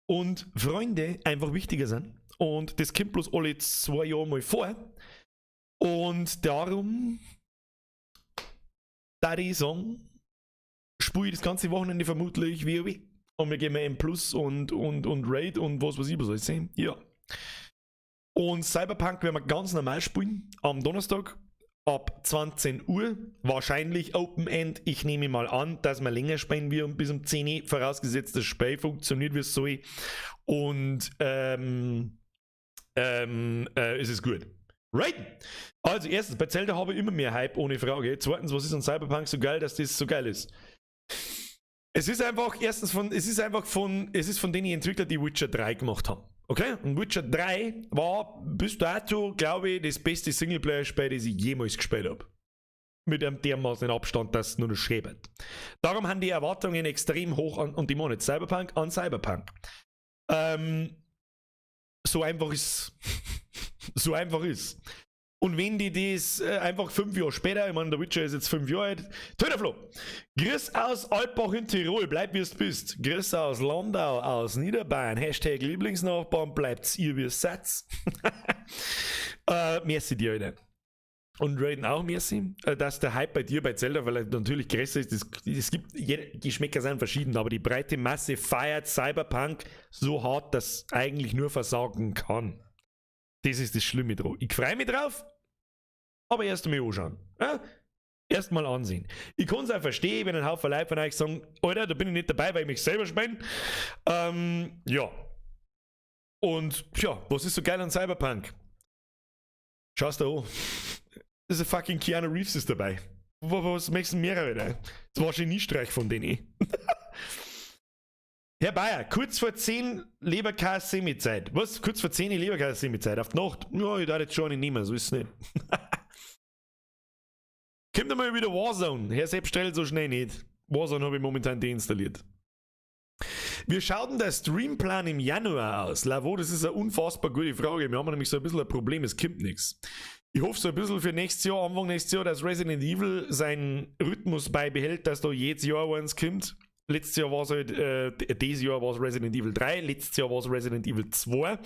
und Freunde einfach wichtiger sind. Und das kommt bloß alle 2 Jahre mal vor. Und darum, da ich sagen, spiele ich das ganze Wochenende vermutlich WoW. Und wir gehen mal M Plus und Raid und was weiß ich, was soll ich sehen. Ja. Und Cyberpunk werden wir ganz normal spielen am Donnerstag ab 20 Uhr. Wahrscheinlich Open End. Ich nehme mal an, dass wir länger spielen wir bis um 10 Uhr, vorausgesetzt das Spiel funktioniert, wie es soll. Und es ist gut. Right. Also erstens, bei Zelda habe ich immer mehr Hype, ohne Frage. Zweitens, was ist an Cyberpunk so geil, dass das so geil ist? Es ist einfach, erstens von, es ist einfach von, es ist von den Entwicklern, die Witcher 3 gemacht haben. Okay? Und Witcher 3 war bis dato, glaube ich, das beste Singleplayer-Spiel, das ich jemals gespielt habe. Mit einem dermaßen Abstand, dass es nur noch schäbert. Darum haben die Erwartungen extrem hoch an, und die machen jetzt Cyberpunk an Cyberpunk. So einfach ist. Und wenn die das einfach 5 Jahre später, ich meine, der Witcher ist jetzt 5 Jahre alt. Tönerflo, Grüß aus Alpbach in Tirol, bleib, wie du bist. Grüß aus Landau, aus Niederbayern. #Lieblingsnachbarn, bleibt ihr, wie ihr seid. Merci dir, Alter. Und Raiden auch, merci, dass der Hype bei dir bei Zelda vielleicht natürlich größer ist. Es gibt, jede, Geschmäcker sind verschieden, aber die breite Masse feiert Cyberpunk so hart, dass eigentlich nur versagen kann. Das ist das Schlimme dran. Ich freue mich drauf, aber erst einmal anschauen. Ja? Erst mal ansehen. Ich kann es auch verstehen, wenn ein Haufen Leute von euch sagen: Alter, da bin ich nicht dabei, weil ich mich selber spielen. Ja. Und ja, was ist so geil an Cyberpunk? Schau's da an. Das ist ein fucking Keanu Reeves ist dabei. Was möchtest du mehr, Alter? Das war Geniestreich von denen. Herr Bayer, kurz vor 10 Leberkäse Semizeit. Was? Kurz vor 10 Leberkäse Semizeit? Auf die Nacht? Ja, ich darf jetzt schon nicht nehmen, so ist es nicht. Kommt einmal wieder Warzone. Herr Sepp stellt so schnell nicht. Warzone habe ich momentan deinstalliert. Wie schaut denn der Streamplan im Januar aus? Lavo, das ist eine unfassbar gute Frage. Wir haben nämlich so ein bisschen ein Problem, es kommt nichts. Ich hoffe so ein bisschen für nächstes Jahr, Anfang nächstes Jahr, dass Resident Evil seinen Rhythmus beibehält, dass da jedes Jahr eins kommt. Letztes Jahr war es halt, dieses Jahr war es Resident Evil 3, letztes Jahr war es Resident Evil 2.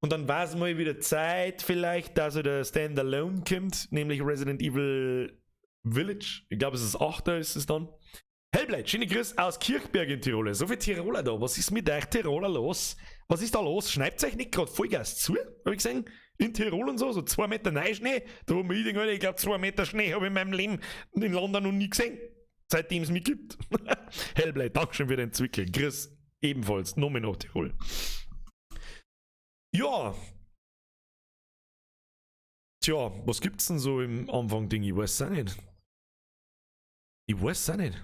Und dann war es mal wieder Zeit vielleicht, dass er der Standalone kommt, nämlich Resident Evil Village. Ich glaube, es ist 8. ist es dann. Hellblade, schöne Grüße aus Kirchberg in Tirol. So viele Tiroler da. Was ist mit euch Tiroler los? Was ist da los? Schneit euch nicht gerade Vollgas zu? Hab ich gesehen? In Tirol und so, so 2 Meter Neuschnee. Da wo mir ich denke, ich glaube, 2 Meter Schnee habe ich in meinem Leben in London noch nie gesehen. Seitdem es mich gibt. Hellblade, Dankeschön für den Zwickel. Chris, ebenfalls, nochmal nach Tirol. Ja. Tja, was gibt's denn so im Anfang, Ding? Ich weiß es auch nicht. Ich weiß es auch nicht.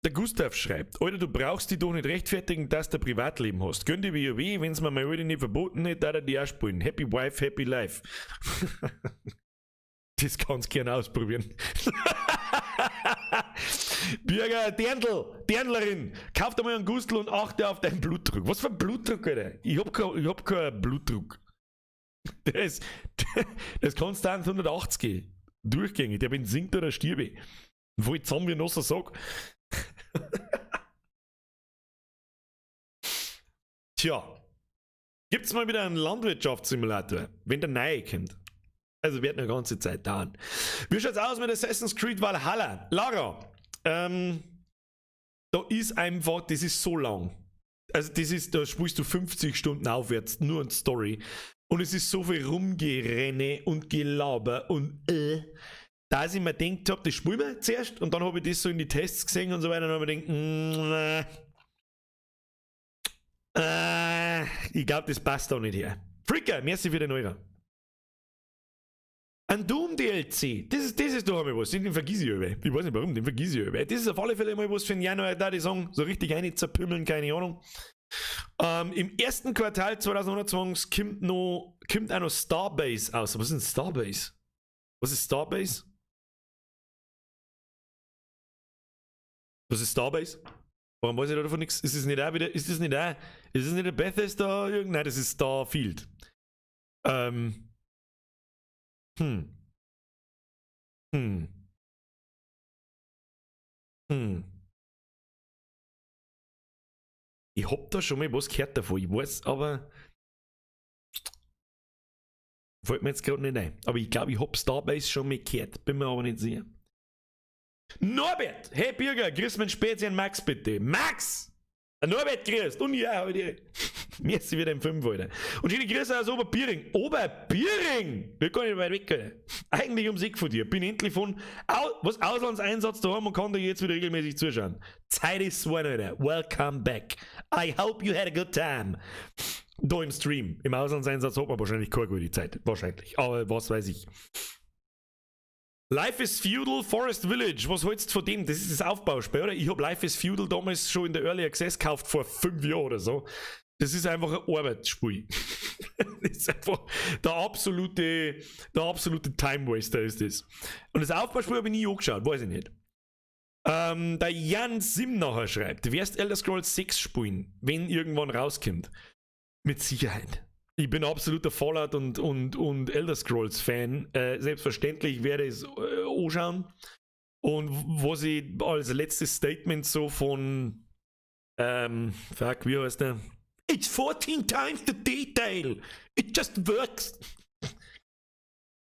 Der Gustav schreibt: Alter, du brauchst dich doch nicht rechtfertigen, dass du Privatleben hast. Gönn dir WoW, wenn's mir mal heute nicht verboten hätte, da die auch spielen. Happy Wife, Happy Life. Das kannst du gerne ausprobieren. Bürger Dirndl, Dirndlerin, kauf dir mal einen Gustl und achte auf deinen Blutdruck. Was für ein Blutdruck, Alter? Ich hab keinen Blutdruck. Der ist, der ist konstant 180 durchgängig. Der bin sinkt oder stirbe. Wo ich zusammen wie ein nasser Sack. Tja. Gibt's mal wieder einen Landwirtschaftssimulator, wenn der neue kommt? Also wird eine ganze Zeit dauern. Wie schaut's aus mit Assassin's Creed Valhalla? Lara, da ist einfach, das ist so lang. Also das ist, da spielst du 50 Stunden aufwärts, nur an Story. Und es ist so viel Rumgerenne und Gelaber und dass ich mir gedacht hab, das spielen wir zuerst und dann hab ich das so in die Tests gesehen und so weiter und hab ich mir gedacht, ich glaub, das passt da nicht her. Freaker, merci für den Euro. Ein Doom DLC, das ist doch einmal was, den vergiss ich aber. Ich weiß nicht warum, den vergiss ich aber. Das ist auf alle Fälle mal was für den Januar, da die sagen, so richtig rein zerpümmeln, keine Ahnung. Im ersten Quartal 2021 kommt auch noch Starbase aus. Was ist denn Starbase? Was ist Starbase? Was ist Starbase? Warum weiß ich da davon nichts? Ist es nicht auch wieder, ist es nicht auch, ist es nicht ein Bethesda? Nein, das ist Starfield. Ich hab da schon mal was gehört davon, ich weiß, aber fällt mir jetzt gerade nicht ein. Aber ich glaube, ich hab Starbase schon mal gehört, bin mir aber nicht sicher. Norbert! Hey Birger, grüß meinen Spezi an Max bitte. Max! Norbert grüßt! Und ja, hab ich dir. Mir ist sie wieder im 5, Alter. Und schöne Grüße aus Oberpiering. Oberpiering! Wir können nicht weit weg, Alter. Eigentlich ums Eck von dir. Bin endlich von was Auslandseinsatz daheim und kann dir jetzt wieder regelmäßig zuschauen. Zeit ist so, Alter. Welcome back. I hope you had a good time. Da im Stream. Im Auslandseinsatz hat man wahrscheinlich keine gute Zeit. Wahrscheinlich. Aber was weiß ich. Life is Feudal Forest Village, was hältst du von dem? Das ist das Aufbauspiel, oder? Ich hab Life is Feudal damals schon in der Early Access gekauft, vor 5 Jahren oder so. Das ist einfach ein Arbeitsspiel. Das ist einfach der absolute Time Waster ist das. Und das Aufbauspiel habe ich nie angeschaut, weiß ich nicht. Der Jan Simnacher schreibt, wirst Elder Scrolls 6 spielen, wenn irgendwann rauskommt? Mit Sicherheit. Ich bin absoluter Fallout und Elder Scrolls Fan. Selbstverständlich werde ich es anschauen. Und was ich als letztes Statement so von fuck, wie heißt der? It's 14 times the detail. It just works.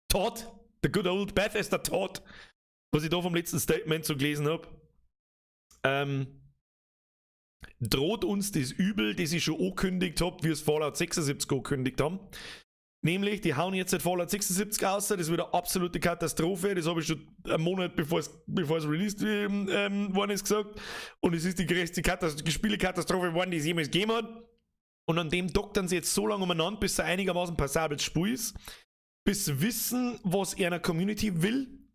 Todd, the good old Bethesda Todd. Was ich da vom letzten Statement so gelesen habe. Droht uns das Übel, das ich schon angekündigt habe, wie es Fallout 76 angekündigt haben. Nämlich, die hauen jetzt Fallout 76 aus, das wird eine absolute Katastrophe, das habe ich schon einen Monat bevor es released worden ist gesagt. Und es ist die größte Spielekatastrophe geworden, die es jemals gegeben hat. Und an dem doktern sie jetzt so lange umeinander, bis es einigermaßen passables Spiel ist, bis sie wissen, was einer Community will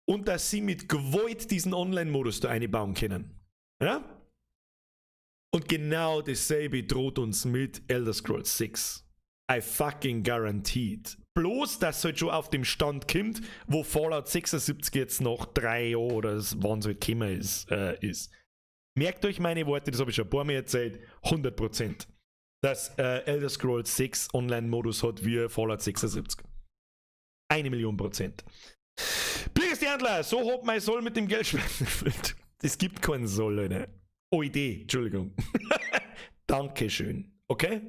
und dass sie mit Gewalt diesen Online-Modus da einbauen können. Ja? Und genau dasselbe droht uns mit Elder Scrolls 6. I fucking guaranteed. Bloß, dass es halt schon auf dem Stand kommt, wo Fallout 76 jetzt noch 3 Jahre oder wann es halt gekommen ist, ist. Merkt euch meine Worte, das habe ich schon ein paar Mal erzählt, 100%. Dass Elder Scrolls 6 Online-Modus hat wie Fallout 76. 1.000.000%. Birgis Handler, so hat mein Soll mit dem Geldspenden erfüllt. Es gibt keinen Soll, Leute. OID, Entschuldigung. Dankeschön. Okay?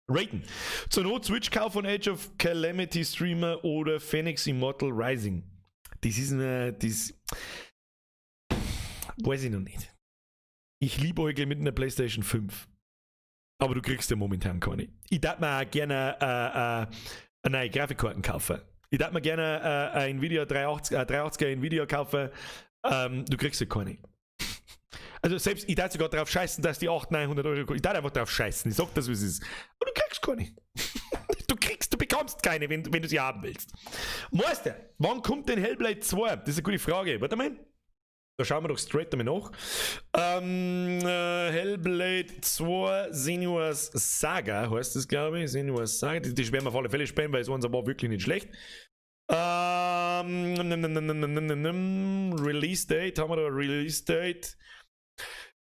Raten. Zur Not Switch-Kauf von Age of Calamity Streamer oder Phoenix Immortal Rising. Das ist eine. Das. Weiß ich noch nicht. Ich liebäugle mit einer PlayStation 5. Aber du kriegst ja momentan keine. Ich darf mir auch gerne eine neue Grafikkarten kaufen. Ich darf mir gerne ein Nvidia 380er Nvidia kaufen. Du kriegst ja keine. Also selbst, ich darf sogar drauf scheißen, dass die 800, 900 Euro, ich darf einfach drauf scheißen, ich sag das, wie es ist. Aber du kriegst keine. Du bekommst keine, wenn du sie haben willst. Meister, wann kommt denn Hellblade 2? Das ist eine gute Frage. Warte mal. Da schauen wir doch straight damit nach. Hellblade 2 Senua's Saga heißt das, glaube ich. Senua's Saga. Das werden wir auf alle Fälle spielen, weil es war wirklich nicht schlecht. Release Date, haben wir da Release Date?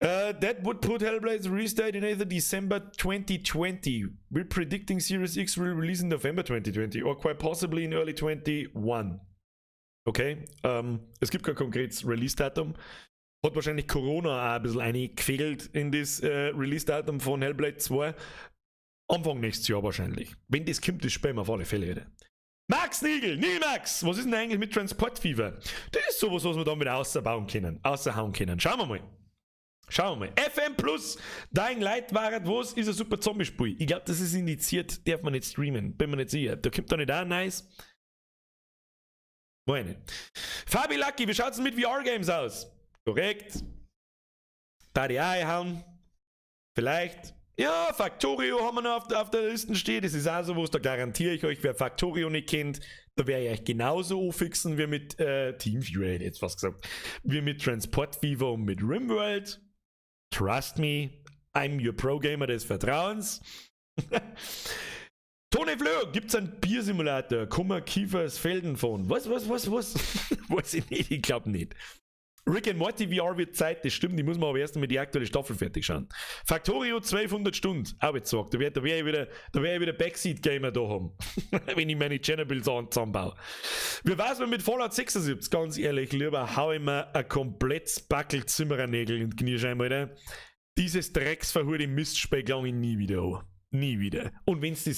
That would put Hellblade's release date in either December 2020. We're predicting Series X will release in November 2020 or quite possibly in early 21. Okay, es gibt kein konkretes Release-Datum. Hat wahrscheinlich Corona auch ein bisschen eingefädelt in das Release-Datum von Hellblade 2. Anfang nächstes Jahr wahrscheinlich. Wenn das kommt, das spielen wir auf alle Fälle wieder. Max Nigel, Nigel Max, was ist denn eigentlich mit Transport Fever? Das ist sowas, was wir dann wieder außerbauen können, außerhauen können. Schauen wir mal. Schauen wir mal. FM Plus, Dying Light war was, ist ein super Zombie-Spiel. Ich glaube, das ist indiziert, darf man nicht streamen, bin mir nicht sicher. Da kommt da nicht auch nice. Meine. Fabi Lucky, wie schaut's denn mit VR-Games aus? Korrekt. Da die hauen. Vielleicht. Ja, Factorio haben wir noch auf der Liste stehen. Das ist auch so was, da garantiere ich euch, wer Factorio nicht kennt, da werde ich euch genauso anfixen wie mit Teamviewer, hätte ich jetzt fast gesagt. Wie mit Transport Fever und mit Rimworld. Trust me, I'm your Pro-Gamer des Vertrauens. Tony Fleur, gibt's einen Biersimulator? Kummer, Kiefers, Felden von. Was, was, was, was? Weiß ich nicht, ich glaube nicht. Rick and Morty VR wird Zeit, das stimmt, ich muss mir aber erst einmal die aktuelle Staffel fertig schauen. Factorio 1200 Stunden, auch jetzt gesagt, da wär ich wieder Backseat-Gamer da haben, wenn ich meine Chernobyl-Sachen zusammenbaue. Wie war's denn mit Fallout 76? Ganz ehrlich, lieber hau ich mir ein komplettes Backel Zimmerernägel in die Kniescheibe, Alter. Dieses drecksverhurte Mistspiel gelang ich nie wieder an. Nie wieder. Und wenn sie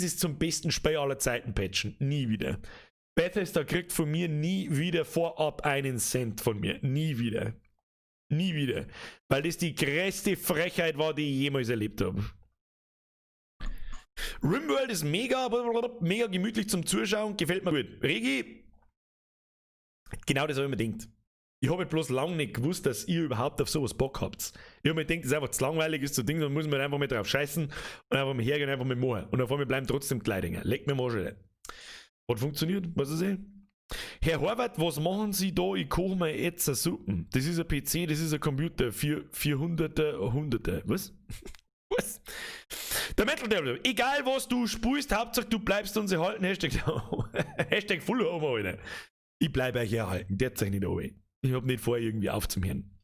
es zum besten Spiel aller Zeiten patchen, nie wieder. Bethesda kriegt von mir nie wieder vorab einen Cent von mir. Nie wieder. Nie wieder. Weil das die größte Frechheit war, die ich jemals erlebt habe. Rimworld ist mega, mega gemütlich zum Zuschauen, gefällt mir gut. Regi, genau das habe ich mir gedacht. Ich habe halt bloß lange nicht gewusst, dass ihr überhaupt auf sowas Bock habt. Ich habe mir gedacht, das ist einfach zu langweilig, ist so Ding, dann muss man einfach mal drauf scheißen und einfach mal hergehen und einfach mal machen. Und auf einmal bleiben trotzdem die Leute hängen. Leck mir mal schon. Hat funktioniert, was ist eh? Herr Horvath, was machen Sie da? Ich koche mir jetzt eine Suppen. Das ist ein PC, das ist ein Computer. 400er, Hunderte. Was? Was? Der Metal Devil, egal was du spielst, Hauptsache du bleibst uns erhalten. Hashtag, Hashtag Full Homo, Alter. Ich bleib euch erhalten, der zeig nicht runter. Ich hab nicht vor, irgendwie aufzuhören.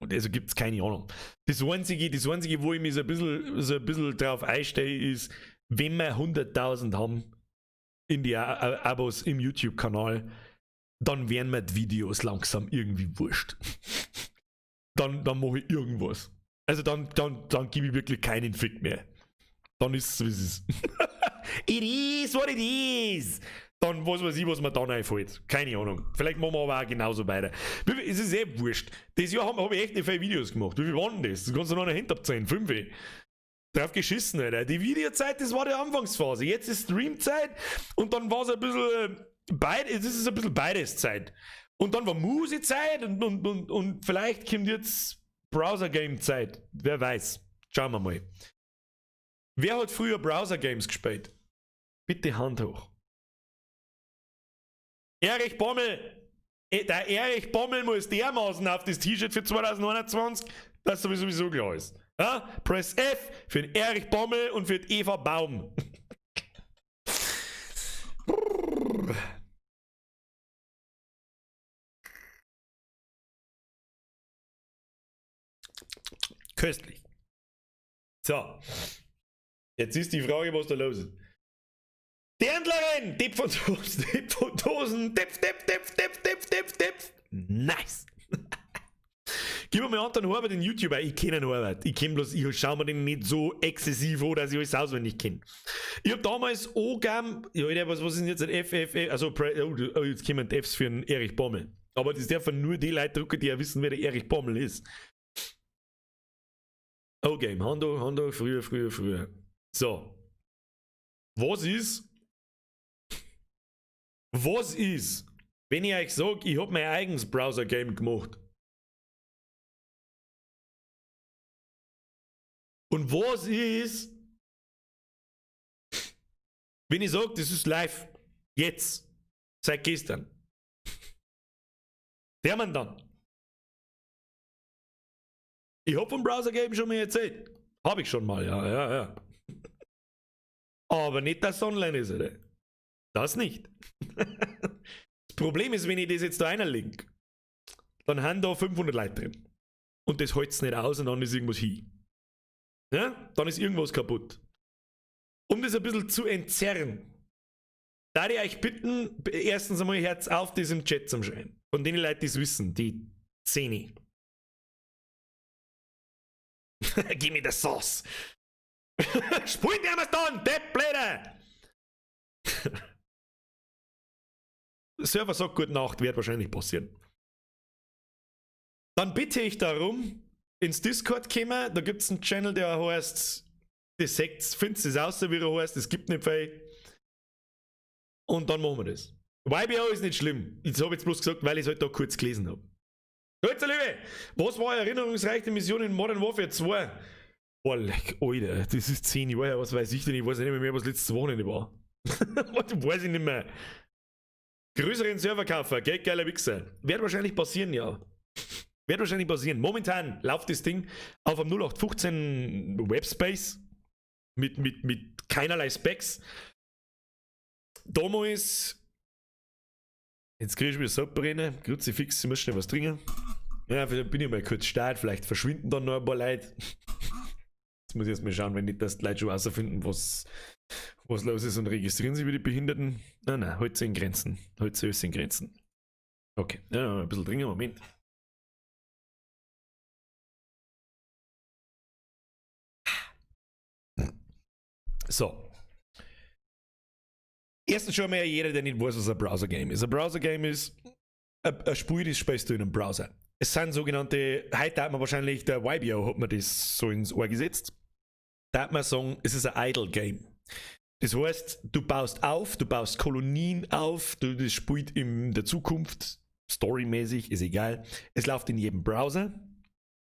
Und also gibt's keine Ahnung. Das Einzige, wo ich mich so ein bisschen drauf einstelle, ist, wenn wir 100.000 haben in die Abos im YouTube-Kanal, dann werden mir die Videos langsam irgendwie wurscht. Dann mache ich irgendwas. Also dann gebe ich wirklich keinen Fick mehr. Dann ist es, wie es ist. It is what it is. Dann was weiß ich, was mir dann einfällt. Keine Ahnung. Vielleicht machen wir aber auch genauso weiter. Es ist eh wurscht. Das Jahr hab ich echt nicht viele Videos gemacht. Wie viel waren denn das? Das kannst du noch eine Hand abzählen. 5. Drauf geschissen, Alter. Die Videozeit, das war die Anfangsphase. Jetzt ist Streamzeit und dann war es ein bisschen beides, es ist ein bisschen beides Zeit. Und dann war Musikzeit und vielleicht kommt jetzt Browser-Game-Zeit. Wer weiß. Schauen wir mal. Wer hat früher Browser-Games gespielt? Bitte Hand hoch. Erich Bommel! Der Erich Bommel muss dermaßen auf das T-Shirt für 2021, dass sowieso klar ist. Ja? Press F für den Erich Bommel und für die Eva Baum. Köstlich. So. Jetzt ist die Frage, was da los ist. Dirndlerin! Tipp von Dosen, Tipp von Dosen, Tipp, Tipp, Tipp, Tipp, Tipp, Tipp, Tipp. Nice! Gib mir mal Anton Horvath, den YouTuber. Ich kenne den Horvath. Ich kenn bloß, ich schau mir den nicht so exzessiv an, dass ich alles auswendig kenne. Ich hab damals Ogam, ja, Alter, was ist denn jetzt ein F, F, F, also, oh, oh, jetzt kommen die Fs für den Erich Bommel. Aber das dürfen nur die Leute drucken, die ja wissen, wer der Erich Bommel ist. O-Game, Hando, Hando, früher, früher, früher. So. Was ist? Was ist, wenn ich euch sag, ich hab mein eigenes Browser-Game gemacht? Und was ist, wenn ich sag, das ist live, jetzt, seit gestern? Der Mann dann. Ich hab vom Browser-Game schon mal erzählt. Hab ich schon mal, ja, ja, ja. Aber nicht, dass es online ist, oder? Das nicht. Das Problem ist, wenn ich das jetzt da reinlege, dann haben da 500 Leute drin. Und das hält's nicht aus und dann ist irgendwas hin. Ja? Dann ist irgendwas kaputt. Um das ein bisschen zu entzerren, da ich euch bitten, erstens einmal Herz auf, das im Chat zum Schreiben. Von den Leuten, die es wissen, die 10. Gib mir the sauce. Spielt die dann, Depp, Blöder! Server sagt gute Nacht, wird wahrscheinlich passieren. Dann bitte ich darum, ins Discord kommen, da gibt es einen Channel, der heißt, das seht's, findest es aus, wie er heißt, es gibt nicht viel. Und dann machen wir das. YBO ist nicht schlimm. Ich habe jetzt bloß gesagt, weil ich es halt da kurz gelesen habe. Gut, Liebe, was war erinnerungsreiche Mission in Modern Warfare 2? Boah, leck, Alter, das ist 10 Jahre her, was weiß ich denn? Ich weiß nicht mehr, was letztes Wochenende war. Was weiß ich nicht mehr. Größeren Server kaufen, gell, geiler Wichser. Wird wahrscheinlich passieren, ja. Wird wahrscheinlich passieren. Momentan läuft das Ding auf einem 0815 Webspace mit keinerlei Specs. Damals, jetzt krieg ich wieder Sodbrennen, Kruzifix, ich muss schnell was trinken. Ja, vielleicht bin ich mal kurz start, vielleicht verschwinden dann noch ein paar Leute. Jetzt muss ich erst mal schauen, wenn nicht, dass die Leute schon rausfinden, was los ist und registrieren sich wie die Behinderten. Nein, nein, halt sie in Grenzen. Halt sie alles in Grenzen. Okay, ja, ein bisschen dringend, Moment. So. Erstens schon mal jeder, der nicht weiß, was ein Browser-Game ist. Ein Browser-Game ist ein Spiel, das spielst du in einem Browser. Es sind sogenannte, heute hat man wahrscheinlich, der YBO hat mir das so ins Ohr gesetzt, da hat man sagen, es ist ein Idle-Game. Das heißt, du baust auf, du baust Kolonien auf, das spielt in der Zukunft, storymäßig, ist egal. Es läuft in jedem Browser,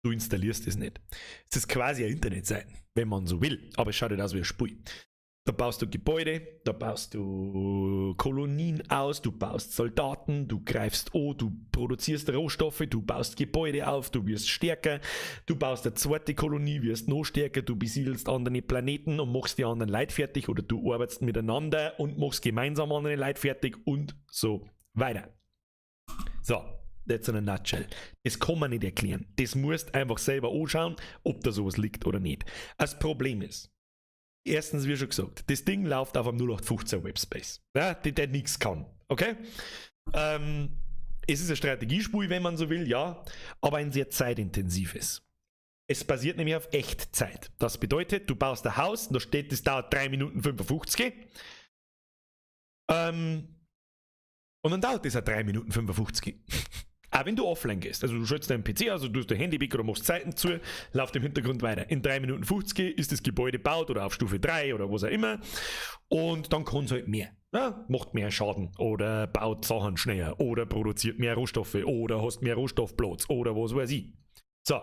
du installierst es nicht. Es ist quasi eine Internetseite, wenn man so will, aber es schaut nicht aus wie ein Spiel. Da baust du Gebäude, da baust du Kolonien aus, du baust Soldaten, du greifst an, du produzierst Rohstoffe, du baust Gebäude auf, du wirst stärker, du baust eine zweite Kolonie, wirst noch stärker, du besiedelst andere Planeten und machst die anderen Leute fertig oder du arbeitest miteinander und machst gemeinsam andere Leute fertig und so weiter. So, that's in a nutshell. Das kann man nicht erklären. Das musst einfach selber anschauen, ob da sowas liegt oder nicht. Das Problem ist, erstens, wie schon gesagt, das Ding läuft auf einem 0815 Webspace, ja, der nichts kann, okay? Es ist ein Strategiespiel, wenn man so will, ja, aber ein sehr zeitintensives. Es basiert nämlich auf Echtzeit. Das bedeutet, du baust ein Haus, da steht, das dauert 3 Minuten 55. Und dann dauert das auch 3 Minuten 55. Auch wenn du offline gehst, also du schaltest deinen PC aus, also du tust dein Handy weg oder machst Zeiten zu, läuft im Hintergrund weiter. In 3 Minuten 50 ist das Gebäude gebaut oder auf Stufe 3 oder was auch immer und dann kann es halt mehr. Ja, macht mehr Schaden oder baut Sachen schneller oder produziert mehr Rohstoffe oder hast mehr Rohstoffplatz oder was weiß ich. So,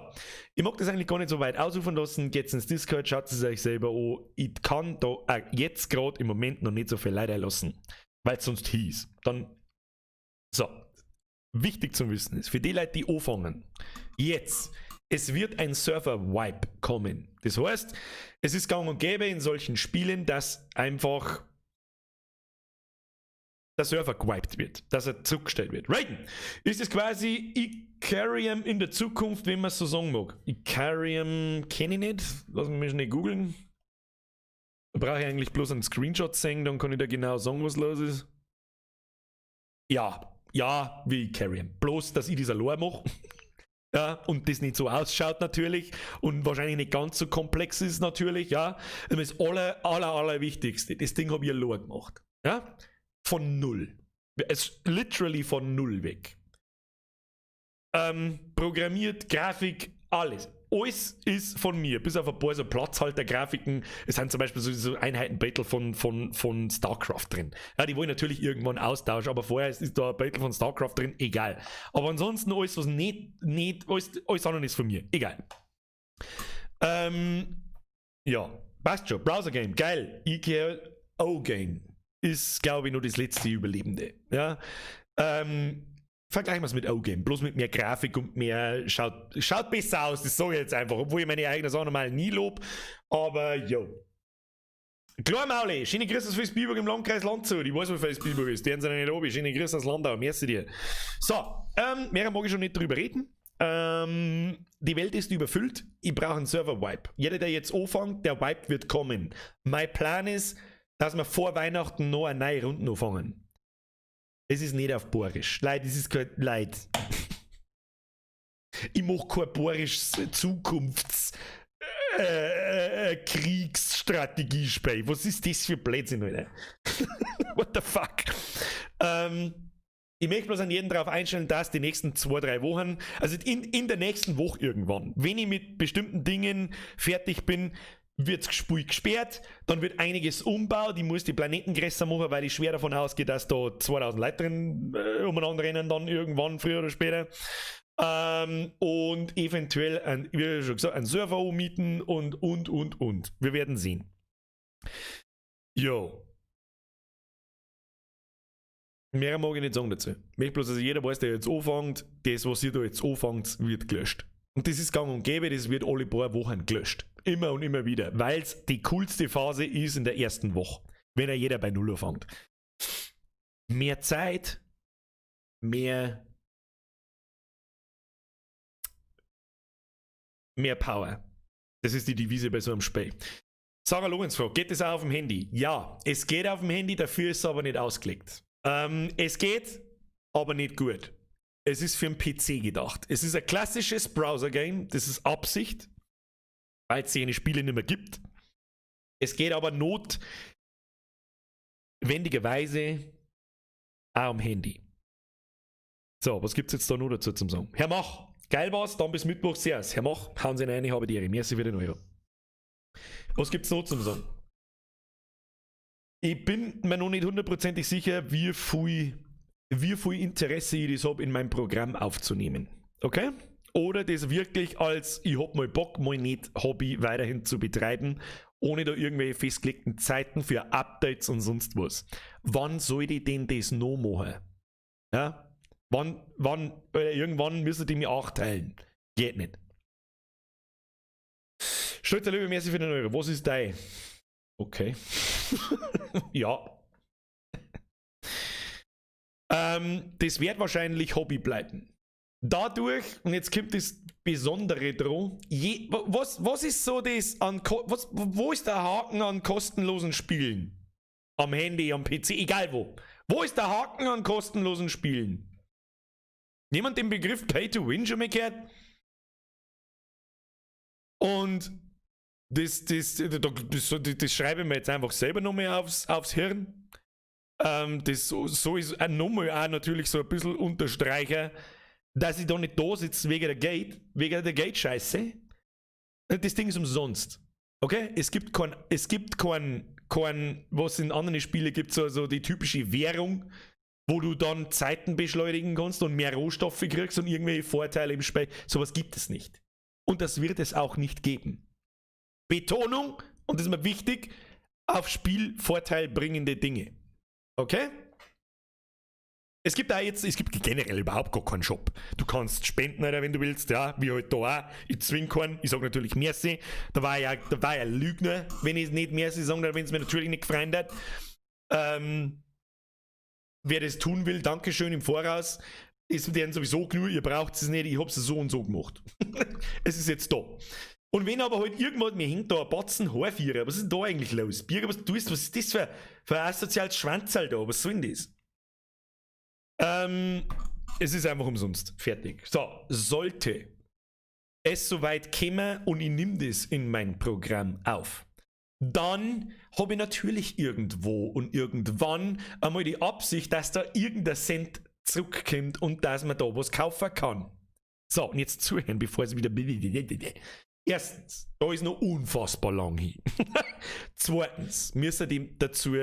ich mag das eigentlich gar nicht so weit ausufern lassen, geht's ins Discord, schaut es euch selber an. Ich kann da auch jetzt gerade im Moment noch nicht so viel Leute lassen, weil es sonst hieß. Dann, so. Wichtig zu wissen ist, für die Leute, die anfangen, jetzt, es wird ein Server-Wipe kommen. Das heißt, es ist gang und gäbe in solchen Spielen, dass einfach der Server gewiped wird, dass er zurückgestellt wird. Raiden, ist es quasi Ikariam in der Zukunft, wenn man es so sagen mag. Ikariam kenne ich nicht, lass mich schnell googeln. Da brauche ich eigentlich bloß einen Screenshot sehen, dann kann ich da genau sagen, was los ist. Ja. Ja, wie Ikariam. Bloß, dass ich das allein mache. Ja, und das nicht so ausschaut natürlich und wahrscheinlich nicht ganz so komplex ist natürlich. Ja, das Allerwichtigste. Das Ding habe ich allein gemacht. Ja, von null. Es ist literally von null weg. Programmiert, Grafik, alles. Alles ist von mir, bis auf ein paar so Platzhalter-Grafiken. Es sind zum Beispiel so Einheiten-Battle von StarCraft drin. Ja, die wollen natürlich irgendwann austauschen, aber vorher ist da ein Battle von StarCraft drin, egal. Aber ansonsten alles, was nicht, alles andere ist von mir, egal. Ja, passt schon. Browser-Game, geil. IKO-Game ist, glaube ich, nur das letzte Überlebende. Ja, vergleichen wir es mit O-Game, bloß mit mehr Grafik und mehr, schaut besser aus, das sage ich jetzt einfach, obwohl ich meine eigene Sache normal nie lob, aber jo. Klar, Mauli, schöne Grüße aus Vilsbiburg im Landkreis Landshut. Ich weiß, wo Vilsbiburg ist. Die sind nicht oben. Schöne Grüße aus Landau. Merci dir. So, mehr mag ich schon nicht drüber reden. Die Welt ist überfüllt. Ich brauche einen Server-Wipe. Jeder, der jetzt anfängt, der Wipe wird kommen. Mein Plan ist, dass wir vor Weihnachten noch eine neue Runde anfangen. Es ist nicht auf Boarisch. Leid, es ist kein Leid. Ich mach kein boarisches Zukunfts- Kriegsstrategiespiel. Was ist das für Blödsinn, Alter? What the fuck? Ich möchte bloß an jeden darauf einstellen, dass die nächsten 2, 3 Wochen, also in der nächsten Woche irgendwann, wenn ich mit bestimmten Dingen fertig bin, wird das Spiel gesperrt, dann wird einiges umbaut, ich muss die Planeten größer machen, weil ich schwer davon ausgehe, dass da 2000 Leute drin umeinander rennen dann irgendwann, früher oder später. Und eventuell, ein, wie schon gesagt, einen Server ummieten und, und, und. Wir werden sehen. Jo. Mehr mag ich nicht sagen dazu. Ich möchte bloß, dass jeder weiß, der jetzt anfängt, das, was ihr da jetzt anfängt, wird gelöscht. Und das ist gang und gäbe, das wird alle paar Wochen gelöscht. Immer und immer wieder. Weil's die coolste Phase ist in der ersten Woche. Wenn ja jeder bei Null anfängt. Mehr Zeit, mehr Power. Das ist die Devise bei so einem Spiel. Sarah Lorenz fragt, geht das auch auf dem Handy? Ja, es geht auf dem Handy, dafür ist es aber nicht ausgelegt. Es geht, aber nicht gut. Es ist für den PC gedacht. Es ist ein klassisches Browser-Game, das ist Absicht, weil es jene Spiele nicht mehr gibt. Es geht aber notwendigerweise auch am Handy. So, was gibt's jetzt da noch dazu zum Sagen? Herr Mach, geil war's, dann bis Mittwoch, servus. Herr Mach, hauen Sie rein, ich habe die Ehre. Merci für den Euro. Was gibt's noch zum Sagen? Ich bin mir noch nicht hundertprozentig sicher, wie viel Interesse ich das hab, in mein Programm aufzunehmen. Okay? Oder das wirklich als, ich hab mal Bock, mal nicht Hobby weiterhin zu betreiben, ohne da irgendwelche festgelegten Zeiten für Updates und sonst was. Wann soll ich denn das noch machen? Ja? Irgendwann müssen die mich auch teilen. Geht nicht. Stolzer Löwe, merci für den Euro. Was ist dein? Okay. Ja. Das wird wahrscheinlich Hobby bleiben. Dadurch, und jetzt kommt das Besondere dran, je, wa-, was, was ist so das an Ko-, was, wo ist der Haken an kostenlosen Spielen? Am Handy, am PC, egal wo. Wo ist der Haken an kostenlosen Spielen? Niemand den Begriff Pay to Win schon mal gehört? Und das schreibe ich mir jetzt einfach selber nochmal aufs Hirn. Das so ist auch nochmal auch natürlich so ein bisschen Unterstreicher, dass ich da nicht da sitze wegen der Gate, wegen der Gate-Scheiße. Das Ding ist umsonst. Okay? Es gibt kein, es gibt kein, kein, was in anderen Spielen gibt, so die typische Währung, wo du dann Zeiten beschleunigen kannst und mehr Rohstoffe kriegst und irgendwelche Vorteile im Spiel. Sowas gibt es nicht. Und das wird es auch nicht geben. Betonung, und das ist mir wichtig, auf Spielvorteil bringende Dinge. Okay? Es gibt da jetzt, es gibt generell überhaupt gar keinen Shop. Du kannst spenden, Alter, wenn du willst, ja, wie halt da auch. Ich zwing keinen, ich sag natürlich Merci. Da war ja, da war ja Lügner, wenn ich nicht Merci sage, wenn es mir natürlich nicht gefreut hat. Wer das tun will, Dankeschön im Voraus. Ist denen sowieso genug, ihr braucht es nicht, ich hab's so und so gemacht. Es ist jetzt da. Und wenn aber halt irgendwann, mir hängt da ein Batzen Haarvierer, was ist denn da eigentlich los? Birger, was du tust, was ist das für ein asoziales Schwanzerl da? Was soll denn das? Es ist einfach umsonst. Fertig. So, sollte es soweit kommen und ich nehme das in mein Programm auf, dann habe ich natürlich irgendwo und irgendwann einmal die Absicht, dass da irgendein Cent zurückkommt und dass man da was kaufen kann. So, und jetzt zuhören, bevor es wieder... Erstens, da ist noch unfassbar lang hin. Zweitens, müssen die dazu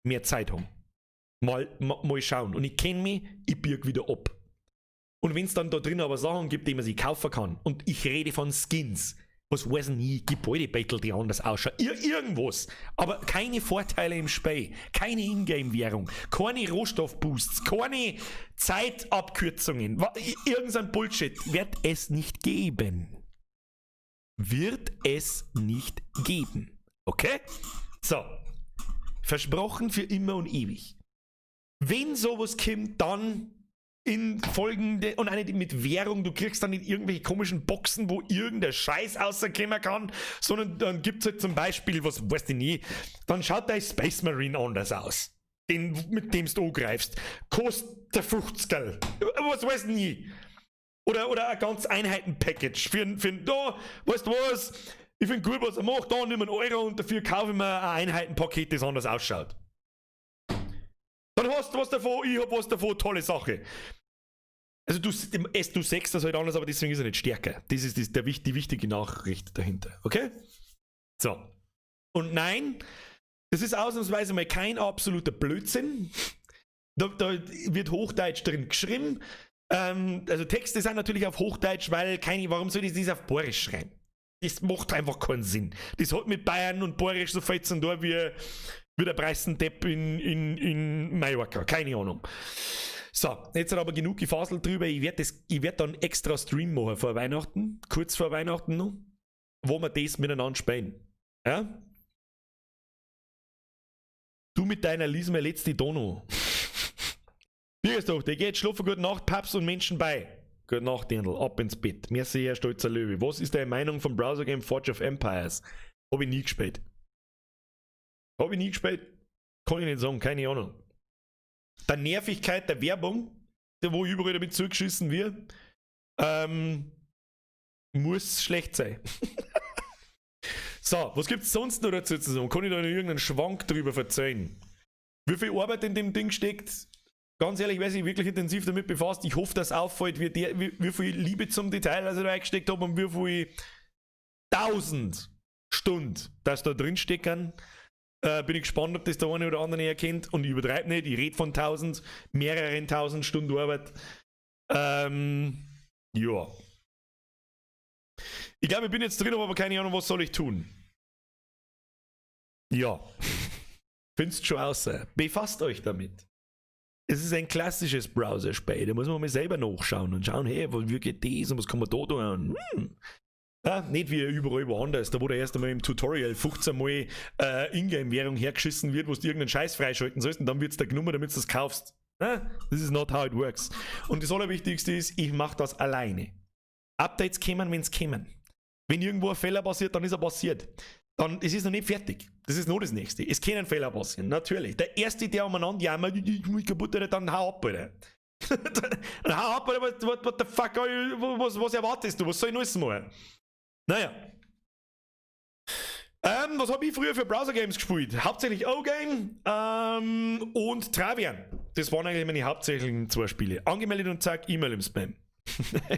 mehr Zeit haben. Mal schauen. Und ich kenn mich, ich birg wieder ab. Und wenn's dann da drin aber Sachen gibt, die man sich kaufen kann, und ich rede von Skins, was weiß ich nie, Gebäudebattle, die anders ausschauen, irgendwas, aber keine Vorteile im Spiel, keine Ingame-Währung, keine Rohstoffboosts, keine Zeitabkürzungen, irgendein Bullshit wird es nicht geben. Wird es nicht geben. Okay? So. Versprochen für immer und ewig. Wenn sowas kommt, dann in folgende und eine mit Währung, du kriegst dann nicht irgendwelche komischen Boxen, wo irgendein Scheiß rauskommen kann, sondern dann gibt es halt zum Beispiel, was weiß ich nie, dann schaut dein Space Marine anders aus. Den, mit dem du angreifst. Kostet der 50. Was weiß ich nie. Oder ein ganz Einheiten-Package für da, weißt du was, ich finde gut, was er macht, da nimm einen Euro und dafür kaufe ich mir ein Einheitenpaket, das anders ausschaut. Dann hast du was davon, ich hab was davon, tolle Sache. Also du siehst das halt anders, aber deswegen ist er nicht stärker. Das ist die wichtige Nachricht dahinter, okay? So. Und nein, das ist ausnahmsweise mal kein absoluter Blödsinn. Da wird Hochdeutsch drin geschrieben. Also Texte sind natürlich auf Hochdeutsch, weil keine, warum soll ich das auf Bayerisch schreiben? Das macht einfach keinen Sinn. Das hat mit Bayern und Bayerisch so viel zu tun wie der Preisendepp in Mallorca. Keine Ahnung. So, jetzt hat aber genug gefaselt drüber. Ich werde werd dann extra Stream machen vor Weihnachten, kurz vor Weihnachten noch, wo wir das miteinander spielen. Ja? Du mit deiner lies mir letzte Dono. Bierstoch, der geht schlafen, gute Nacht, Paps und Menschen bei. Gute Nacht, Dirndl, ab ins Bett. Merci, Herr stolzer Löwe. Was ist deine Meinung vom Browser Game Forge of Empires? Hab ich nie gespielt. Hab ich nie gespielt. Kann ich nicht sagen, keine Ahnung. Der Nervigkeit der Werbung, wo überall damit zugeschissen wird, muss schlecht sein. So, was gibt's sonst noch dazu zu sagen? Kann ich da noch irgendeinen Schwank drüber verzeihen? Wie viel Arbeit in dem Ding steckt? Ganz ehrlich, wer sich wirklich intensiv damit befasst, ich hoffe, dass auffällt, wie viel Liebe zum Detail also da reingesteckt habe und wie viel 1000 Stunden, dass da drin stecken. Bin ich gespannt, ob das der eine oder andere erkennt. Und ich übertreibe nicht, ich rede von 1000, mehreren 1000 Stunden Arbeit. Ja. Ich glaube, ich bin jetzt drin, aber keine Ahnung, was soll ich tun? Ja. Findest schon außer. Befasst euch damit. Es ist ein klassisches Browser-Spiel. Da muss man mal selber nachschauen und schauen, hey, wie geht das und was kann man da tun? Ja, nicht wie überall woanders, da wo der erst einmal im Tutorial 15 Mal Ingame-Währung hergeschissen wird, wo du irgendeinen Scheiß freischalten sollst und dann wird's da genommen, damit du das kaufst. Ja, this is not how it works. Und das Allerwichtigste ist, ich mach das alleine. Updates kommen, wenn's kommen. Wenn irgendwo ein Fehler passiert, dann ist er passiert. Dann, es ist noch nicht fertig. Das ist noch das Nächste. Es können Fehler passieren, natürlich. Der Erste, der umeinander jammert, ich bin kaputt, Alter, dann hau ab, Alter. Dann hau ab, Alter, what the fuck, was erwartest du? Was soll ich noch machen? Naja. Was habe ich früher für Browser-Games gespielt? Hauptsächlich O-Game und Travian. Das waren eigentlich meine hauptsächlichen zwei Spiele. Angemeldet und zack, E-Mail im Spam.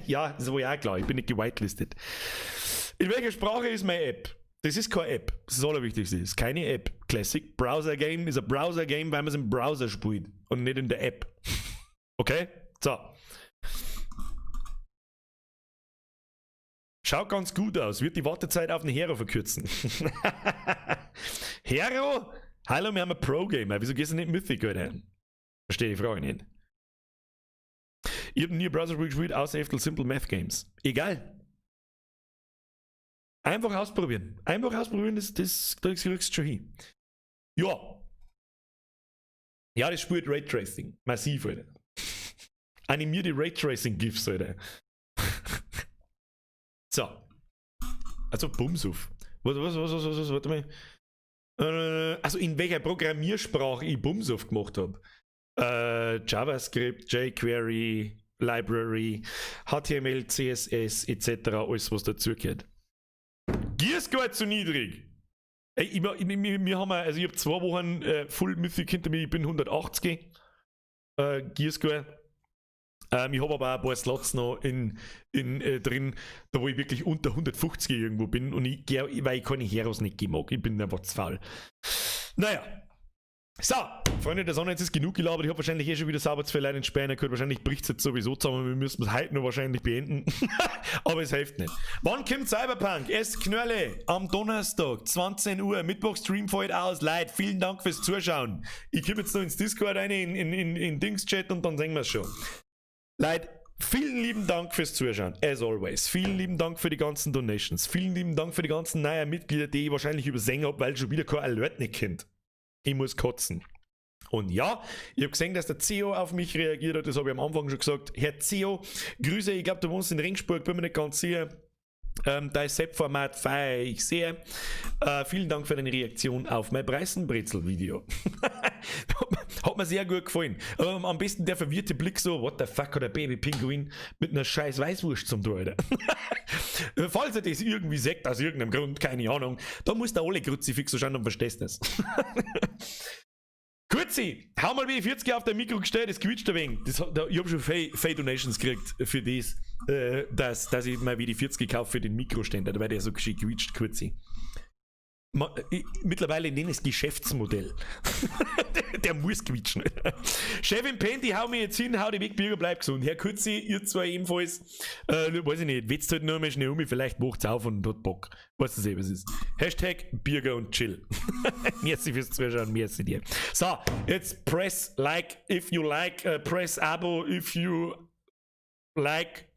Ja, das war ja auch klar, ich bin nicht gewhitelistet. In welcher Sprache ist meine App? Das ist keine App. Das ist das Allerwichtigste. Das ist keine App. Classic Browser Game ist ein Browser Game, weil man es im Browser spielt und nicht in der App. Okay? So. Schaut ganz gut aus. Wird die Wartezeit auf den Hero verkürzen. Hero? Hallo, wir haben ein Pro-Gamer. Wieso gehst du nicht Mythic, Alter? Verstehe die Frage nicht. Ich hab nie Browser-Spiel gespielt, außer FTL Simple Math Games. Egal. Einfach ausprobieren. Einfach ausprobieren, das kriegst du schon hin. Ja. Ja, das spielt Raytracing. Massiv, Alter. Animierte Raytracing-GIFs, Alter. So. Also Bumsuf. Was, warte mal. Also in welcher Programmiersprache ich Bumsuf gemacht hab. JavaScript, jQuery, Library, HTML, CSS etc., alles was dazugehört. Gearscore zu niedrig. Ey, ich, ich, ich, wir haben, also ich hab 2 Wochen Full Mythic hinter mir, ich bin 180 Gearscore. Ich hab aber auch ein paar Slots noch in drin, da wo ich wirklich unter 150 irgendwo bin und ich, weil ich keine Heroes nicht geben mag. Ich bin einfach zu faul. Naja. So, Freunde der Sonne, jetzt ist genug gelabert. Ich hab wahrscheinlich eh schon wieder sauber zu viel Leute in Spanien gehört. Wahrscheinlich bricht's jetzt sowieso zusammen. Wir müssen es heute noch wahrscheinlich beenden. Aber es hilft nicht. Wann kommt Cyberpunk? Es Knörle am Donnerstag, 20 Uhr. Mittwoch Stream fällt aus. Leute, vielen Dank fürs Zuschauen. Ich komme jetzt noch ins Discord rein, in Dings-Chat und dann sehen wir's schon. Leute, vielen lieben Dank fürs Zuschauen, as always. Vielen lieben Dank für die ganzen Donations. Vielen lieben Dank für die ganzen neuen Mitglieder, die ich wahrscheinlich übersehen hab, weil schon wieder kein Alert nicht kennt. Ich muss kotzen. Und ja, ich habe gesehen, dass der CEO auf mich reagiert hat, das habe ich am Anfang schon gesagt. Herr CEO, Grüße, ich glaube, du wohnst in Regensburg, bin mir nicht ganz sicher. Dein Sepp-Format feiere ich sehr. Vielen Dank für deine Reaktion auf mein Preisenbrezel-Video. Hat mir sehr gut gefallen. Am besten der verwirrte Blick so, what the fuck hat der Baby-Pinguin mit einer scheiß Weißwurst zum tun, Alter. Falls er das irgendwie sagt, aus irgendeinem Grund, keine Ahnung, da muss der alle Kruzifix so schauen und verstehst das. Kurzi, hau mal WD-40 auf dein Mikro gestellt, das quietscht ein wenig. Ich hab schon viel Donations gekriegt für das, dass ich mal WD-40 gekauft für den Mikroständer, weil der so gescheit quietscht, Kurzi. Mittlerweile nenne ich es Geschäftsmodell. Der muss quietschen. Chefin Penty, hau mir jetzt hin, hau die weg, Bürger, bleib gesund. Herr Kurzi, ihr zwei ebenfalls, weiß ich nicht, wetzt halt nur mal schnell um, vielleicht wacht's auf und hat Bock. Weißt du eh, was ist. Hashtag Bürger und Chill. Merci fürs Zuschauen, merci dir. So, jetzt press like if you like, press Abo if you like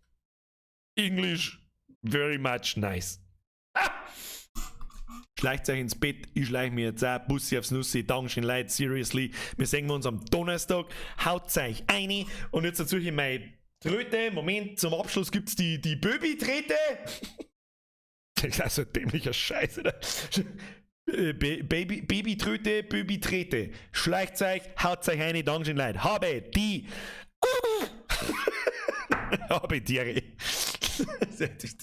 English very much nice. Ah! Schleicht euch ins Bett, ich schleich mir jetzt auch, Bussi aufs Nussi, Dankeschön Leute, seriously. Wir sehen uns am Donnerstag, haut euch eine und jetzt dazu hier meine Tröte. Moment, zum Abschluss gibt's die Böbi-Trete. Das ist also ein dämlicher Scheiß, oder? Baby, Baby-Tröte, Böbi-Trete. Schleicht euch, haut euch eine, Dankeschön Leute. Habe die Ehre.